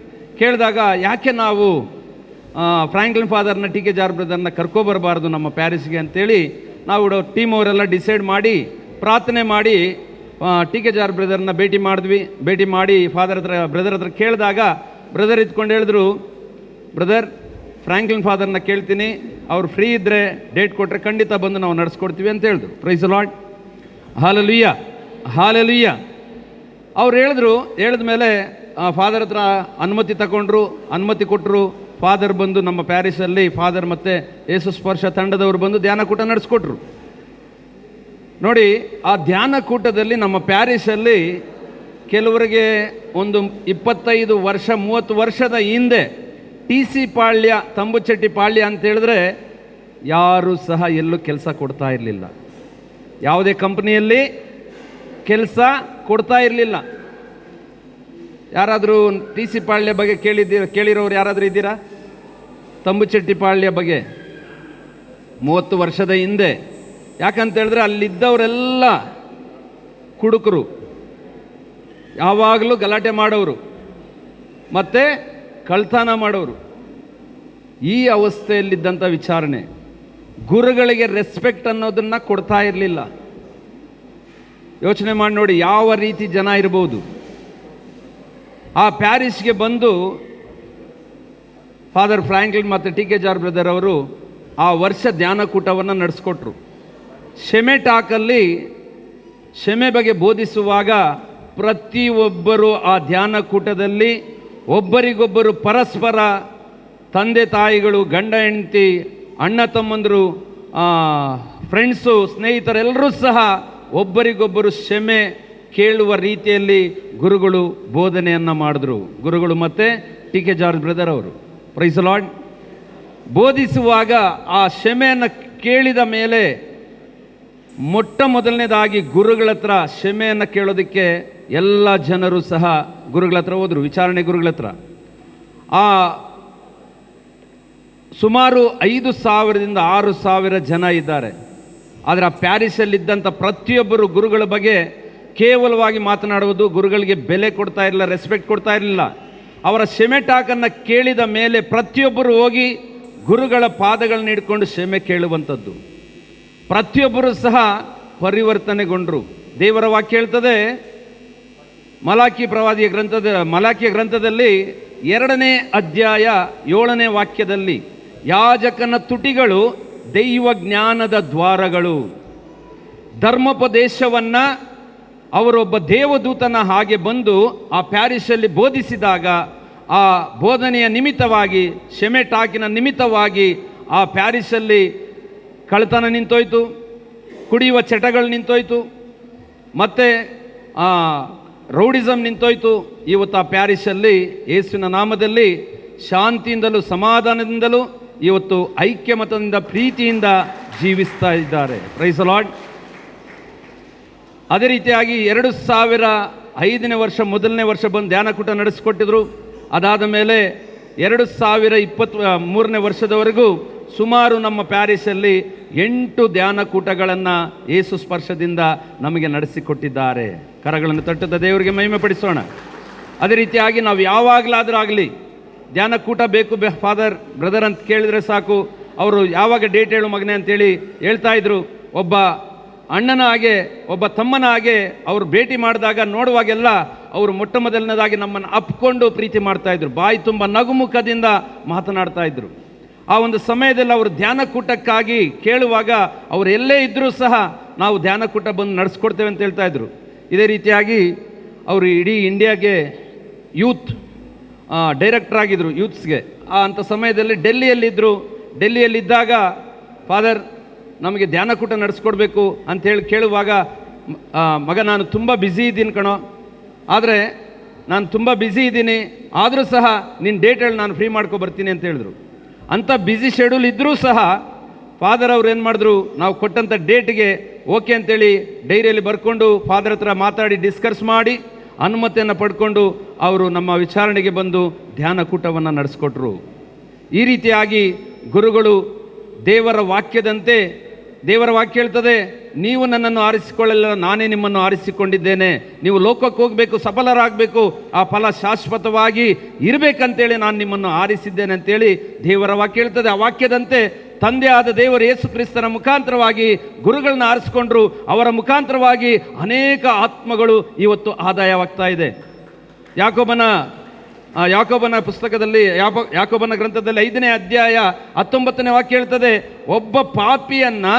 ಕೇಳಿದಾಗ ಯಾಕೆ ನಾವು ಫ್ರಾಂಕ್ಲಿನ್ ಫಾದರ್ನ, ಟಿ ಕೆ ಜಾರ್ಜ್ ಬ್ರದರ್ನ ಕರ್ಕೊಬರಬಾರ್ದು ನಮ್ಮ ಪ್ಯಾರಿಸ್ಗೆ ಅಂತೇಳಿ ನಾವು ಟೀಮ್ ಅವರೆಲ್ಲ ಡಿಸೈಡ್ ಮಾಡಿ ಪ್ರಾರ್ಥನೆ ಮಾಡಿ ಟಿ ಕೆ ಜಾರ್ಜ್ ಬ್ರದರ್ನ ಭೇಟಿ ಮಾಡಿದ್ವಿ. ಭೇಟಿ ಮಾಡಿ ಫಾದರ್ ಹತ್ರ, ಬ್ರದರ್ ಹತ್ರ ಕೇಳಿದಾಗ ಬ್ರದರ್ ಇದ್ಕೊಂಡು ಹೇಳಿದ್ರು, ಬ್ರದರ್ ಫ್ರಾಂಕ್ಲಿನ್ ಫಾದರ್ನ ಕೇಳ್ತೀನಿ, ಅವ್ರು ಫ್ರೀ ಇದ್ದರೆ ಡೇಟ್ ಕೊಟ್ಟರೆ ಖಂಡಿತ ಬಂದು ನಾವು ನಡೆಸ್ಕೊಡ್ತೀವಿ ಅಂತ ಹೇಳಿದ್ರು. Praise lord, hallelujah, hallelujah. ಅವ್ರು ಹೇಳಿದ್ರು. ಹೇಳಿದ ಮೇಲೆ ಫಾದರ್ ಹತ್ರ ಅನುಮತಿ ತಗೊಂಡ್ರು, ಅನುಮತಿ ಕೊಟ್ಟರು. ಫಾದರ್ ಬಂದು ನಮ್ಮ ಪ್ಯಾರಿಸಲ್ಲಿ ಫಾದರ್ ಮತ್ತು ಯೇಸು ಸ್ಪರ್ಶ ತಂಡದವರು ಬಂದು ಧ್ಯಾನಕೂಟ ನಡೆಸ್ಕೊಟ್ರು. ನೋಡಿ, ಆ ಧ್ಯಾನಕೂಟದಲ್ಲಿ ನಮ್ಮ ಪ್ಯಾರಿಸಲ್ಲಿ ಕೆಲವರಿಗೆ ಒಂದು 25 ವರ್ಷ 30 ವರ್ಷದ ಹಿಂದೆ ಟಿ ಸಿ ಪಾಳ್ಯ, ತಂಬುಚೆಟ್ಟಿ ಪಾಳ್ಯ ಅಂತ ಹೇಳಿದ್ರೆ ಯಾರೂ ಸಹ ಎಲ್ಲೂ ಕೆಲಸ ಕೊಡ್ತಾ ಇರಲಿಲ್ಲ, ಯಾವುದೇ ಕಂಪ್ನಿಯಲ್ಲಿ ಕೆಲಸ ಕೊಡ್ತಾ ಇರಲಿಲ್ಲ. ಯಾರಾದರೂ ಟಿ ಸಿ ಪಾಳ್ಯ ಬಗ್ಗೆ ಕೇಳಿರೋರು ಯಾರಾದರೂ ಇದ್ದೀರಾ? ತಂಬುಚೆಟ್ಟಿ ಪಾಳ್ಯ ಬಗ್ಗೆ 30 ವರ್ಷದ ಹಿಂದೆ. ಯಾಕಂತ ಹೇಳಿದ್ರೆ ಅಲ್ಲಿದ್ದವರೆಲ್ಲ ಕುಡುಕರು, ಯಾವಾಗಲೂ ಗಲಾಟೆ ಮಾಡೋರು ಮತ್ತು ಕಳ್ತನ ಮಾಡೋರು. ಈ ಅವಸ್ಥೆಯಲ್ಲಿದ್ದಂಥ ವಿಚಾರಣೆ, ಗುರುಗಳಿಗೆ ರೆಸ್ಪೆಕ್ಟ್ ಅನ್ನೋದನ್ನು ಕೊಡ್ತಾ ಇರಲಿಲ್ಲ. ಯೋಚನೆ ಮಾಡಿ ನೋಡಿ ಯಾವ ರೀತಿ ಜನ ಇರ್ಬೋದು. ಆ ಪ್ಯಾರಿಸ್ಗೆ ಬಂದು ಫಾದರ್ ಫ್ರಾಂಕ್ಲಿನ್ ಮತ್ತು ಟಿ ಕೆ ಜಾರ್ಜ್ ಬ್ರದರ್ ಅವರು ಆ ವರ್ಷ ಧ್ಯಾನಕೂಟವನ್ನು ನಡೆಸ್ಕೊಟ್ರು. ಶೆಮೆ ಟಾಕಲ್ಲಿ ಶೆಮೆ ಬಗ್ಗೆ ಬೋಧಿಸುವಾಗ ಪ್ರತಿಯೊಬ್ಬರು ಆ ಧ್ಯಾನಕೂಟದಲ್ಲಿ ಒಬ್ಬರಿಗೊಬ್ಬರು ಪರಸ್ಪರ ತಂದೆ ತಾಯಿಗಳು, ಗಂಡ ಹೆಂಡತಿ, ಅಣ್ಣ ತಮ್ಮಂದರು, ಫ್ರೆಂಡ್ಸು, ಸ್ನೇಹಿತರೆಲ್ಲರೂ ಸಹ ಒಬ್ಬರಿಗೊಬ್ಬರು ಕ್ಷಮೆ ಕೇಳುವ ರೀತಿಯಲ್ಲಿ ಗುರುಗಳು ಬೋಧನೆಯನ್ನು ಮಾಡಿದ್ರು. ಗುರುಗಳು ಮತ್ತು ಟಿ ಕೆ ಜಾರ್ಜ್ ಬ್ರದರ್ ಅವರು. Praise lord. ಬೋಧಿಸುವಾಗ ಆ ಕ್ಷಮೆಯನ್ನು ಕೇಳಿದ ಮೇಲೆ ಮೊಟ್ಟ ಮೊದಲನೇದಾಗಿ ಗುರುಗಳ ಹತ್ರ ಕ್ಷಮೆಯನ್ನು ಕೇಳೋದಕ್ಕೆ ಎಲ್ಲ ಜನರು ಸಹ ಗುರುಗಳ ಹತ್ರ ಹೋದರು, ವಿಚಾರಣೆ ಗುರುಗಳ ಹತ್ರ. ಆ ಸುಮಾರು 5,000ದಿಂದ 6,000 ಜನ ಇದ್ದಾರೆ. ಆದರೆ ಆ ಪ್ಯಾರಿಸಲ್ಲಿದ್ದಂಥ ಪ್ರತಿಯೊಬ್ಬರು ಗುರುಗಳ ಬಗ್ಗೆ ಕೇವಲವಾಗಿ ಮಾತನಾಡುವುದು, ಗುರುಗಳಿಗೆ ಬೆಲೆ ಕೊಡ್ತಾ ಇರಲಿಲ್ಲ, ರೆಸ್ಪೆಕ್ಟ್ ಕೊಡ್ತಾ ಇರಲಿಲ್ಲ. ಅವರ ಕ್ಷಮೆ ಟಾಕನ್ನು ಕೇಳಿದ ಮೇಲೆ ಪ್ರತಿಯೊಬ್ಬರು ಹೋಗಿ ಗುರುಗಳ ಪಾದಗಳನ್ನ ಹಿಡ್ಕೊಂಡು ಕ್ಷಮೆ ಕೇಳುವಂಥದ್ದು. ಪ್ರತಿಯೊಬ್ಬರು ಸಹ ಪರಿವರ್ತನೆಗೊಂಡರು. ದೇವರ ವಾಕ್ಯ ಹೇಳ್ತದೆ, ಮಲಾಖಿ ಪ್ರವಾದಿಯ ಮಲಾಖಿಯ ಗ್ರಂಥದಲ್ಲಿ 2ನೇ ಅಧ್ಯಾಯ 7ನೇ ವಾಕ್ಯದಲ್ಲಿ, ಯಾಜಕನ ತುಟಿಗಳು ದೈವ ಜ್ಞಾನದ ದ್ವಾರಗಳು. ಧರ್ಮೋಪದೇಶವನ್ನು ಅವರೊಬ್ಬ ದೇವದೂತನ ಹಾಗೆ ಬಂದು ಆ ಪ್ಯಾರಿಸಲ್ಲಿ ಬೋಧಿಸಿದಾಗ ಆ ಬೋಧನೆಯ ನಿಮಿತ್ತವಾಗಿ, ಕ್ಷಮೆ ಟಾಕಿನ ನಿಮಿತ್ತವಾಗಿ ಆ ಪ್ಯಾರಿಸಲ್ಲಿ ಕಳ್ತನ ನಿಂತೋಯ್ತು, ಕುಡಿಯುವ ಚಟಗಳು ನಿಂತೋಯ್ತು, ಮತ್ತು ರೌಡಿಸಮ್ ನಿಂತೋಯ್ತು. ಇವತ್ತು ಆ ಪ್ಯಾರಿಸಲ್ಲಿ ಯೇಸುವಿನ ನಾಮದಲ್ಲಿ ಶಾಂತಿಯಿಂದಲೂ ಸಮಾಧಾನದಿಂದಲೂ ಇವತ್ತು ಐಕ್ಯಮತದಿಂದ ಪ್ರೀತಿಯಿಂದ ಜೀವಿಸ್ತಾ ಇದ್ದಾರೆ. Praise lord. ಅದೇ ರೀತಿಯಾಗಿ 2005ನೇ ವರ್ಷ ಮೊದಲನೇ ವರ್ಷ ಬಂದು ಧ್ಯಾನಕೂಟ ನಡೆಸಿಕೊಟ್ಟಿದ್ರು. ಅದಾದ ಮೇಲೆ 2023ನೇ ವರ್ಷದವರೆಗೂ ಸುಮಾರು ನಮ್ಮ ಪ್ಯಾರಿಸಲ್ಲಿ 8 ಧ್ಯಾನಕೂಟಗಳನ್ನು ಯೇಸು ಸ್ಪರ್ಶದಿಂದ ನಮಗೆ ನಡೆಸಿಕೊಟ್ಟಿದ್ದಾರೆ. ಕರಗಳನ್ನು ತಟ್ಟುತ್ತಾ ದೇವರಿಗೆ ಮಹಿಮೆ ಪಡಿಸೋಣ. ಅದೇ ರೀತಿಯಾಗಿ ನಾವು ಯಾವಾಗಲಾದರೂ ಆಗಲಿ ಧ್ಯಾನಕೂಟ ಬೇಕು ಫಾದರ್ ಬ್ರದರ್ ಅಂತ ಕೇಳಿದರೆ ಸಾಕು, ಅವರು ಯಾವಾಗ ಡೇಟ್ ಹೇಳು ಮಗನೇ ಅಂತೇಳಿ ಹೇಳ್ತಾಯಿದ್ರು. ಒಬ್ಬ ಅಣ್ಣನ ಹಾಗೆ, ಒಬ್ಬ ತಮ್ಮನ ಹಾಗೆ ಅವರು ಭೇಟಿ ಮಾಡಿದಾಗ ನೋಡುವಾಗೆಲ್ಲ ಅವರು ಮೊಟ್ಟ ಮೊದಲನೇದಾಗಿ ನಮ್ಮನ್ನು ಅಪ್ಕೊಂಡು ಪ್ರೀತಿ ಮಾಡ್ತಾಯಿದ್ರು, ಬಾಯಿ ತುಂಬ ನಗುಮುಖದಿಂದ ಮಾತನಾಡ್ತಾಯಿದ್ರು. ಆ ಒಂದು ಸಮಯದಲ್ಲಿ ಅವರು ಧ್ಯಾನಕೂಟಕ್ಕಾಗಿ ಕೇಳುವಾಗ ಅವರು ಎಲ್ಲೇ ಇದ್ದರೂ ಸಹ ನಾವು ಧ್ಯಾನಕೂಟ ಬಂದು ನಡೆಸ್ಕೊಡ್ತೇವೆ ಅಂತ ಹೇಳ್ತಾಯಿದ್ರು. ಇದೇ ರೀತಿಯಾಗಿ ಅವರು ಇಡೀ ಇಂಡಿಯಾಗೆ ಯೂತ್ ಡೈರೆಕ್ಟರ್ ಆಗಿದ್ದರು ಯೂತ್ಸ್ಗೆ. ಆ ಅಂಥ ಸಮಯದಲ್ಲಿ ಡೆಲ್ಲಿಯಲ್ಲಿದ್ದರು. ಡೆಲ್ಲಿಯಲ್ಲಿದ್ದಾಗ ಫಾದರ್ ನಮಗೆ ಧ್ಯಾನಕೂಟ ನಡೆಸ್ಕೊಡ್ಬೇಕು ಅಂಥೇಳಿ ಕೇಳುವಾಗ, ಮಗ ನಾನು ತುಂಬ ಬ್ಯುಸಿ ಇದ್ದೀನಿ ಕಣೋ, ಆದರೆ ನಾನು ತುಂಬ ಬ್ಯುಸಿ ಇದ್ದೀನಿ, ಆದರೂ ಸಹ ನಿನ್ನ ಡೇಟ್ ಹೇಳಿ ನಾನು ಫ್ರೀ ಮಾಡ್ಕೊ ಬರ್ತೀನಿ ಅಂತ ಹೇಳಿದ್ರು. ಅಂಥ ಬ್ಯುಸಿ ಶೆಡ್ಯೂಲ್ ಇದ್ದರೂ ಸಹ ಫಾದರ್ ಅವ್ರು ಏನು ಮಾಡಿದ್ರು, ನಾವು ಕೊಟ್ಟಂಥ ಡೇಟ್ಗೆ ಓಕೆ ಅಂತೇಳಿ ಡೈರಿಯಲ್ಲಿ ಬರ್ಕೊಂಡು ಫಾದರ್ ಹತ್ರ ಮಾತಾಡಿ ಡಿಸ್ಕಸ್ ಮಾಡಿ ಅನುಮತಿಯನ್ನು ಪಡ್ಕೊಂಡು ಅವರು ನಮ್ಮ ವಿಚಾರಣೆಗೆ ಬಂದು ಧ್ಯಾನಕೂಟವನ್ನು ನಡೆಸ್ಕೊಟ್ರು. ಈ ರೀತಿಯಾಗಿ ಗುರುಗಳು ದೇವರ ವಾಕ್ಯದಂತೆ, ದೇವರ ವಾಕ್ಯ ಹೇಳ್ತದೆ, ನೀವು ನನ್ನನ್ನು ಆರಿಸಿಕೊಳ್ಳಲಿಲ್ಲ, ನಾನೇ ನಿಮ್ಮನ್ನು ಆರಿಸಿಕೊಂಡಿದ್ದೇನೆ, ನೀವು ಲೋಕಕ್ಕೆ ಹೋಗಬೇಕು, ಸಫಲರಾಗಬೇಕು, ಆ ಫಲ ಶಾಶ್ವತವಾಗಿ ಇರಬೇಕಂತೇಳಿ ನಾನು ನಿಮ್ಮನ್ನು ಆರಿಸಿದ್ದೇನೆ ಅಂತೇಳಿ ದೇವರ ವಾಕ್ಯ ಹೇಳ್ತದೆ. ಆ ವಾಕ್ಯದಂತೆ ತಂದೆ ಆದ ದೇವರು ಯೇಸು ಕ್ರಿಸ್ತನ ಮುಖಾಂತರವಾಗಿ ಗುರುಗಳನ್ನ ಆರಿಸಿಕೊಂಡ್ರು. ಅವರ ಮುಖಾಂತರವಾಗಿ ಅನೇಕ ಆತ್ಮಗಳು ಇವತ್ತು ಆದಾಯವಾಗ್ತಾ ಇದೆ. ಯಾಕೋಬನ ಪುಸ್ತಕದಲ್ಲಿ, ಯಾಕೋಬನ ಗ್ರಂಥದಲ್ಲಿ 5ನೇ ಅಧ್ಯಾಯ 19ನೇ ವಾಕ್ಯ ಹೇಳ್ತದೆ, ಒಬ್ಬ ಪಾಪಿಯನ್ನು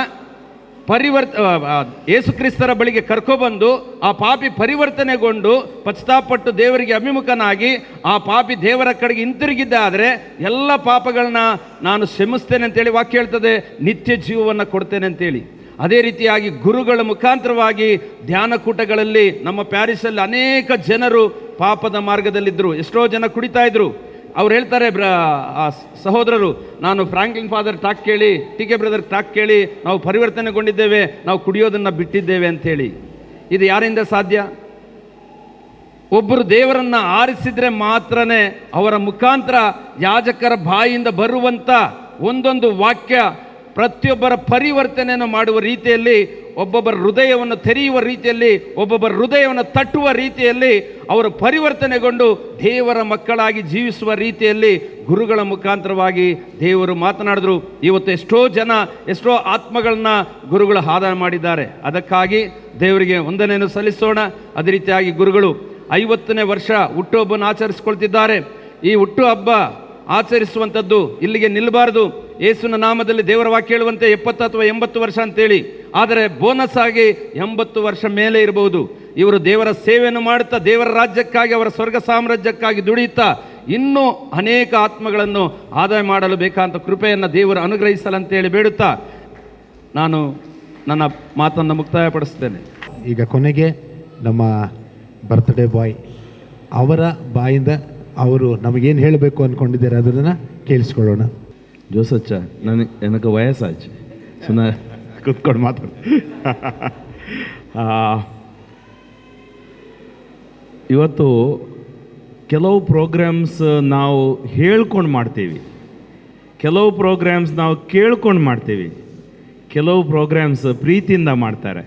ಯೇಸು ಕ್ರಿಸ್ತರ ಬಳಿಗೆ ಕರ್ಕೊಬಂದು ಆ ಪಾಪಿ ಪರಿವರ್ತನೆಗೊಂಡು ಪಶ್ಚಾತ್ತಾಪಟ್ಟು ದೇವರಿಗೆ ಅಭಿಮುಖನಾಗಿ ಆ ಪಾಪಿ ದೇವರ ಕಡೆಗೆ ಹಿಂತಿರುಗಿದ್ದಾದರೆ ಎಲ್ಲ ಪಾಪಗಳನ್ನ ನಾನು ಕ್ಷಮಿಸ್ತೇನೆ ಅಂತೇಳಿ ವಾಕ್ಯ ಹೇಳ್ತದೆ, ನಿತ್ಯ ಜೀವವನ್ನು ಕೊಡ್ತೇನೆ ಅಂತೇಳಿ. ಅದೇ ರೀತಿಯಾಗಿ ಗುರುಗಳ ಮುಖಾಂತರವಾಗಿ ಧ್ಯಾನಕೂಟಗಳಲ್ಲಿ ನಮ್ಮ ಪ್ಯಾರಿಸಲ್ಲಿ ಅನೇಕ ಜನರು ಪಾಪದ ಮಾರ್ಗದಲ್ಲಿದ್ದರು, ಎಷ್ಟೋ ಜನ ಕುಡಿತಾ ಇದ್ರು. ಅವ್ರು ಹೇಳ್ತಾರೆ, ಸಹೋದರರು, ನಾನು ಫ್ರಾಂಕ್ಲಿನ್ ಫಾದರ್ ಟಾಕ್ ಕೇಳಿ, ಟಿ ಕೆ ಬ್ರದರ್ ಟಾಕ್ ಕೇಳಿ ನಾವು ಪರಿವರ್ತನೆಗೊಂಡಿದ್ದೇವೆ, ನಾವು ಕುಡಿಯೋದನ್ನು ಬಿಟ್ಟಿದ್ದೇವೆ ಅಂಥೇಳಿ. ಇದು ಯಾರಿಂದ ಸಾಧ್ಯ? ಒಬ್ಬರು ದೇವರನ್ನು ಆರಿಸಿದರೆ ಮಾತ್ರನೇ ಅವರ ಮುಖಾಂತರ ಯಾಜಕರ ಬಾಯಿಯಿಂದ ಬರುವಂಥ ಒಂದೊಂದು ವಾಕ್ಯ ಪ್ರತಿಯೊಬ್ಬರ ಪರಿವರ್ತನೆಯನ್ನು ಮಾಡುವ ರೀತಿಯಲ್ಲಿ, ಒಬ್ಬೊಬ್ಬರ ಹೃದಯವನ್ನು ತೆರೆಯುವ ರೀತಿಯಲ್ಲಿ, ಒಬ್ಬೊಬ್ಬರ ಹೃದಯವನ್ನು ತಟ್ಟುವ ರೀತಿಯಲ್ಲಿ, ಅವರು ಪರಿವರ್ತನೆಗೊಂಡು ದೇವರ ಮಕ್ಕಳಾಗಿ ಜೀವಿಸುವ ರೀತಿಯಲ್ಲಿ ಗುರುಗಳ ಮುಖಾಂತರವಾಗಿ ದೇವರು ಮಾತನಾಡಿದ್ರು. ಇವತ್ತು ಎಷ್ಟೋ ಜನ, ಎಷ್ಟೋ ಆತ್ಮಗಳನ್ನ ಗುರುಗಳು ಆದಾಯ ಮಾಡಿದ್ದಾರೆ. ಅದಕ್ಕಾಗಿ ದೇವರಿಗೆ ವಂದನೆಯನ್ನು ಸಲ್ಲಿಸೋಣ. ಅದೇ ರೀತಿಯಾಗಿ ಗುರುಗಳು 50ನೇ ವರ್ಷ ಹುಟ್ಟುಹಬ್ಬವನ್ನು ಆಚರಿಸಿಕೊಳ್ತಿದ್ದಾರೆ. ಈ ಹುಟ್ಟುಹಬ್ಬ ಆಚರಿಸುವಂಥದ್ದು ಇಲ್ಲಿಗೆ ನಿಲ್ಲಬಾರದು. ಯೇಸುವಿನ ನಾಮದಲ್ಲಿ ದೇವರ ವಾಕ್ಯ ಹೇಳುವಂತೆ 70 ಅಥವಾ 80 ವರ್ಷ ಅಂತೇಳಿ, ಆದರೆ ಬೋನಸ್ ಆಗಿ 80 ವರ್ಷ ಮೇಲೆ ಇರಬಹುದು. ಇವರು ದೇವರ ಸೇವೆಯನ್ನು ಮಾಡುತ್ತಾ, ದೇವರ ರಾಜ್ಯಕ್ಕಾಗಿ, ಅವರ ಸ್ವರ್ಗ ಸಾಮ್ರಾಜ್ಯಕ್ಕಾಗಿ ದುಡಿಯುತ್ತಾ ಇನ್ನೂ ಅನೇಕ ಆತ್ಮಗಳನ್ನು ಆದಾಯ ಮಾಡಲು ಬೇಕಾದಂಥ ಕೃಪೆಯನ್ನು ದೇವರು ಅನುಗ್ರಹಿಸಲಂತೇಳಿ ಬೇಡುತ್ತಾ ನಾನು ನನ್ನ ಮಾತನ್ನು ಮುಕ್ತಾಯಪಡಿಸ್ತೇನೆ. ಈಗ ಕೊನೆಗೆ ನಮ್ಮ ಬರ್ತ್ಡೇ ಬಾಯ್ ಅವರ ಬಾಯಿಂದ ಅವರು ನಮಗೇನು ಹೇಳಬೇಕು ಅಂದ್ಕೊಂಡಿದ್ದಾರೆ ಅದನ್ನು ಕೇಳಿಸ್ಕೊಳ್ಳೋಣ. ಜೋಸಚ್ಚ, ನನಗೆ எனக்கு ವಯಸ್ಸಾச்சு, ಸುಮ್ಮನೆ ಕೂತ್ಕೊಂಡು ಮಾತಾಡ. ಇವತ್ತು ಕೆಲವು ಪ್ರೋಗ್ರಾಮ್ಸ್ ನಾವು ಹೇಳ್ಕೊಂಡು ಮಾಡ್ತೀವಿ, ಕೆಲವು ಪ್ರೋಗ್ರಾಮ್ಸ್ ನಾವು ಕೇಳ್ಕೊಂಡು ಮಾಡ್ತೀವಿ, ಕೆಲವು ಪ್ರೋಗ್ರಾಮ್ಸ್ ಪ್ರೀತಿಯಿಂದ ಮಾಡ್ತಾರೆ.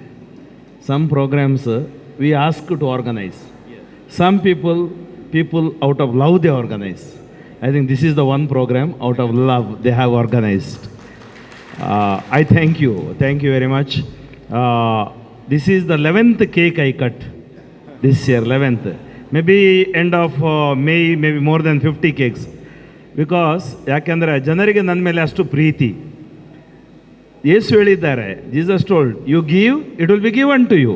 Some programs we ask to organise, some people out of love they organise. I think this is the one program out of love they have organized. I thank you very much. This is the 11th cake I cut this year, 11th. Maybe end of May, maybe more than 50 cakes. Because ಯಾಕೆಂದರೆ ಜನರಿಗೆ ನನ್ನ ಮೇಲೆ ಅಷ್ಟು ಪ್ರೀತಿ. ಯೇಸು ಹೇಳಿದ್ದಾರೆ, Jesus told, you give, it will be given to you,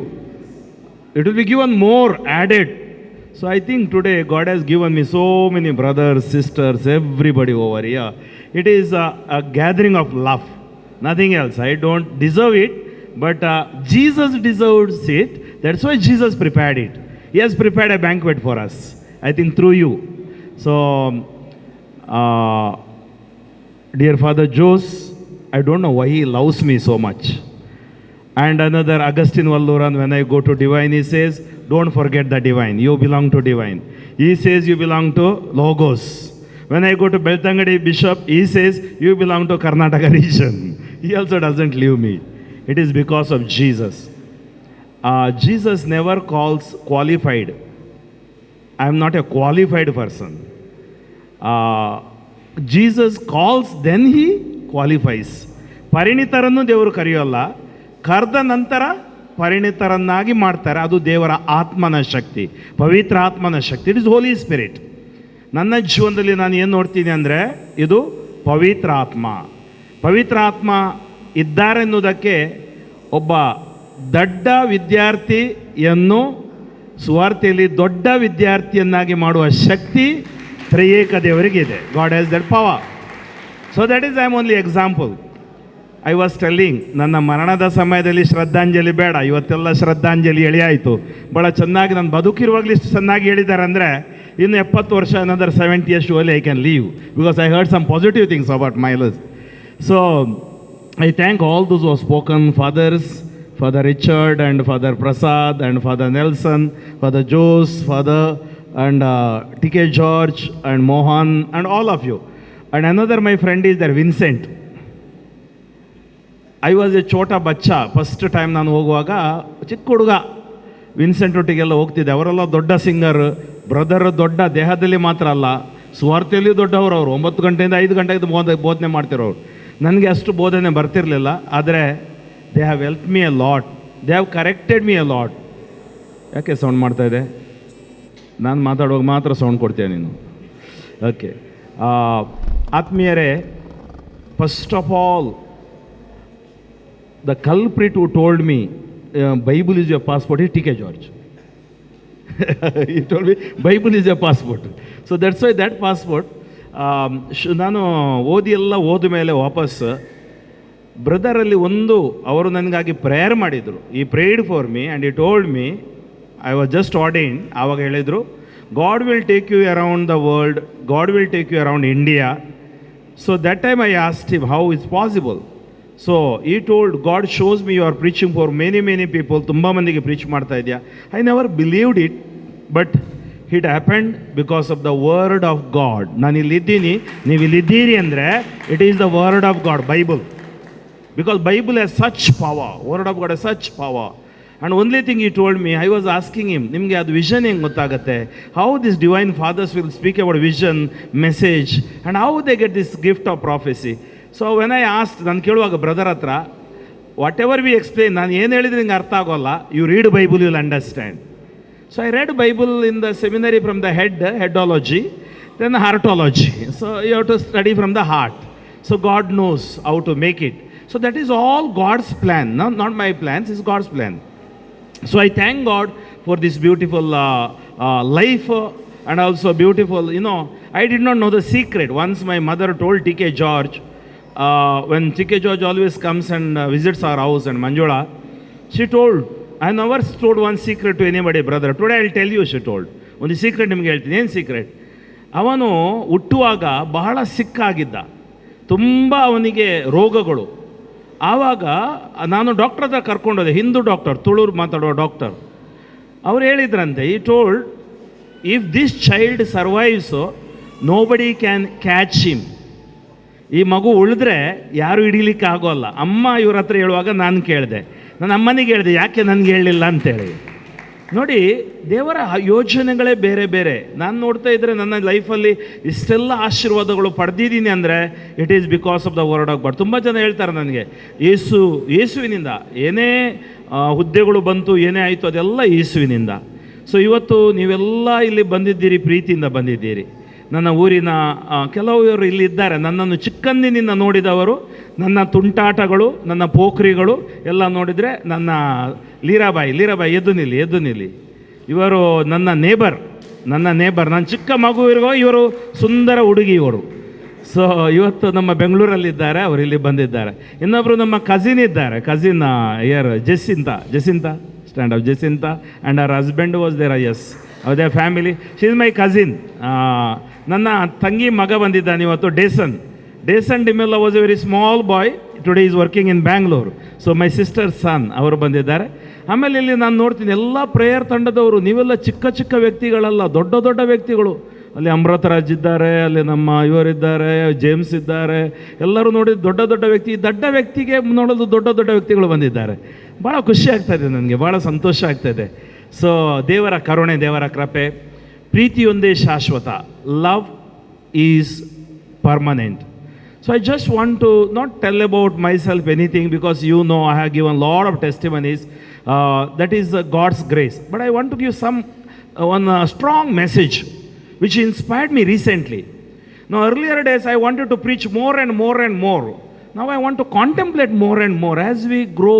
it will be given more added. So I think today God has given me so many brothers, sisters, everybody over here. It is a gathering of love, nothing else. I don't deserve it, but Jesus deserves it. That's why Jesus prepared it. He has prepared a banquet for us, I think through you. So, dear Father Jose, I don't know why he loves me so much. And another Augustine Valluran, when I go to Divine, he says, don't forget the Divine, you belong to Divine. He says you belong to Logos. When I go to Belthangady Bishop, he says you belong to Karnataka region. He also doesn't leave me. It is because of Jesus. Jesus never calls qualified. I am not a qualified person. Jesus calls, then he qualifies. ಪರಿಣಿತರನ್ನು ದೇವರು ಕರೆಯೋಲ್ಲ, ಕರೆದ ನಂತರ ಪರಿಣಿತರನ್ನಾಗಿ ಮಾಡ್ತಾರೆ. ಅದು ದೇವರ ಆತ್ಮನ ಶಕ್ತಿ, ಪವಿತ್ರ ಆತ್ಮನ ಶಕ್ತಿ. It is Holy Spirit. ನನ್ನ ಜೀವನದಲ್ಲಿ ನಾನು ಏನು ನೋಡ್ತೀನಿ ಅಂದರೆ ಇದು ಪವಿತ್ರ ಆತ್ಮ. ಪವಿತ್ರ ಆತ್ಮ ಇದ್ದಾರೆ ಎನ್ನುವುದಕ್ಕೆ ಒಬ್ಬ ದೊಡ್ಡ ವಿದ್ಯಾರ್ಥಿಯನ್ನು ಸುವಾರ್ತೆಯಲ್ಲಿ ದೊಡ್ಡ ವಿದ್ಯಾರ್ಥಿಯನ್ನಾಗಿ ಮಾಡುವ ಶಕ್ತಿ ತ್ರಿಯೇಕ ದೇವರಿಗೆ ಇದೆ. God has that power. So that is, I am only example I was telling. ನನ್ನ ಮರಣದ ಸಮಯದಲ್ಲಿ ಶ್ರದ್ಧಾಂಜಲಿ ಬೇಡ, ಇವತ್ತೆಲ್ಲ ಶ್ರದ್ಧಾಂಜಲಿ ಎಳೆಯಾಯಿತು. ಭಾಳ ಚೆನ್ನಾಗಿ ನಾನು ಬದುಕಿರುವಾಗಲೂ ಇಷ್ಟು ಚೆನ್ನಾಗಿ ಹೇಳಿದ್ದಾರೆ ಅಂದರೆ ಇನ್ನು 70 ವರ್ಷ, another 70 years surely I can live, because I heard some positive things about my life. So I thank all those who spoken, fathers, Father Richard and Father Prasad and Father Nelson, Father Jose, Father and T K George and Mohan and all of you. And another my friend is there, Vincent. I was a Chota Bachcha. First time ನಾನು ಹೋಗುವಾಗ ಚಿಕ್ಕ ಹುಡುಗ, Vincent ಒಟ್ಟಿಗೆಲ್ಲ ಹೋಗ್ತಿದ್ದೆ. ಅವರೆಲ್ಲ ದೊಡ್ಡ singer, brother ದೊಡ್ಡ, ದೇಹದಲ್ಲಿ ಮಾತ್ರ ಅಲ್ಲ ಸ್ವಾರ್ಥಿಯಲ್ಲಿ ದೊಡ್ಡವರು ಅವರು. 9 ಗಂಟೆಯಿಂದ 5 ಗಂಟೆಗೆ ಬೋಧನೆ ಮಾಡ್ತಿರೋರು. ನನಗೆ ಅಷ್ಟು ಬೋಧನೆ ಬರ್ತಿರಲಿಲ್ಲ, ಆದರೆ they have help me a lot, they have corrected me a lot. ಯಾಕೆ ಸೌಂಡ್ ಮಾಡ್ತಾಯಿದೆ? ನಾನು ಮಾತಾಡುವಾಗ ಮಾತ್ರ ಸೌಂಡ್ ಕೊಡ್ತೀಯ ನೀನು? ಓಕೆ. ಆತ್ಮೀಯರೇ, first of all the culprit who told me Bible is your passport is T K George. He told me Bible is your passport. So that's why that passport ನಾನು ಓದಿ ಎಲ್ಲ ಓದ ಮೇಲೆ ವಾಪಸ್ ಬ್ರದರಲ್ಲಿ ಒಂದು ಅವರು ನನಗಾಗಿ ಪ್ರೇಯರ್ ಮಾಡಿದರು. He prayed for me and he told me, I was just ordained. ಆವಾಗ ಹೇಳಿದರು, God will take you around the world, God will take you around India. So that time I asked him how is possible. So he told, God shows me you are preaching for many many people, ತುಂಬ ಮಂದಿಗೆ preach ಮಾಡ್ತಾ ಇದೆಯಾ. I never believed it, but it happened because of the word of God. ನಾನು ಇಲ್ಲಿದ್ದೀನಿ, ನೀವು ಇಲ್ಲಿದ್ದೀರಿ ಅಂದರೆ it is the word of God, Bible. Because Bible has such power, word of God has such power. And only thing he told me, I was asking him, ನಿಮಗೆ ಅದು vision ಹೆಂಗೆ ಗೊತ್ತಾಗುತ್ತೆ, how this divine fathers will speak about vision, message, and how they get this gift of prophecy. So when I asked, ನಾನು ಕೇಳುವಾಗ brother ಹತ್ರ, what ever we explain, ನಾನು ಏನು ಹೇಳಿದ್ರೆ ನಿಂಗೆ ಅರ್ಥ ಆಗೋಲ್ಲ, you read Bible, you will understand. So I read Bible in the seminary from the headology, then heartology. So you have to study from the heart. So God knows how to make it. So that is all God's plan, not my plans, is God's plan. So I thank God for this beautiful life and also beautiful, you know, I did not know the secret. Once my mother told T.K. George, when T.K. George always comes and visits our house and Manjula, she told, I never told one secret to anybody, brother. Today I will tell you, she told. ಒಂದು secret ನಿಮಗೆ ಹೇಳ್ತೀನಿ. ಏನು secret? ಅವನು ಹುಟ್ಟುವಾಗ ಬಹಳ ಸಿಕ್ಕಾಗಿದ್ದ, ತುಂಬ ಅವನಿಗೆ ರೋಗಗಳು. ಆವಾಗ ನಾನು ಡಾಕ್ಟ್ರ್ ಹತ್ರ ಕರ್ಕೊಂಡೋದೆ, ಹಿಂದೂ ಡಾಕ್ಟರ್, ತುಳೂರು ಮಾತಾಡುವ ಡಾಕ್ಟರ್. ಅವ್ರು ಹೇಳಿದ್ರಂತೆ, he told, if this child survives nobody can catch him. ಈ ಮಗು ಉಳಿದ್ರೆ ಯಾರೂ ಹಿಡೀಲಿಕ್ಕೆ ಆಗೋಲ್ಲ. ಅಮ್ಮ ಇವ್ರ ಹತ್ರ ಹೇಳುವಾಗ ನಾನು ಕೇಳಿದೆ, ನನ್ನ ಅಮ್ಮನಿಗೆ ಹೇಳಿದೆ, ಯಾಕೆ ನನಗೆ ಹೇಳಲಿಲ್ಲ ಅಂತೇಳಿ. ನೋಡಿ, ದೇವರ ಯೋಜನೆಗಳೇ ಬೇರೆ ಬೇರೆ. ನಾನು ನೋಡ್ತಾ ಇದ್ದರೆ ನನ್ನ ಲೈಫಲ್ಲಿ ಇಷ್ಟೆಲ್ಲ ಆಶೀರ್ವಾದಗಳು ಪಡೆದಿದ್ದೀನಿ ಅಂದರೆ it is because of the word of God. ತುಂಬ ಜನ ಹೇಳ್ತಾರೆ ನನಗೆ, ಯೇಸುವಿನಿಂದ ಏನೇ ಹುದ್ದೆಗಳು ಬಂತು, ಏನೇ ಆಯಿತು, ಅದೆಲ್ಲ ಯೇಸುವಿನಿಂದ. ಸೊ ಇವತ್ತು ನೀವೆಲ್ಲ ಇಲ್ಲಿ ಬಂದಿದ್ದೀರಿ, ಪ್ರೀತಿಯಿಂದ ಬಂದಿದ್ದೀರಿ. ನನ್ನ ಊರಿನ ಕೆಲವರು ಇಲ್ಲಿದ್ದಾರೆ, ನನ್ನನ್ನು ಚಿಕ್ಕಂದಿನಿಂದ ನೋಡಿದವರು, ನನ್ನ ತುಂಟಾಟಗಳು, ನನ್ನ ಪೋಖ್ರಿಗಳು ಎಲ್ಲ ನೋಡಿದರೆ, ನನ್ನ ಲೀರಾಬಾಯಿ ಎದ್ದು ನಿಲ್ಲಿ, ಎದ್ದು ನಿಲ್ಲಿ. ಇವರು ನನ್ನ ನೇಬರ್, ನನ್ನ ಚಿಕ್ಕ ಮಗು ಇರುವ ಇವರು ಸುಂದರ ಹುಡುಗಿ ಇವರು. ಸೊ ಇವತ್ತು ನಮ್ಮ ಬೆಂಗಳೂರಲ್ಲಿದ್ದಾರೆ, ಅವರು ಇಲ್ಲಿ ಬಂದಿದ್ದಾರೆ. ಇನ್ನೊಬ್ಬರು ನಮ್ಮ ಕಸಿನ್ ಇದ್ದಾರೆ, ಕಸಿನ್ ಯಾರು, Jacinta stand up, Jacinta and our husband was there. Yes, their family. She is my cousin. ನನ್ನ ತಂಗಿ ಮಗ ಬಂದಿದ್ದಾನೆ ಇವತ್ತು, Dason D'Mello was a very small boy, today is working in Bangalore. So my sister son ಅವರು ಬಂದಿದ್ದಾರೆ. ಆಮೇಲೆ ಇಲ್ಲಿ ನಾನು ನೋಡ್ತೀನಿ ಎಲ್ಲ ಪ್ರೇಯರ್ ತಂಡದವರು, ನೀವೆಲ್ಲ ಚಿಕ್ಕ ಚಿಕ್ಕ ವ್ಯಕ್ತಿಗಳಲ್ಲ, ದೊಡ್ಡ ದೊಡ್ಡ ವ್ಯಕ್ತಿಗಳು. ಅಲ್ಲಿ ಅಮೃತರಾಜ್ ಇದ್ದಾರೆ, ಅಲ್ಲಿ ನಮ್ಮ ಇವರಿದ್ದಾರೆ, ಜೇಮ್ಸ್ ಇದ್ದಾರೆ, ಎಲ್ಲರೂ ನೋಡಿ ದೊಡ್ಡ ದೊಡ್ಡ ವ್ಯಕ್ತಿ. ದೊಡ್ಡ ವ್ಯಕ್ತಿಗೆ ನೋಡೋದು ದೊಡ್ಡ ದೊಡ್ಡ ವ್ಯಕ್ತಿಗಳು ಬಂದಿದ್ದಾರೆ. ಭಾಳ ಖುಷಿ ಆಗ್ತಾಯಿದೆ ನನಗೆ, ಭಾಳ ಸಂತೋಷ ಆಗ್ತಾಯಿದೆ. ಸೊ ದೇವರ ಕರುಣೆ, ದೇವರ ಕೃಪೆ, ಪ್ರೀತಿಯೊಂದೇ ಶಾಶ್ವತ. Love is permanent. So I just want to not tell about myself anything, because you know I have given lot of testimonies. That is God's grace. But I want to give some one strong message which inspired me recently. Now earlier days I wanted to preach more and more and more. Now I want to contemplate more and more. As we grow,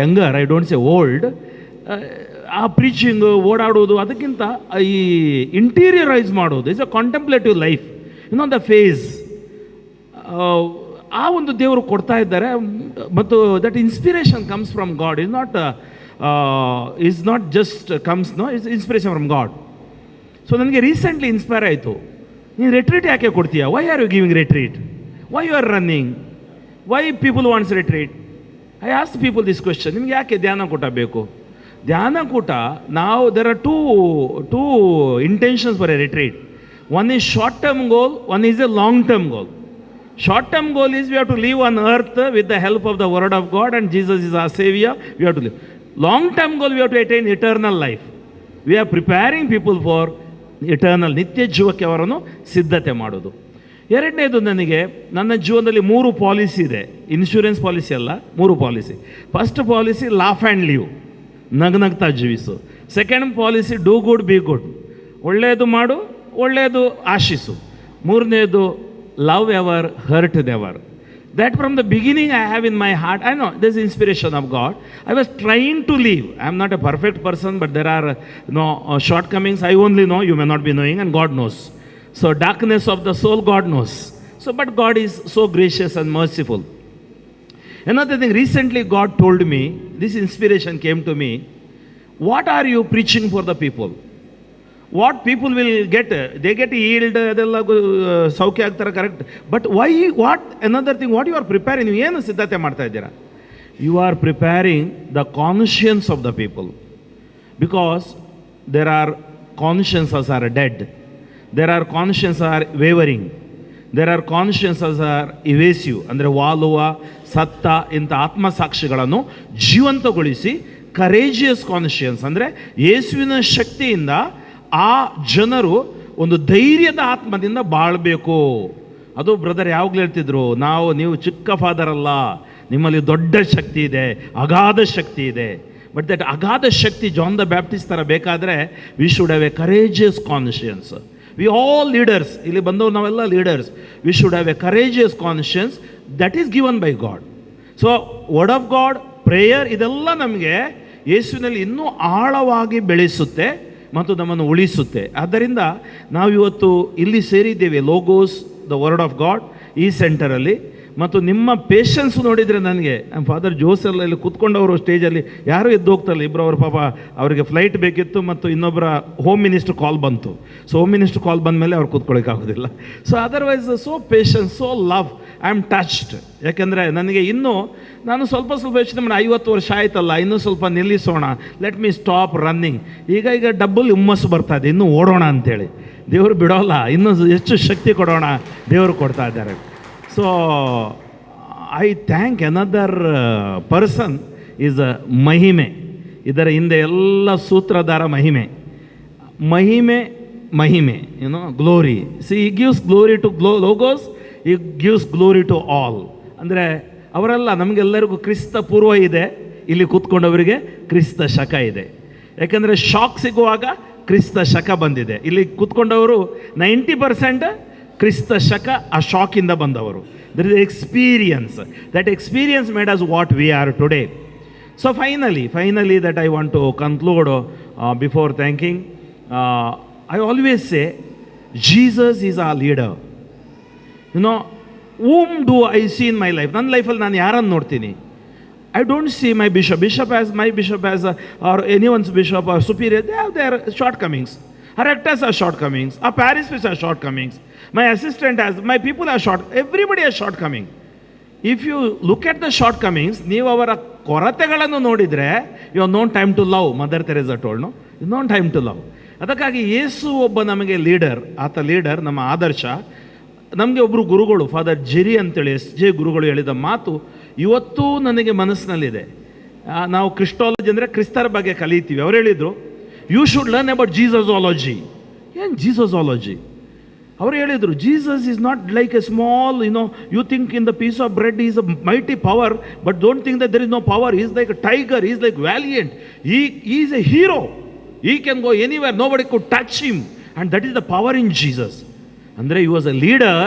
younger, I don't say old, ಆ preaching ಓಡಾಡೋದು ಅದಕ್ಕಿಂತ ಈ ಇಂಟೀರಿಯರೈಸ್ ಮಾಡೋದು is a contemplative life, ಇನ್ನೊಂದು face ಆ ಒಂದು ದೇವರು ಕೊಡ್ತಾ ಇದ್ದಾರೆ. ಮತ್ತು that inspiration comes from God, is not just comes, no, is inspiration from God. So ನನಗೆ ರೀಸೆಂಟ್ಲಿ ಇನ್ಸ್ಪೈರ್ ಆಯಿತು, ನೀನು ರೆಟ್ರೀಟ್ ಯಾಕೆ ಕೊಡ್ತೀಯಾ? Why are you giving retreat? Why you are running? Why people wants retreat? I ask people this question, ನಿಮ್ಗೆ ಯಾಕೆ ಧ್ಯಾನಕೂಟ ಬೇಕು? ಧ್ಯಾನಕೂಟ ನಾವು there are two intentions for a retreat. One is short term goal, one is a long term goal. Short term goal is we have to live on earth with the help of the word of God and Jesus is our saviour, we have to live. Long term goal, we have to attain eternal life. We are preparing people for eternal, ನಿತ್ಯ ಜೀವಕ್ಕೆ ಅವರನ್ನು ಸಿದ್ಧತೆ ಮಾಡೋದು. ಎರಡನೇದು, ನನಗೆ ನನ್ನ ಜೀವನದಲ್ಲಿ 3 policy ಇದೆ, ಇನ್ಶೂರೆನ್ಸ್ ಪಾಲಿಸಿ ಅಲ್ಲ, 3 policy. First policy laugh and live, ನಗ್ನಗ್ತಾ ಜೀವಿಸು. Second policy do good be good, ಒಳ್ಳೆಯದು ಮಾಡು, ಒಳ್ಳೆಯದು ಆಶಿಸು. ಮೂರನೇದು love ever hurt never. That from the beginning I have in my heart. I know this inspiration of God. I was trying to live. I am not a perfect person, but there are no shortcomings. I only know, you may not be knowing, and God knows. So darkness of the soul, God knows. So but God is so gracious and merciful. Another thing, recently God told me, this inspiration came to me, what are you preaching for the people? What people will get? They get yield, ಅದೆಲ್ಲ ಸೌಖ್ಯ ಆಗ್ತಾರೆ, correct. But why, what another thing, what you are preparing? ನೀವು ಏನು ಸಿದ್ಧತೆ ಮಾಡ್ತಾ ಇದ್ದೀರಾ? You are preparing the conscience of the people, because there are consciences are dead, there are conscience are wavering, there are consciences are evasive, ಅಂದರೆ ವಾಲುವ, ಸತ್ತ ಇಂಥ ಆತ್ಮಸಾಕ್ಷಿಗಳನ್ನು ಜೀವಂತಗೊಳಿಸಿ courageous conscience, ಅಂದರೆ ಯೇಸುವಿನ ಶಕ್ತಿಯಿಂದ ಆ ಜನರು ಒಂದು ಧೈರ್ಯದ ಆತ್ಮದಿಂದ ಬಾಳಬೇಕು. ಅದು ಬ್ರದರ್ ಯಾವಾಗಲೂ ಹೇಳ್ತಿದ್ರು, ನೀವು ಚಿಕ್ಕ ಫಾದರ್ ಅಲ್ಲ, ನಿಮ್ಮಲ್ಲಿ ದೊಡ್ಡ ಶಕ್ತಿ ಇದೆ, ಅಗಾಧ ಶಕ್ತಿ ಇದೆ. ಬಟ್ that ಅಗಾಧ ಶಕ್ತಿ ಜಾನ್ the Baptist ಥರ ಬೇಕಾದರೆ we should have a courageous conscience. We all leaders, ಇಲ್ಲಿ ಬಂದವರು ನಾವೆಲ್ಲ leaders, we should have a courageous conscience that is given by God. So word of God, prayer, ಇದೆಲ್ಲ ನಮಗೆ ಯೇಸುವಿನಲ್ಲಿ ಇನ್ನೂ ಆಳವಾಗಿ ಬೆಳೆಸುತ್ತೆ ಮತ್ತು ನಮ್ಮನ್ನು ಉಳಿಸುತ್ತೆ. ಆದ್ದರಿಂದ ನಾವಿವತ್ತು ಇಲ್ಲಿ ಸೇರಿದ್ದೇವೆ, Logos the word of God ಈ ಸೆಂಟರಲ್ಲಿ. ಮತ್ತು ನಿಮ್ಮ ಪೇಷನ್ಸ್ ನೋಡಿದರೆ ನನಗೆ, ನಮ್ಮ ಫಾದರ್ ಜೋಸೆಲ್ಲ ಇಲ್ಲಿ ಕೂತ್ಕೊಂಡವರು ಸ್ಟೇಜಲ್ಲಿ ಯಾರೂ ಎದ್ದು ಹೋಗ್ತಾರಲ್ಲ, ಇಬ್ಬರು ಅವ್ರ ಪಾಪ ಅವರಿಗೆ ಫ್ಲೈಟ್ ಬೇಕಿತ್ತು ಮತ್ತು ಇನ್ನೊಬ್ಬರ ಹೋಮ್ ಮಿನಿಸ್ಟರ್ ಕಾಲ್ ಬಂತು. ಸೊ ಹೋಮ್ ಮಿನಿಸ್ಟರ್ ಕಾಲ್ ಬಂದ ಮೇಲೆ ಅವ್ರು ಕೂತ್ಕೊಳ್ಳೋಕ್ಕಾಗೋದಿಲ್ಲ. So otherwise so patience, so love, I am touched. ಯಾಕೆಂದರೆ ನನಗೆ ಇನ್ನೂ ನಾನು ಸ್ವಲ್ಪ ಸ್ವಲ್ಪ ಯೋಚನೆ ಮಾಡಿ, 50 ವರ್ಷ ಆಯ್ತಲ್ಲ, ಇನ್ನೂ ಸ್ವಲ್ಪ ನಿಲ್ಲಿಸೋಣ, let me stop running. ಈಗ ಈಗ ಡಬ್ಬಲ್ ಹುಮ್ಮಸ್ಸು ಬರ್ತಾ ಇದೆ, ಇನ್ನೂ ಓಡೋಣ ಅಂಥೇಳಿ. ದೇವರು ಬಿಡೋಲ್ಲ, ಇನ್ನೂ ಹೆಚ್ಚು ಶಕ್ತಿ ಕೊಡೋಣ, ದೇವರು ಕೊಡ್ತಾ ಇದ್ದಾರೆ. So I thank another person is Mahime. ಇದರ ಹಿಂದೆ ಎಲ್ಲ ಸೂತ್ರಧಾರ ಮಹಿಮೆ, ಮಹಿಮೆ, ಮಹಿಮೆ, ಏನೋ glory. See, he gives glory to Logos, he gives glory to all. ಅಂದರೆ ಅವರೆಲ್ಲ ನಮಗೆಲ್ಲರಿಗೂ ಕ್ರಿಸ್ತ ಪೂರ್ವ ಇದೆ, ಇಲ್ಲಿ ಕೂತ್ಕೊಂಡವರಿಗೆ ಕ್ರಿಸ್ತ ಶಕ ಇದೆ. ಯಾಕೆಂದರೆ ಶಾಕ್ ಸಿಗುವಾಗ ಕ್ರಿಸ್ತ ಶಕ ಬಂದಿದೆ. ಇಲ್ಲಿ ಕೂತ್ಕೊಂಡವರು 90% ಕ್ರಿಸ್ತ ಶಕ ಆ ಶಾಕಿಂದ ಬಂದವರು. There is experience, that experience made us what we are today. So finally that I want to conclude before thanking. I always say Jesus is our leader. You know, whom do I see in my life? ನನ್ನ ಲೈಫಲ್ಲಿ ನಾನು ಯಾರನ್ನು ನೋಡ್ತೀನಿ? I don't see my bishop. Bishop as my bishop as or anyone's bishop or superior, they have their shortcomings. Our rectors are shortcomings. Our parish priests are shortcomings. My assistant has, my people are short. Everybody has shortcoming. If you look at the shortcomings, ನೀವು ಅವರ ಕೊರತೆಗಳನ್ನು ನೋಡಿದರೆ you have no time to love. Mother Teresa told, no, you no time to love. ಅದಕ್ಕಾಗಿ ಯೇಸು ಒಬ್ಬ ನಮಗೆ leader, ಆತ leader, ನಮ್ಮ ಆದರ್ಶ. ನಮಗೆ ಒಬ್ಬರು ಗುರುಗಳು ಫಾದರ್ ಜೆರಿ ಅಂತೇಳಿ ಎಸ್ ಜೆ ಗುರುಗಳು ಹೇಳಿದ ಮಾತು ಇವತ್ತೂ ನನಗೆ ಮನಸ್ಸಿನಲ್ಲಿದೆ. ನಾವು ಕ್ರಿಸ್ಟಾಲಜಿ ಅಂದರೆ ಕ್ರಿಸ್ತರ ಬಗ್ಗೆ ಕಲಿತೀವಿ. ಅವ್ರು ಹೇಳಿದರು, you should learn about Jesusology. ಏನು ಜೀಸಸಾಲಜಿ? ಅವರು ಹೇಳಿದರು, Jesus is not like a small, you know, you think in the piece of bread is a mighty power, but don't think that there is no power. Is like a tiger, is like valiant, is a hero, he can go anywhere, nobody could touch him, and that is the power in Jesus. ಅಂದರೆ he was a leader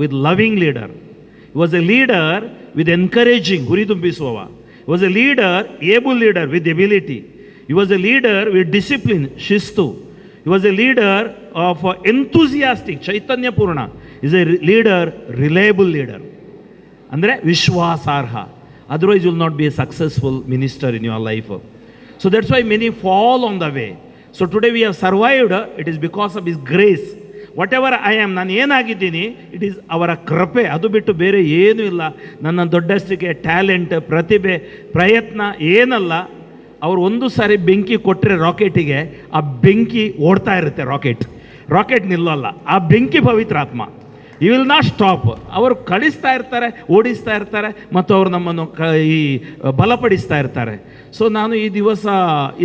with loving leader, he was a leader with encouraging, ಹುರಿದುಂಬಿಸುವವ, he was a leader, able leader with ability. He was a leader with discipline, ಶಿಸ್ತು. He was a leader of enthusiastic, ಚೈತನ್ಯಪೂರ್ಣ. Is a leader, reliable leader, ಅಂದರೆ ವಿಶ್ವಾಸಾರ್ಹ. Otherwise will not be a successful minister in your life. So that's why many fall on the way. So today we have survived, it is because of his grace. Whatever I am, ನಾನು ಏನಾಗಿದ್ದೀನಿ, it is ಅವರ ಕೃಪೆ. ಅದು ಬಿಟ್ಟು ಬೇರೆ ಏನೂ ಇಲ್ಲ. ನನ್ನ ದೊಡ್ಡಸ್ತಿಕೆ, talent, ಪ್ರತಿಭೆ, ಪ್ರಯತ್ನ ಏನಲ್ಲ. ಅವರು ಒಂದು ಸಾರಿ ಬೆಂಕಿ ಕೊಟ್ಟರೆ ರಾಕೆಟಿಗೆ, ಆ ಬೆಂಕಿ ಓಡ್ತಾ ಇರುತ್ತೆ. ರಾಕೆಟ್ ರಾಕೆಟ್ ನಿಲ್ಲಲ್ಲ. ಆ ಬೆಂಕಿ ಪವಿತ್ರಾತ್ಮ. You will not stop. ಅವರು ಕಳಿಸ್ತಾ ಇರ್ತಾರೆ, ಓಡಿಸ್ತಾ ಇರ್ತಾರೆ ಮತ್ತು ಅವರು ನಮ್ಮನ್ನು ಈ ಬಲಪಡಿಸ್ತಾ ಇರ್ತಾರೆ. ಸೊ ನಾನು ಈ ದಿವಸ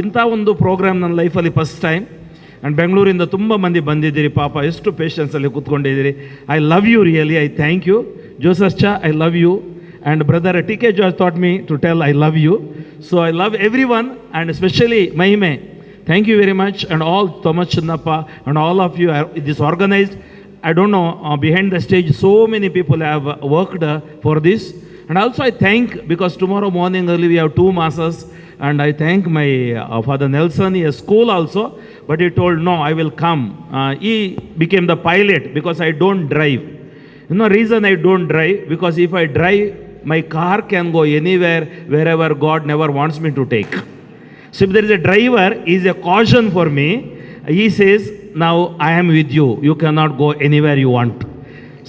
ಇಂಥ ಒಂದು ಪ್ರೋಗ್ರಾಮ್ ನನ್ನ ಲೈಫಲ್ಲಿ ಫಸ್ಟ್ ಟೈಮ್. ಆ್ಯಂಡ್ ಬೆಂಗಳೂರಿಂದ ತುಂಬ ಮಂದಿ ಬಂದಿದ್ದೀರಿ. ಪಾಪ, ಎಷ್ಟು ಪೇಷನ್ಸಲ್ಲಿ ಕೂತ್ಕೊಂಡಿದ್ದೀರಿ. I love you, really. I thank you. ಜೋಸಸ್ಚ, I love you. And brother T K George taught me to tell I love you. So I love everyone and specially Mahime. Thank you very much. And all Thomas Chinnappa and all of you this organised. I don't know, behind the stage, so many people have worked for this. And also I thank, because tomorrow morning early we have two masses, and I thank my Father Nelson, he has school also, but he told, "No, I will come." He became the pilot because I don't drive. Reason I don't drive, because if I drive, my car can go anywhere, wherever God never wants me to take. So if there is a driver, he is a caution for me. He says, "Now I am with you. You cannot go anywhere you want."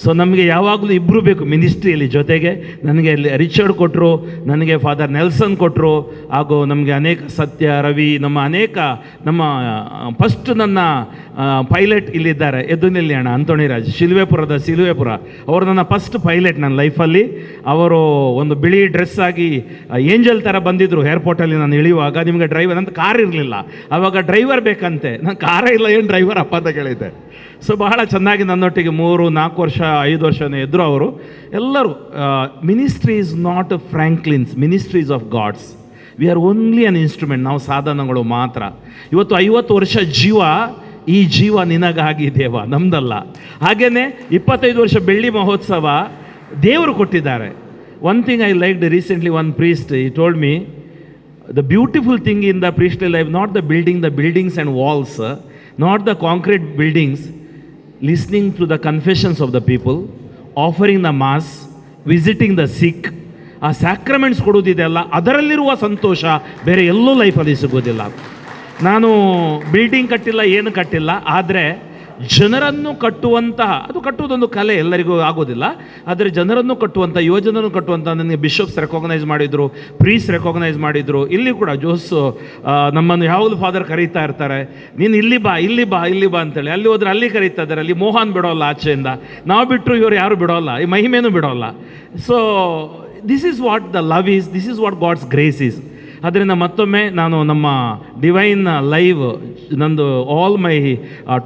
So ನಮಗೆ ಯಾವಾಗಲೂ ಇಬ್ಬರು ಬೇಕು ಮಿನಿಸ್ಟ್ರಿಯಲ್ಲಿ ಜೊತೆಗೆ. ನನಗೆ ಅಲ್ಲಿ Richard ಕೊಟ್ಟರು, ನನಗೆ father Nelson ಕೊಟ್ಟರು, ಹಾಗೂ ನಮಗೆ ಅನೇಕ ಸತ್ಯ, ರವಿ, ನಮ್ಮ ಅನೇಕ ನಮ್ಮ ಫಸ್ಟ್ ನನ್ನ ಪೈಲಟ್ ಇಲ್ಲಿದ್ದಾರೆ. ಎದ್ದು ನಿಲ್ಲಿ ಅಣ್ಣ. ಅಂತೋಣಿರಾಜ್, ಶಿಲ್ವೆಪುರದ, ಸಿಲ್ವೆಪುರ. ಅವರು ನನ್ನ ಫಸ್ಟ್ ಪೈಲಟ್ ನನ್ನ ಲೈಫಲ್ಲಿ. ಅವರು ಒಂದು ಬಿಳಿ ಡ್ರೆಸ್ ಆಗಿ ಏಂಜಲ್ ಥರ ಬಂದಿದ್ದರು ಏರ್ಪೋರ್ಟಲ್ಲಿ ನಾನು ಇಳಿಯುವಾಗ. ನಿಮಗೆ ಡ್ರೈವರ್ ಅಂತ ಕಾರ್ ಇರಲಿಲ್ಲ ಆವಾಗ, ಡ್ರೈವರ್ ಬೇಕಂತೆ. ನಾನು ಕಾರೇ ಇಲ್ಲ, ಏನು ಡ್ರೈವರ್ ಅಪ್ಪ ಅಂತ ಕೇಳಿದ್ದೆ. ಸೊ ಬಹಳ ಚೆನ್ನಾಗಿ ನನ್ನೊಟ್ಟಿಗೆ 3, 4 ವರ್ಷ, 5 ವರ್ಷನೇ ಇದ್ದರು ಅವರು ಎಲ್ಲರೂ. Ministry is not Franklin's, ministry is of God's. We are only an instrument. ನಾವು ಸಾಧನಗಳು ಮಾತ್ರ. ಇವತ್ತು 50 ವರ್ಷ ಜೀವ, ಈ ಜೀವ ನಿನಗಾಗಿ ದೇವ, ನಮ್ಮದಲ್ಲ. ಹಾಗೆಯೇ 25 ವರ್ಷ ಬೆಳ್ಳಿ ಮಹೋತ್ಸವ ದೇವರು ಕೊಟ್ಟಿದ್ದಾರೆ. One thing I like, recently one priest, he told me, "The beautiful thing in the priestly life, not the building, the buildings and walls, not the concrete buildings, listening to the confessions of the people, offering the mass, visiting the sick, ಆ ಸ್ಯಾಕ್ರಮೆಂಟ್ಸ್ ಕೊಡೋದಿದೆಯಲ್ಲ, ಅದರಲ್ಲಿರುವ ಸಂತೋಷ ಬೇರೆ ಎಲ್ಲೂ ಲೈಫಲ್ಲಿ ಸಿಗೋದಿಲ್ಲ." ನಾನು building ಕಟ್ಟಿಲ್ಲ, ಏನು ಕಟ್ಟಿಲ್ಲ. ಆದರೆ ಜನರನ್ನು ಕಟ್ಟುವಂತಹ, ಅದು ಕಟ್ಟುವುದೊಂದು ಕಲೆ, ಎಲ್ಲರಿಗೂ ಆಗೋದಿಲ್ಲ. ಆದರೆ ಜನರನ್ನು ಕಟ್ಟುವಂಥ, ಯುವಜನರನ್ನು ಕಟ್ಟುವಂಥ, ನನಗೆ ಬಿಷಪ್ಸ್ ರೆಕಾಗ್ನೈಸ್ ಮಾಡಿದರು, ಪ್ರೀಸ್ಟ್ ರೆಕಾಗ್ನೈಸ್ ಮಾಡಿದರು. ಇಲ್ಲಿ ಕೂಡ ಜೋಸ್ ನಮ್ಮನ್ನು ಯಾವಾಗಲೂ ಫಾದರ್ ಕರೀತಾ ಇರ್ತಾರೆ, "ನೀನು ಇಲ್ಲಿ ಬಾ, ಇಲ್ಲಿ ಬಾ, ಇಲ್ಲಿ ಬಾ" ಅಂತೇಳಿ. ಅಲ್ಲಿ ಹೋದ್ರೆ ಅಲ್ಲಿ ಕರೀತಾ ಇದ್ದಾರೆ. ಅಲ್ಲಿ ಮೋಹನ್ ಬಿಡೋಲ್ಲ ಆಚೆಯಿಂದ. ನಾವು ಬಿಟ್ಟರು ಇವರು ಯಾರು ಬಿಡೋಲ್ಲ, ಈ ಮಹಿಮೇನೂ ಬಿಡೋಲ್ಲ. So this is what the love is, this is what God's grace is. ಅದರಿಂದ ಮತ್ತೊಮ್ಮೆ ನಾನು ನಮ್ಮ ಡಿವೈನ್ ಲೈವ್, ನಂದು all my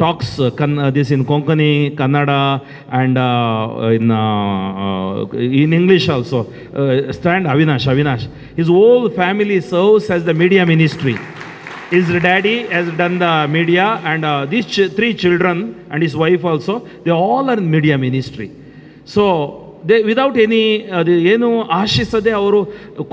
talks can this in Konkani, Kannada and in English also. Stand Avinash. Avinash, his whole family serves as the media ministry. His daddy has done the media, and these three children and his wife also, they all are in media ministry. So they, without any, ಅದು ಏನು ಆಶಿಸದೆ ಅವರು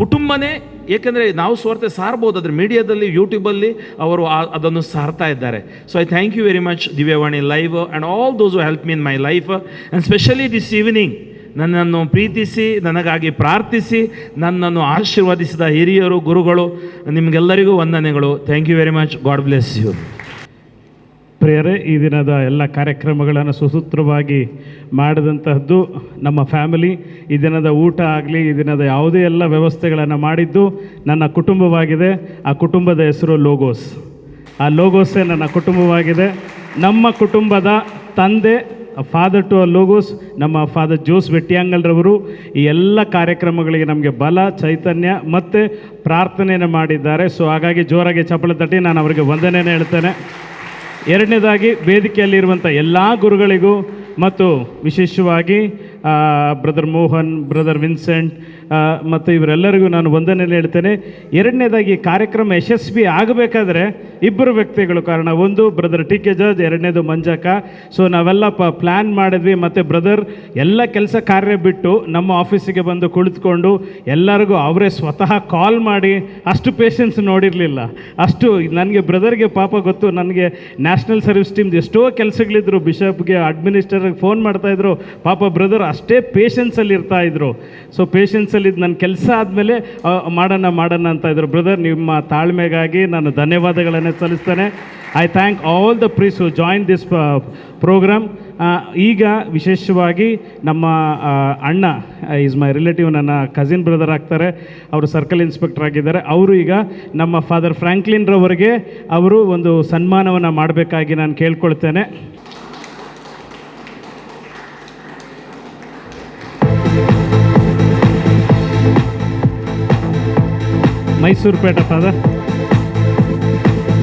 ಕುಟುಂಬನೇ, ಏಕೆಂದರೆ ನಾವು ಸುವಾರ್ತೆ ಸಾರ್ಬೋದು, ಆದರೆ ಮೀಡಿಯಾದಲ್ಲಿ, ಯೂಟ್ಯೂಬಲ್ಲಿ ಅವರು ಅದನ್ನು ಸಾರ್ತಾ ಇದ್ದಾರೆ. So I thank you very much, Divyavani Live and all those help me in my life, and specially this evening ನನ್ನನ್ನು ಪ್ರೀತಿಸಿ, ನನಗಾಗಿ ಪ್ರಾರ್ಥಿಸಿ, ನನ್ನನ್ನು ಆಶೀರ್ವದಿಸಿದ ಹಿರಿಯರು, ಗುರುಗಳು, ನಿಮಗೆಲ್ಲರಿಗೂ ವಂದನೆಗಳು. Thank you very much. God bless you. ಪ್ರಿಯರೇ, ಈ ದಿನದ ಎಲ್ಲ ಕಾರ್ಯಕ್ರಮಗಳನ್ನು ಸುಸೂತ್ರವಾಗಿ ಮಾಡಿದಂತಹದ್ದು ನಮ್ಮ ಫ್ಯಾಮಿಲಿ. ಈ ದಿನದ ಊಟ ಆಗಲಿ, ಈ ದಿನದ ಯಾವುದೇ ಎಲ್ಲ ವ್ಯವಸ್ಥೆಗಳನ್ನು ಮಾಡಿದ್ದು ನನ್ನ ಕುಟುಂಬವಾಗಿದೆ. ಆ ಕುಟುಂಬದ ಹೆಸರು ಲೋಗೋಸ್. ಆ ಲೋಗೋಸೇ ನನ್ನ ಕುಟುಂಬವಾಗಿದೆ. ನಮ್ಮ ಕುಟುಂಬದ ತಂದೆ, ಫಾದರ್ ಟು ಅ ಲೋಗೋಸ್, ನಮ್ಮ ಫಾದರ್ ಜೋಸ್ ವೆಟ್ಟಿಯಾಂಗಲ್ರವರು ಈ ಎಲ್ಲ ಕಾರ್ಯಕ್ರಮಗಳಿಗೆ ನಮಗೆ ಬಲ, ಚೈತನ್ಯ ಮತ್ತು ಪ್ರಾರ್ಥನೆಯನ್ನು ಮಾಡಿದ್ದಾರೆ. ಸೊ ಹಾಗಾಗಿ ಜೋರಾಗಿ ಚಪ್ಪಳೆ ತಟ್ಟಿ ನಾನು ಅವರಿಗೆ ವಂದನೆಯನ್ನು ಹೇಳ್ತೇನೆ. ಎರಡನೇದಾಗಿ, ವೇದಿಕೆಯಲ್ಲಿರುವಂಥ ಎಲ್ಲ ಗುರುಗಳಿಗೂ ಮತ್ತು ವಿಶೇಷವಾಗಿ ಬ್ರದರ್ ಮೋಹನ್, ಬ್ರದರ್ ವಿನ್ಸೆಂಟ್ ಮತ್ತು ಇವರೆಲ್ಲರಿಗೂ ನಾನು ವಂದನೆ ಹೇಳ್ತೇನೆ. ಎರಡನೇದಾಗಿ ಕಾರ್ಯಕ್ರಮ ಯಶಸ್ವಿ ಆಗಬೇಕಾದ್ರೆ ಇಬ್ಬರು ವ್ಯಕ್ತಿಗಳು ಕಾರಣ. ಒಂದು ಬ್ರದರ್ ಟಿ ಕೆ ಜಾರ್ಜ್, ಎರಡನೇದು ಮಂಜಕ್ಕ. ಸೊ ನಾವೆಲ್ಲ ಪ್ಲ್ಯಾನ್ ಮಾಡಿದ್ವಿ. ಮತ್ತು ಬ್ರದರ್ ಎಲ್ಲ ಕೆಲಸ ಕಾರ್ಯ ಬಿಟ್ಟು ನಮ್ಮ ಆಫೀಸಿಗೆ ಬಂದು ಕುಳಿತುಕೊಂಡು ಎಲ್ಲರಿಗೂ ಅವರೇ ಸ್ವತಃ ಕಾಲ್ ಮಾಡಿ, ಅಷ್ಟು ಪೇಷನ್ಸ್ ನೋಡಿರಲಿಲ್ಲ ಅಷ್ಟು ನನಗೆ. ಬ್ರದರ್ಗೆ ಪಾಪ ಗೊತ್ತು, ನನಗೆ ನ್ಯಾಷನಲ್ ಸರ್ವಿಸ್ ಟೀಮ್ದು ಎಷ್ಟೋ ಕೆಲಸಗಳಿದ್ರು, ಬಿಷಪ್ಗೆ, ಅಡ್ಮಿನಿಸ್ಟ್ರೇಟರ್ಗೆ ಫೋನ್ ಮಾಡ್ತಾಯಿದ್ರು. ಪಾಪ ಬ್ರದರ್ ಅಷ್ಟೇ ಪೇಷನ್ಸಲ್ಲಿ ಇರ್ತಾಯಿದ್ರು. ಸೊ ಪೇಷನ್ಸಲ್ಲಿ ಇದು ನನ್ನ ಕೆಲಸ ಆದಮೇಲೆ ಮಾಡೋಣ ಮಾಡೋಣ ಅಂತ ಇದ್ರು. ಬ್ರದರ್, ನಿಮ್ಮ ತಾಳ್ಮೆಗಾಗಿ ನಾನು ಧನ್ಯವಾದಗಳನ್ನು ಸಲ್ಲಿಸ್ತೇನೆ. I thank all the priests who join this program. ಈಗ ವಿಶೇಷವಾಗಿ ನಮ್ಮ ಅಣ್ಣ is my relative, ನನ್ನ ಕಸಿನ್ ಬ್ರದರ್ ಆಗ್ತಾರೆ. ಅವರು ಸರ್ಕಲ್ ಇನ್ಸ್ಪೆಕ್ಟರ್ ಆಗಿದ್ದಾರೆ. ಅವರು ಈಗ ನಮ್ಮ ಫಾದರ್ ಫ್ರಾಂಕ್ಲಿನ್ ರವರಿಗೆ ಅವರು ಒಂದು ಸನ್ಮಾನವನ್ನು ಮಾಡಬೇಕಾಗಿ ನಾನು ಕೇಳ್ಕೊಳ್ತೇನೆ. ಮೈಸೂರು ಪೇಟ ಫಾದರ್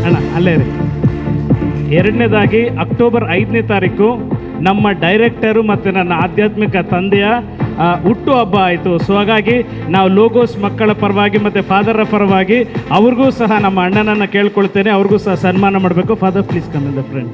ಅಣ್ಣ, ಅಲ್ಲೇ ರೀ. ಎರಡನೇದಾಗಿ ಅಕ್ಟೋಬರ್ 5ನೇ ತಾರೀಕು ನಮ್ಮ ಡೈರೆಕ್ಟರು ಮತ್ತು ನನ್ನ ಆಧ್ಯಾತ್ಮಿಕ ತಂದೆಯ ಹುಟ್ಟು ಹಬ್ಬ ಆಯಿತು. ಸೊ ಹಾಗಾಗಿ ನಾವು ಲೋಗೋಸ್ ಮಕ್ಕಳ ಪರವಾಗಿ ಮತ್ತು ಫಾದರ ಪರವಾಗಿ ಅವ್ರಿಗೂ ಸಹ ನಮ್ಮ ಅಣ್ಣನನ್ನು ಕೇಳ್ಕೊಳ್ತೇನೆ, ಅವ್ರಿಗೂ ಸಹ ಸನ್ಮಾನ ಮಾಡಬೇಕು. Father, please come in the front.